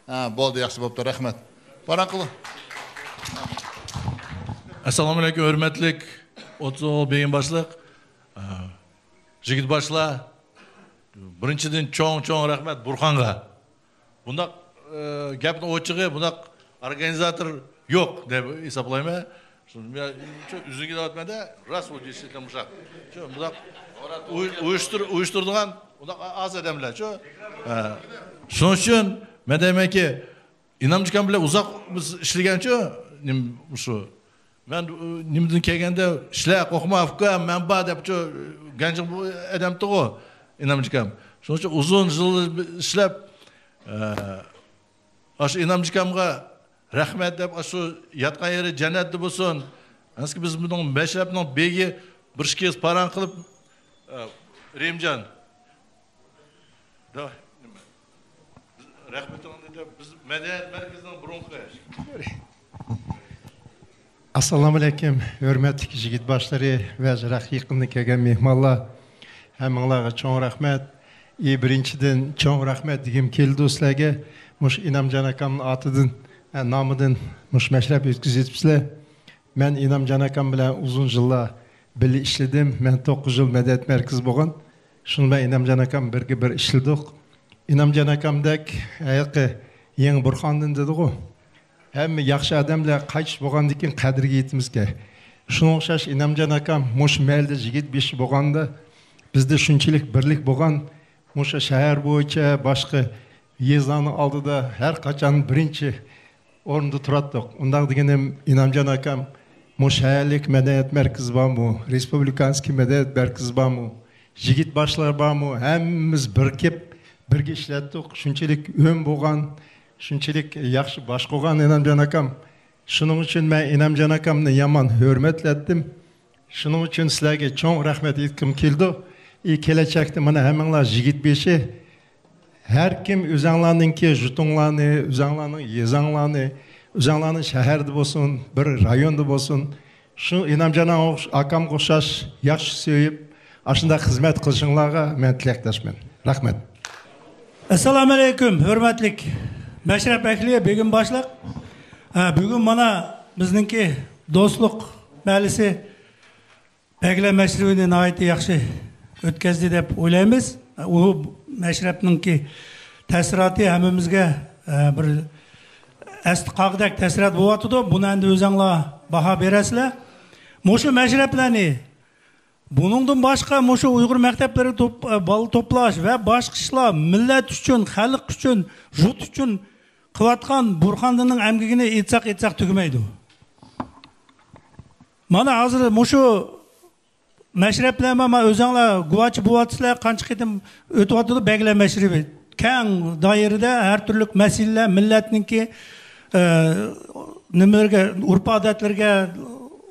ھە، بولدى، ياخشى بوپتۇ، رەھمەت. پاراڭ قىلىڭ. ئەسسالامۇئەلەيكۇم، ھۆرمەتلىك ئوتسوغۇل بېگىم باشلىق. ئە، يىگىت باشلار. بىرىنچىدىن، چوڭ، چوڭ رەھمەت بۇرخانغا. بۇنداق، ئە، گەپنىڭ ئوچۇقى، بۇنداق ئورگانىزاتور يوق دەپ ھېسابلايمەن. شۇ، مەن شۇ ئۆزۈڭگە دەۋاتىمەن-دە، راست بولدى، ئىشلىتىڭ مۇشۇ. شۇ، بۇنداق ئۇي-، ئۇيۇشتۇر-، ئۇيۇشتۇرىدىغان بۇنداق ئا-، ئاز ئادەملەر شۇ. ھە. شۇنىڭ ئۈچۈن مەن دەيمەنكى، ئىنامجان ئاكام بىلەن ئۇزاق بىز ئىشلىگەنچۇ، نېمە، مۇشۇ. مەن، ئۇ، نېمىدىن كەلگەندە، ئىشلە، قورقما، ئۇكام، مەن بار دەپچۇ، گەنجىڭ بۇ ئادەمتىغۇ، ئىنامجان ئاكام. شۇنىڭ ئۈچۈن ئۇزۇن يىل ئىشلەپ، ئە، ئاشۇ ئىنامجان ئاكامغا رەھمەت دەپ، ئاشۇ ياتقان يېرى جەننەتتە بولسۇن. ئەسكى بىز بۇنىڭ مەشرەپنىڭ بېگى بىر ئىككى يۈز پاراڭ قىلىپ، ئە، رېھىمجان. دا، نېمە؟ رەھمىتىڭنى دەپ، بىز مەدەنىيەت مەركىزىنىڭ بۇرۇنقى. ئەسسالامۇئەلەيكۇم، ھۆرمەتلىك يىگىت باشلىرى ۋە يىراق يېقىندىن كەلگەن مېھمانلار، ھەممىڭلارغا چوڭ رەھمەت. ئى، بىرىنچىدىن، چوڭ رەھمەت دېگۈم كېلىدۇ سىلەرگە. مۇشۇ ئىنامجان ئاكامنىڭ ئاتىدىن، ئە، نامىدىن مۇشۇ مەشرەپ ئۆتكۈزۈۋېتىپسىلەر. مەن ئىنامجان ئاكام بىلەن ئۇزۇن يىللار بىللە ئىشلىدىم. مەن توققۇز يىل مەدەنىيەت مەركىزى بولغان. شۇنىڭ بىلەن ئىنامجان ئاكام بىرگە بىر ئىشلىدۇق. ئىنامجان ئاكامدەك ھېلىقى يېڭى بۇرخاندىن دېدىغۇ. ھەممە ياخشى ئادەملەر قايتىش بولغاندىن كېيىن قەدرىگە يېتىمىزكەن. شۇنىڭغا ئوخشاش ئىنامجان ئاكام مۇشۇ مەھەللىدە يىگىت بېشى بولغاندا، بىزدە شۇنچىلىك بىرلىك بولغان، مۇشۇ شەھەر بويىچە باشقا يېزىلارنىڭ ئالدىدا ھەر قاچان بىرىنچى ئورۇندا تۇراتتۇق. ئۇنداق دېگىنىم، ئىنامجان ئاكام، مۇشۇ شەھەرلىك مەدەنىيەت مەركىزى بارمۇ، رېسپۇبلىكانسكىي مەدەنىيەت مەركىزى بارمۇ، يىگىت باشلار بارمۇ، ھەممىمىز بىرىكىپ، بىرگە ئىشلەتتۇق. شۇنچىلىك ئۈن بولغان، شۇنچىلىك ياخشى باشقۇرغان ئىنامجان ئاكام. شۇنىڭ ئۈچۈن مەن ئىنامجان ئاكامنى يامان ھۆرمەتلەتتىم. شۇنىڭ ئۈچۈن سىلەرگە چوڭ رەھمەت ئېيتقۇم كېلىدۇ. ئى، كېلەچەكتە مانا ھەممىڭلار يىگىت بېشى. ھەر كىم ئۆزەڭلارنىڭكى يۇرتۇڭلارنى، ئۆزەڭلارنىڭ يېزاڭلارنى، ئۆزەڭلارنىڭ شەھەردە بولسۇن، بىر رايوندا بولسۇن، شۇ ئىنامجان ئاكامغا ئوخشاش ياخشى سۆيۈپ، ئاشۇنداق خىزمەت قىلىشىڭلارغا مەن تىلەكداشمەن. رەھمەت. ئەسسالامۇئەلەيكۇم، ھۆرمەتلىك مەشرەپ ئەھلى، بېگىم باشلىق. ھە، بۈگۈن مانا بىزنىڭكى دوستلۇق مەھەللىسى بەگلەر مەشرىپىنى ناھايىتى ياخشى ئۆتكەزدى دەپ ئويلايمىز. ئۇ مەشرەپنىڭكى تەسىراتى ھەممىمىزگە، ئە، بىر ئەستە قالغۇدەك تەسىرات بولۇۋاتىدۇ. بۇنى ئەمدى ئۆزەڭلار باھا بېرەسىلەر. مۇشۇ مەشرەپلەرنى، بۇنىڭدىن باشقا مۇشۇ ئۇيغۇر مەكتەپلىرى توپ-، ئە، بالا توپلاش ۋە باشقا ئىشلار مىللەت ئۈچۈن، خەلق ئۈچۈن، يۇرت ئۈچۈن قىلىۋاتقان بۇرخاندىننىڭ ئەمگىكىنى ئېيتساق، ئېيتساق تۈگىمەيدۇ. مانا ھازىر مۇشۇ مەشرەپلەر، مانا ئۆزۈڭلار گۇۋاھچى بولۇۋاتىسىلەر، قانچە قېتىم ئۆتۈۋاتىدۇ بەگلەر مەشرىپى. كەڭ دائىرىدە ھەر تۈرلۈك مەسىلىلەر، مىللەتنىڭكى، ئە، نېمىلىرىگە، ئۆرپ-ئادەتلىرىگە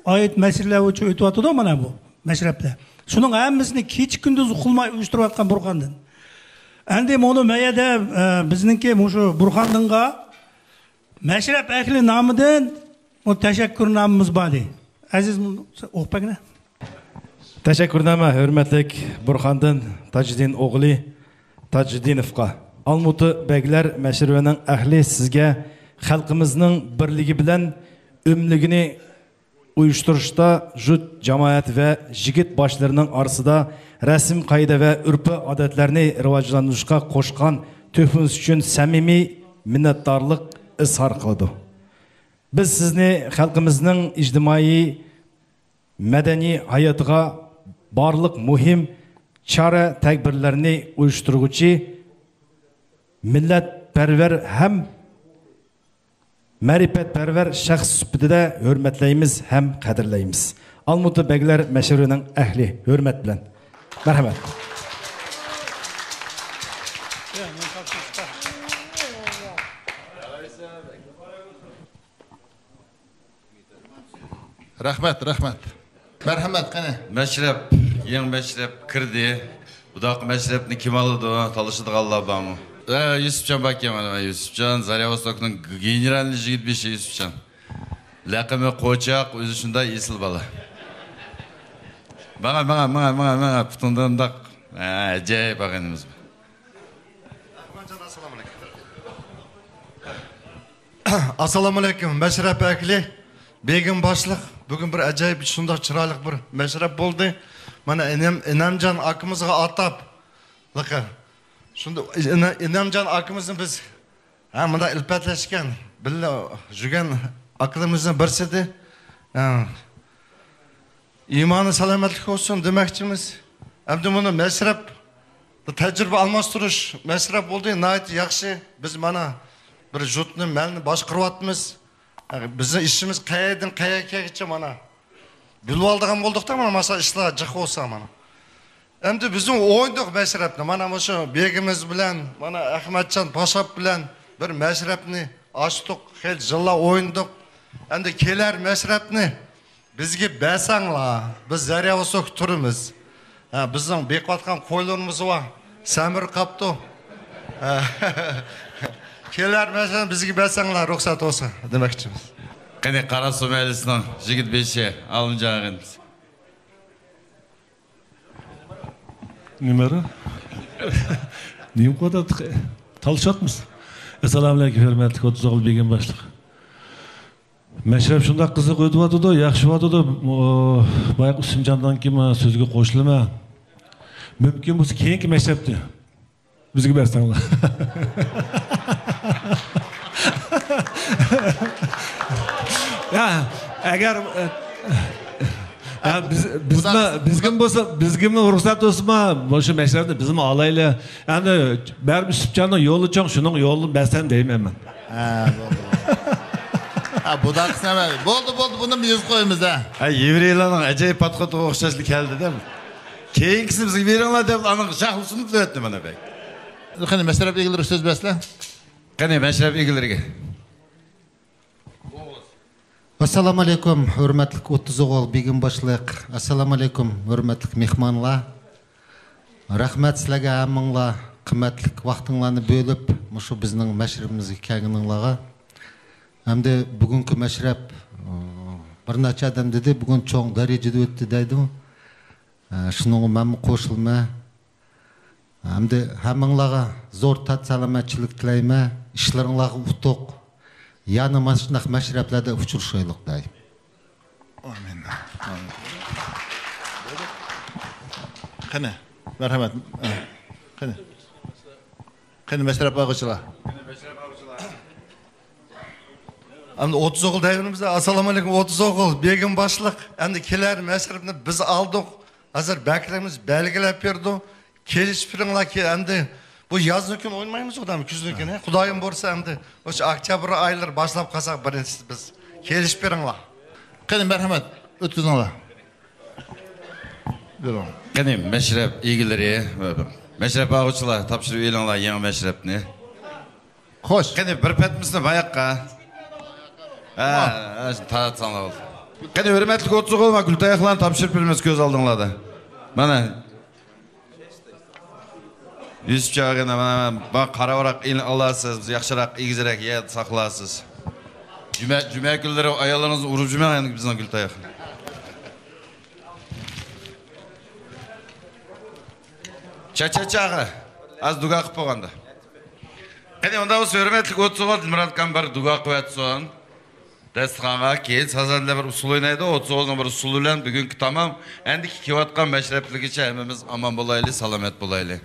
ئائىت مەسىلىلەر بويىچە ئۆتۈۋاتىدۇ مانا بۇ مەشرەپلەر. شۇنىڭ ھەممىسىنى كېچە-كۈندۈز ئۇخلىماي ئۇيۇشتۇرۇۋاتقان بۇرخاندىن. ئەمدى مۇنۇ مەيەدە، ئە، بىزنىڭكى مۇشۇ بۇرخاندىنغا مەشرەپ ئەھلى نامىدىن بۇ تەشەككۈرنامىمىز بار ئىدى. ئەزىز، ئوقۇپ بەرگىنە. تەشەككۈرنامە ھۆرمەتلىك بۇرخاندىن تاجىدىن ئوغلى تاجىدىنوفقا. ئالمۇتى بەگلەر مەشرىۋىنىڭ ئەھلى سىزگە خەلقىمىزنىڭ بىرلىكى بىلەن ئۆملۈكىنى ئۇيۇشتۇرۇشتا يۇرت جامائەت ۋە يىگىت باشلىرىنىڭ ئارىسىدا رەسىم قائىدە ۋە ئۆرپ-ئادەتلەرنى راۋاجلاندۇرۇشقا قوشقان تۆھپىڭىز ئۈچۈن سەمىمىي مىننەتدارلىق ئىزھار قىلىدۇ. بىز سىزنى خەلقىمىزنىڭ ئىجتىمائىي، مەدەنىي ھاياتىغا بارلىق مۇھىم چارە-تەدبىرلەرنى ئۇيۇشتۇرغۇچى، مىللەتپەرۋەر ھەم مەرىپەتپەرۋەر شەخس سۈپىتىدە ھۆرمەتلەيمىز ھەم قەدىرلەيمىز. ئالمۇتا بەگلەر مەشرىۋىنىڭ ئەھلى، ھۆرمەت بىلەن. مەرھەمەت. رەھمەت، رەھمەت. مەرھەمەت، قېنى. مەشرەپ، يېڭى مەشرەپ كىردى. بۇنداق مەشرەپنى كىم ئالىدۇ؟ تالىشىدىغانلار بارمۇ؟ ئە، يۈسۈپجان باركەن، مانا يۈسۈپجان، زارياۋوستوكنىڭ گېنېرالنىي يىگىت بېشى يۈسۈپجان. لەقىمى قوچاق، ئۆزى شۇنداق ئېسىل بالا. ماڭا، ماڭا، ماڭا، ماڭا، ماڭا، پۇتۇڭدا مۇنداق، ئە، ئەجەيىپ ئاغىنىمىز بار. ئاسسالامۇئەلەيكۇم، مەشرەپ ئەھلى، بېگىم باشلىق. بۈگۈن بىر ئەجايىپ، شۇنداق چىرايلىق بىر مەشرەپ بولدى. مانا ئىنەم-، ئىنەمجان ئاكىمىزغا ئاتاپ، لىقى. شۇنداق ئىنە-، ئىنەمجان ئاكىمىزنى بىز، ھە، مۇنداق ئىلپەتلەشكەن، بىللە يۈرگەن ئاكىلىرىمىزنىڭ بىرسىدى. ھە. ئىمانى سالامەتلىك بولسۇن دېمەكچىمىز. ئەمدى مۇنۇ مەشرەپ، بۇ تەجرىبە ئالماشتۇرۇش مەشرەپ بولدى، ناھايىتى ياخشى. بىز مانا بىر يۇرتنى، مەلنى باشقۇرۇۋاتىمىز. بىزنىڭ ئىشىمىز قەيەردىن قەيەرگىچە مانا بىلىۋالىدىغان بولدۇقتا، مانا ماسا ئىشلار جىق بولسا مانا. ئەمدى بىزمۇ ئوينىدۇق مەشرەپنى. مانا مۇشۇ بېگىمىز بىلەن، مانا ئەخمەتجان پاشاپ بىلەن بىر مەشرەپنى ئاچتۇق، خېلى يىللار ئوينىدۇق. ئەمدى كېلەر مەشرەپنى بىزگە بەرسەڭلار، بىز زەرياۋۇسۇكتا تۇرىمىز. ھە، بىزنىڭ بېقىۋاتقان قويلىرىمىز بار، سەمرىپ قاپتۇ. ھە. كېلەر مەشرەپنى بىزگە بەرسەڭلار، رۇخسەت بولسا دېمەكچىمىز. قېنى، قاراسۇ مەھەللىسىنىڭ يىگىت بېشى ئالىمجان ئاغىنىمىز. نېمە؟ نېمە قىلىۋاتاتتىق؟ تالىشىۋاتىمىز. ئەسسالامۇئەلەيكۇم، ھۆرمەتلىك ئوتتۇز ئالتە بېگىم باشلىق. مەشرەپ شۇنداق قىزىق ئۆتۈۋاتىدۇ، ياخشى بولۇۋاتىدۇ. ئۇ، بايىقى ئۈسۈمجاندىن كېيىن مانا سۆزگە قوشۇلىمەن. مۇمكىن بولسا كېيىنكى مەشرەپتە بىزگە بەرسەڭلار. يا، ئەگەر، يا، بىز، بىزمۇ، بىزگىمۇ بولسا، بىزگىمۇ رۇخسەت بولسىمۇ، مۇشۇ مەشرەپنى بىزمۇ ئالايلى. ئەمدى بەرىبىر ئۈسۈپجاننىڭ يولى چوڭ، شۇنىڭ يولىنى بەرسەم دەيمەن مەن. ھە، بولدى، بولدى. ھە، بۇنداق قىلسا، بولدى، بولدى، بۇنى يېزىپ قويىمىز، ھە. ھە، يېۋرېيلارنىڭ ئەجەيىپ پاتقىتىغا ئوخشاشلا كەلدى-دە. كېيىنكىسىنى بىزگە بېرىڭلار دەپ، ئانىڭ شاخلىسىنى تۈزەتتى مانا بەگ. قېنى، مەشرەپ ئىگىلىرى سۆز بەرسىلە. قېنى، مەشرەپ ئىگىلىرىگە. ئەسسالامۇ ئەلەيكۇم، ھۆرمەتلىك ئوتتۇز ئوغۇل بېگىم باشلىق. ئەسسالامۇ ئەلەيكۇم، ھۆرمەتلىك مېھمانلار. رەھمەت سىلەرگە ھەممىڭلار قىممەتلىك ۋاقتىڭلارنى بۆلۈپ، مۇشۇ بىزنىڭ مەشرىپىمىزگە كەلگىنىڭلارغا. ئەمدى بۈگۈنكى مەشرەپ، ئى، بىر نەچچە ئادەم دېدى، بۈگۈن چوڭ دەرىجىدە ئۆتتى دەيدۇ. ئە، شۇنىڭغا مەنمۇ قوشۇلىمەن. ئەمدى ھەممىڭلارغا زور تەت سالامەتچىلىك تىلەيمەن. ئىشلىرىڭلارغا ئۇتۇق. يەنە مانا شۇنداق مەشرەپلەردە ئۇچرىشايلۇق دەي. ئامىن. ئامىن. قېنى، مەرھەمەت. قېنى. قېنى، مەشرەپ ئالغۇچىلار. ئەمدى ئوتتۇز ئوغۇل دەيمىز. ئەسسالامۇ ئەلەيكۇم، ئوتتۇز ئوغۇل بېگىم باشلىق. ئەمدى كېلەر مەشرەپنى بىز ئالدۇق. ھازىر بەكرىمىز بەلگىلەپ بېرىدۇ. كېلىشىپ بېرىڭلار كى-، ئەمدى بۇ يازنىڭ كۈنى ئوينىمايمىز ئۇدام، كۈزنىڭ كۈنى. خۇدايىم بۇيرۇسا ئەمدى ئاشۇ ئۆكتەبىر ئايلىرى باشلاپ قالساق بىرىنچىسى بىز. كېلىشىپ بېرىڭلار. قېنى، مەرھەمەت، ئۆتكۈزۈڭلار. بۇيرۇڭ. قېنى، مەشرەپ ئىگىلىرى، مەشرەپ ئالغۇچىلار، تاپشۇرۇپ ئېلىڭلار يېڭى مەشرەپنى. خوش. قېنى، بىر پەتمىسىنى باياققا. ھە، ھە، تارتساڭلار بولدى. قېنى، ھۆرمەتلىك ئوتتۇز ئوغۇل، مانا گۈل تاياقلارنى تاپشۇرۇپ بېرىمىز كۆز ئالدىڭلاردا. مانا. يۈسۈپ چاغىنا، مانا، مانا، قارا ۋاراق ئېلىپ ئالارسىز، ياخشىراق، ئېگىزرەك يەردە ساقلارسىز. جۈمە، جۈمە كۈنلىرى ئاياللىرىڭىزنى ئۇرۇپ جۈمەڭ ئەمدى بىزنىڭ گۈل تاياقنى. چاچاچاغا ئاز دۇگا قىلىپ بولغاندا. قېنى، ئۇنداق بولسا، ھۆرمەتلىك ئوتتۇز ئوغۇل، دىلمۇرات ئاكام بىر دۇگا قىلىۋەتسۇن. دەستىخانغا كېيىن سازەندىلەر بىر ئۇسسۇل ئوينايدۇ. ئوتتۇز ئوغۇزنىڭ بىر ئۇسسۇلى بىلەن بۈگۈنكى تامام. ئەندىكى كېلىۋاتقان مەشرەپلىرىگىچە ھەممىمىز ئامان بولايلى، سالامەت بولايلى.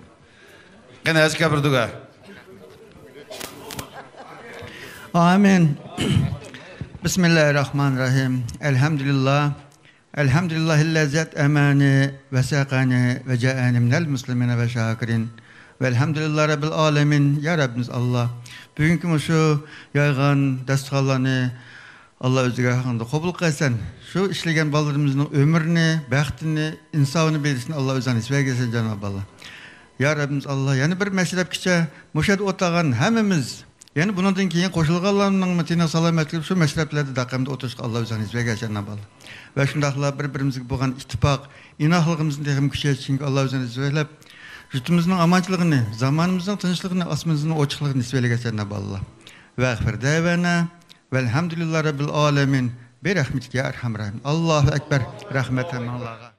قېنى، ھەجىكە بىر دۇگا. ئامىن. بىسمىللاھىررەھمانىررەھىم. ئەلھەمدۇلىللاھ. ئەلھەمدۇلىللاھىللەزى ئەتئەمەنى ۋە سەقەنى ۋە جەئەنى مىنەل مۇسلىمىنە ۋە شاكىرىن. ۋەلھەمدۇلىللاھ رەببىل ئالەمىن. يا رەببىمىز ئاللاھ، بۈگۈنكى مۇشۇ يايغان داستىخانلارنى ئاللاھ ئۆزى دەرگاھىڭدا قوبۇل قىلسەن. شۇ ئىشلىگەن بالىلىرىمىزنىڭ ئۆمرىنى، بەختىنى، ئىنسابىنى بېرىشنى ئاللاھ ئۆزۈڭ نېسىپ ئەيلىگەيسەن، جانابى ئاللاھ. يا رەببىمىز ئاللاھ، يەنە بىر مەشرەپكىچە مۇشۇ يەردە ئولتۇرغان ھەممىمىز، يەنە بۇنىڭدىن كېيىن قوشۇلغانلارنىڭمۇ تېنىغا سالامەتلىك، شۇ مەشرەپلەردە دائىمدا ئولتۇرۇشقا ئاللاھ ئۆزىڭ نېسىپ ئەيلىگەيسەن، جانابى ئاللاھ. ۋە شۇنداقلا بىر-بىرىمىزگە بولغان ئىتتىپاق، ئىناقلىقىمىزنى تېخىمۇ كۈچەيتىشىڭگە ئاللاھ ئۆزىڭ نېسىپ ئەيلەپ، يۇرتىمىزنىڭ ئامانچىلىقىنى، زامانىمىزنىڭ تىنچلىقىنى، ئاسمىنىمىزنىڭ ئوچۇقلۇقىنى نېسىپ ئەيلىگەيسەن، جانابى ئاللاھ. ۋە ئاخىر دەۋانا ۋەلھەمدۇلىللاھ رەببىل ئالەمىن. بىرەھمىتىكە يا ئەرھەمەر راھىمىن. ئاللاھۇ ئەكبەر. رەھمەت ھەممىڭلارغا.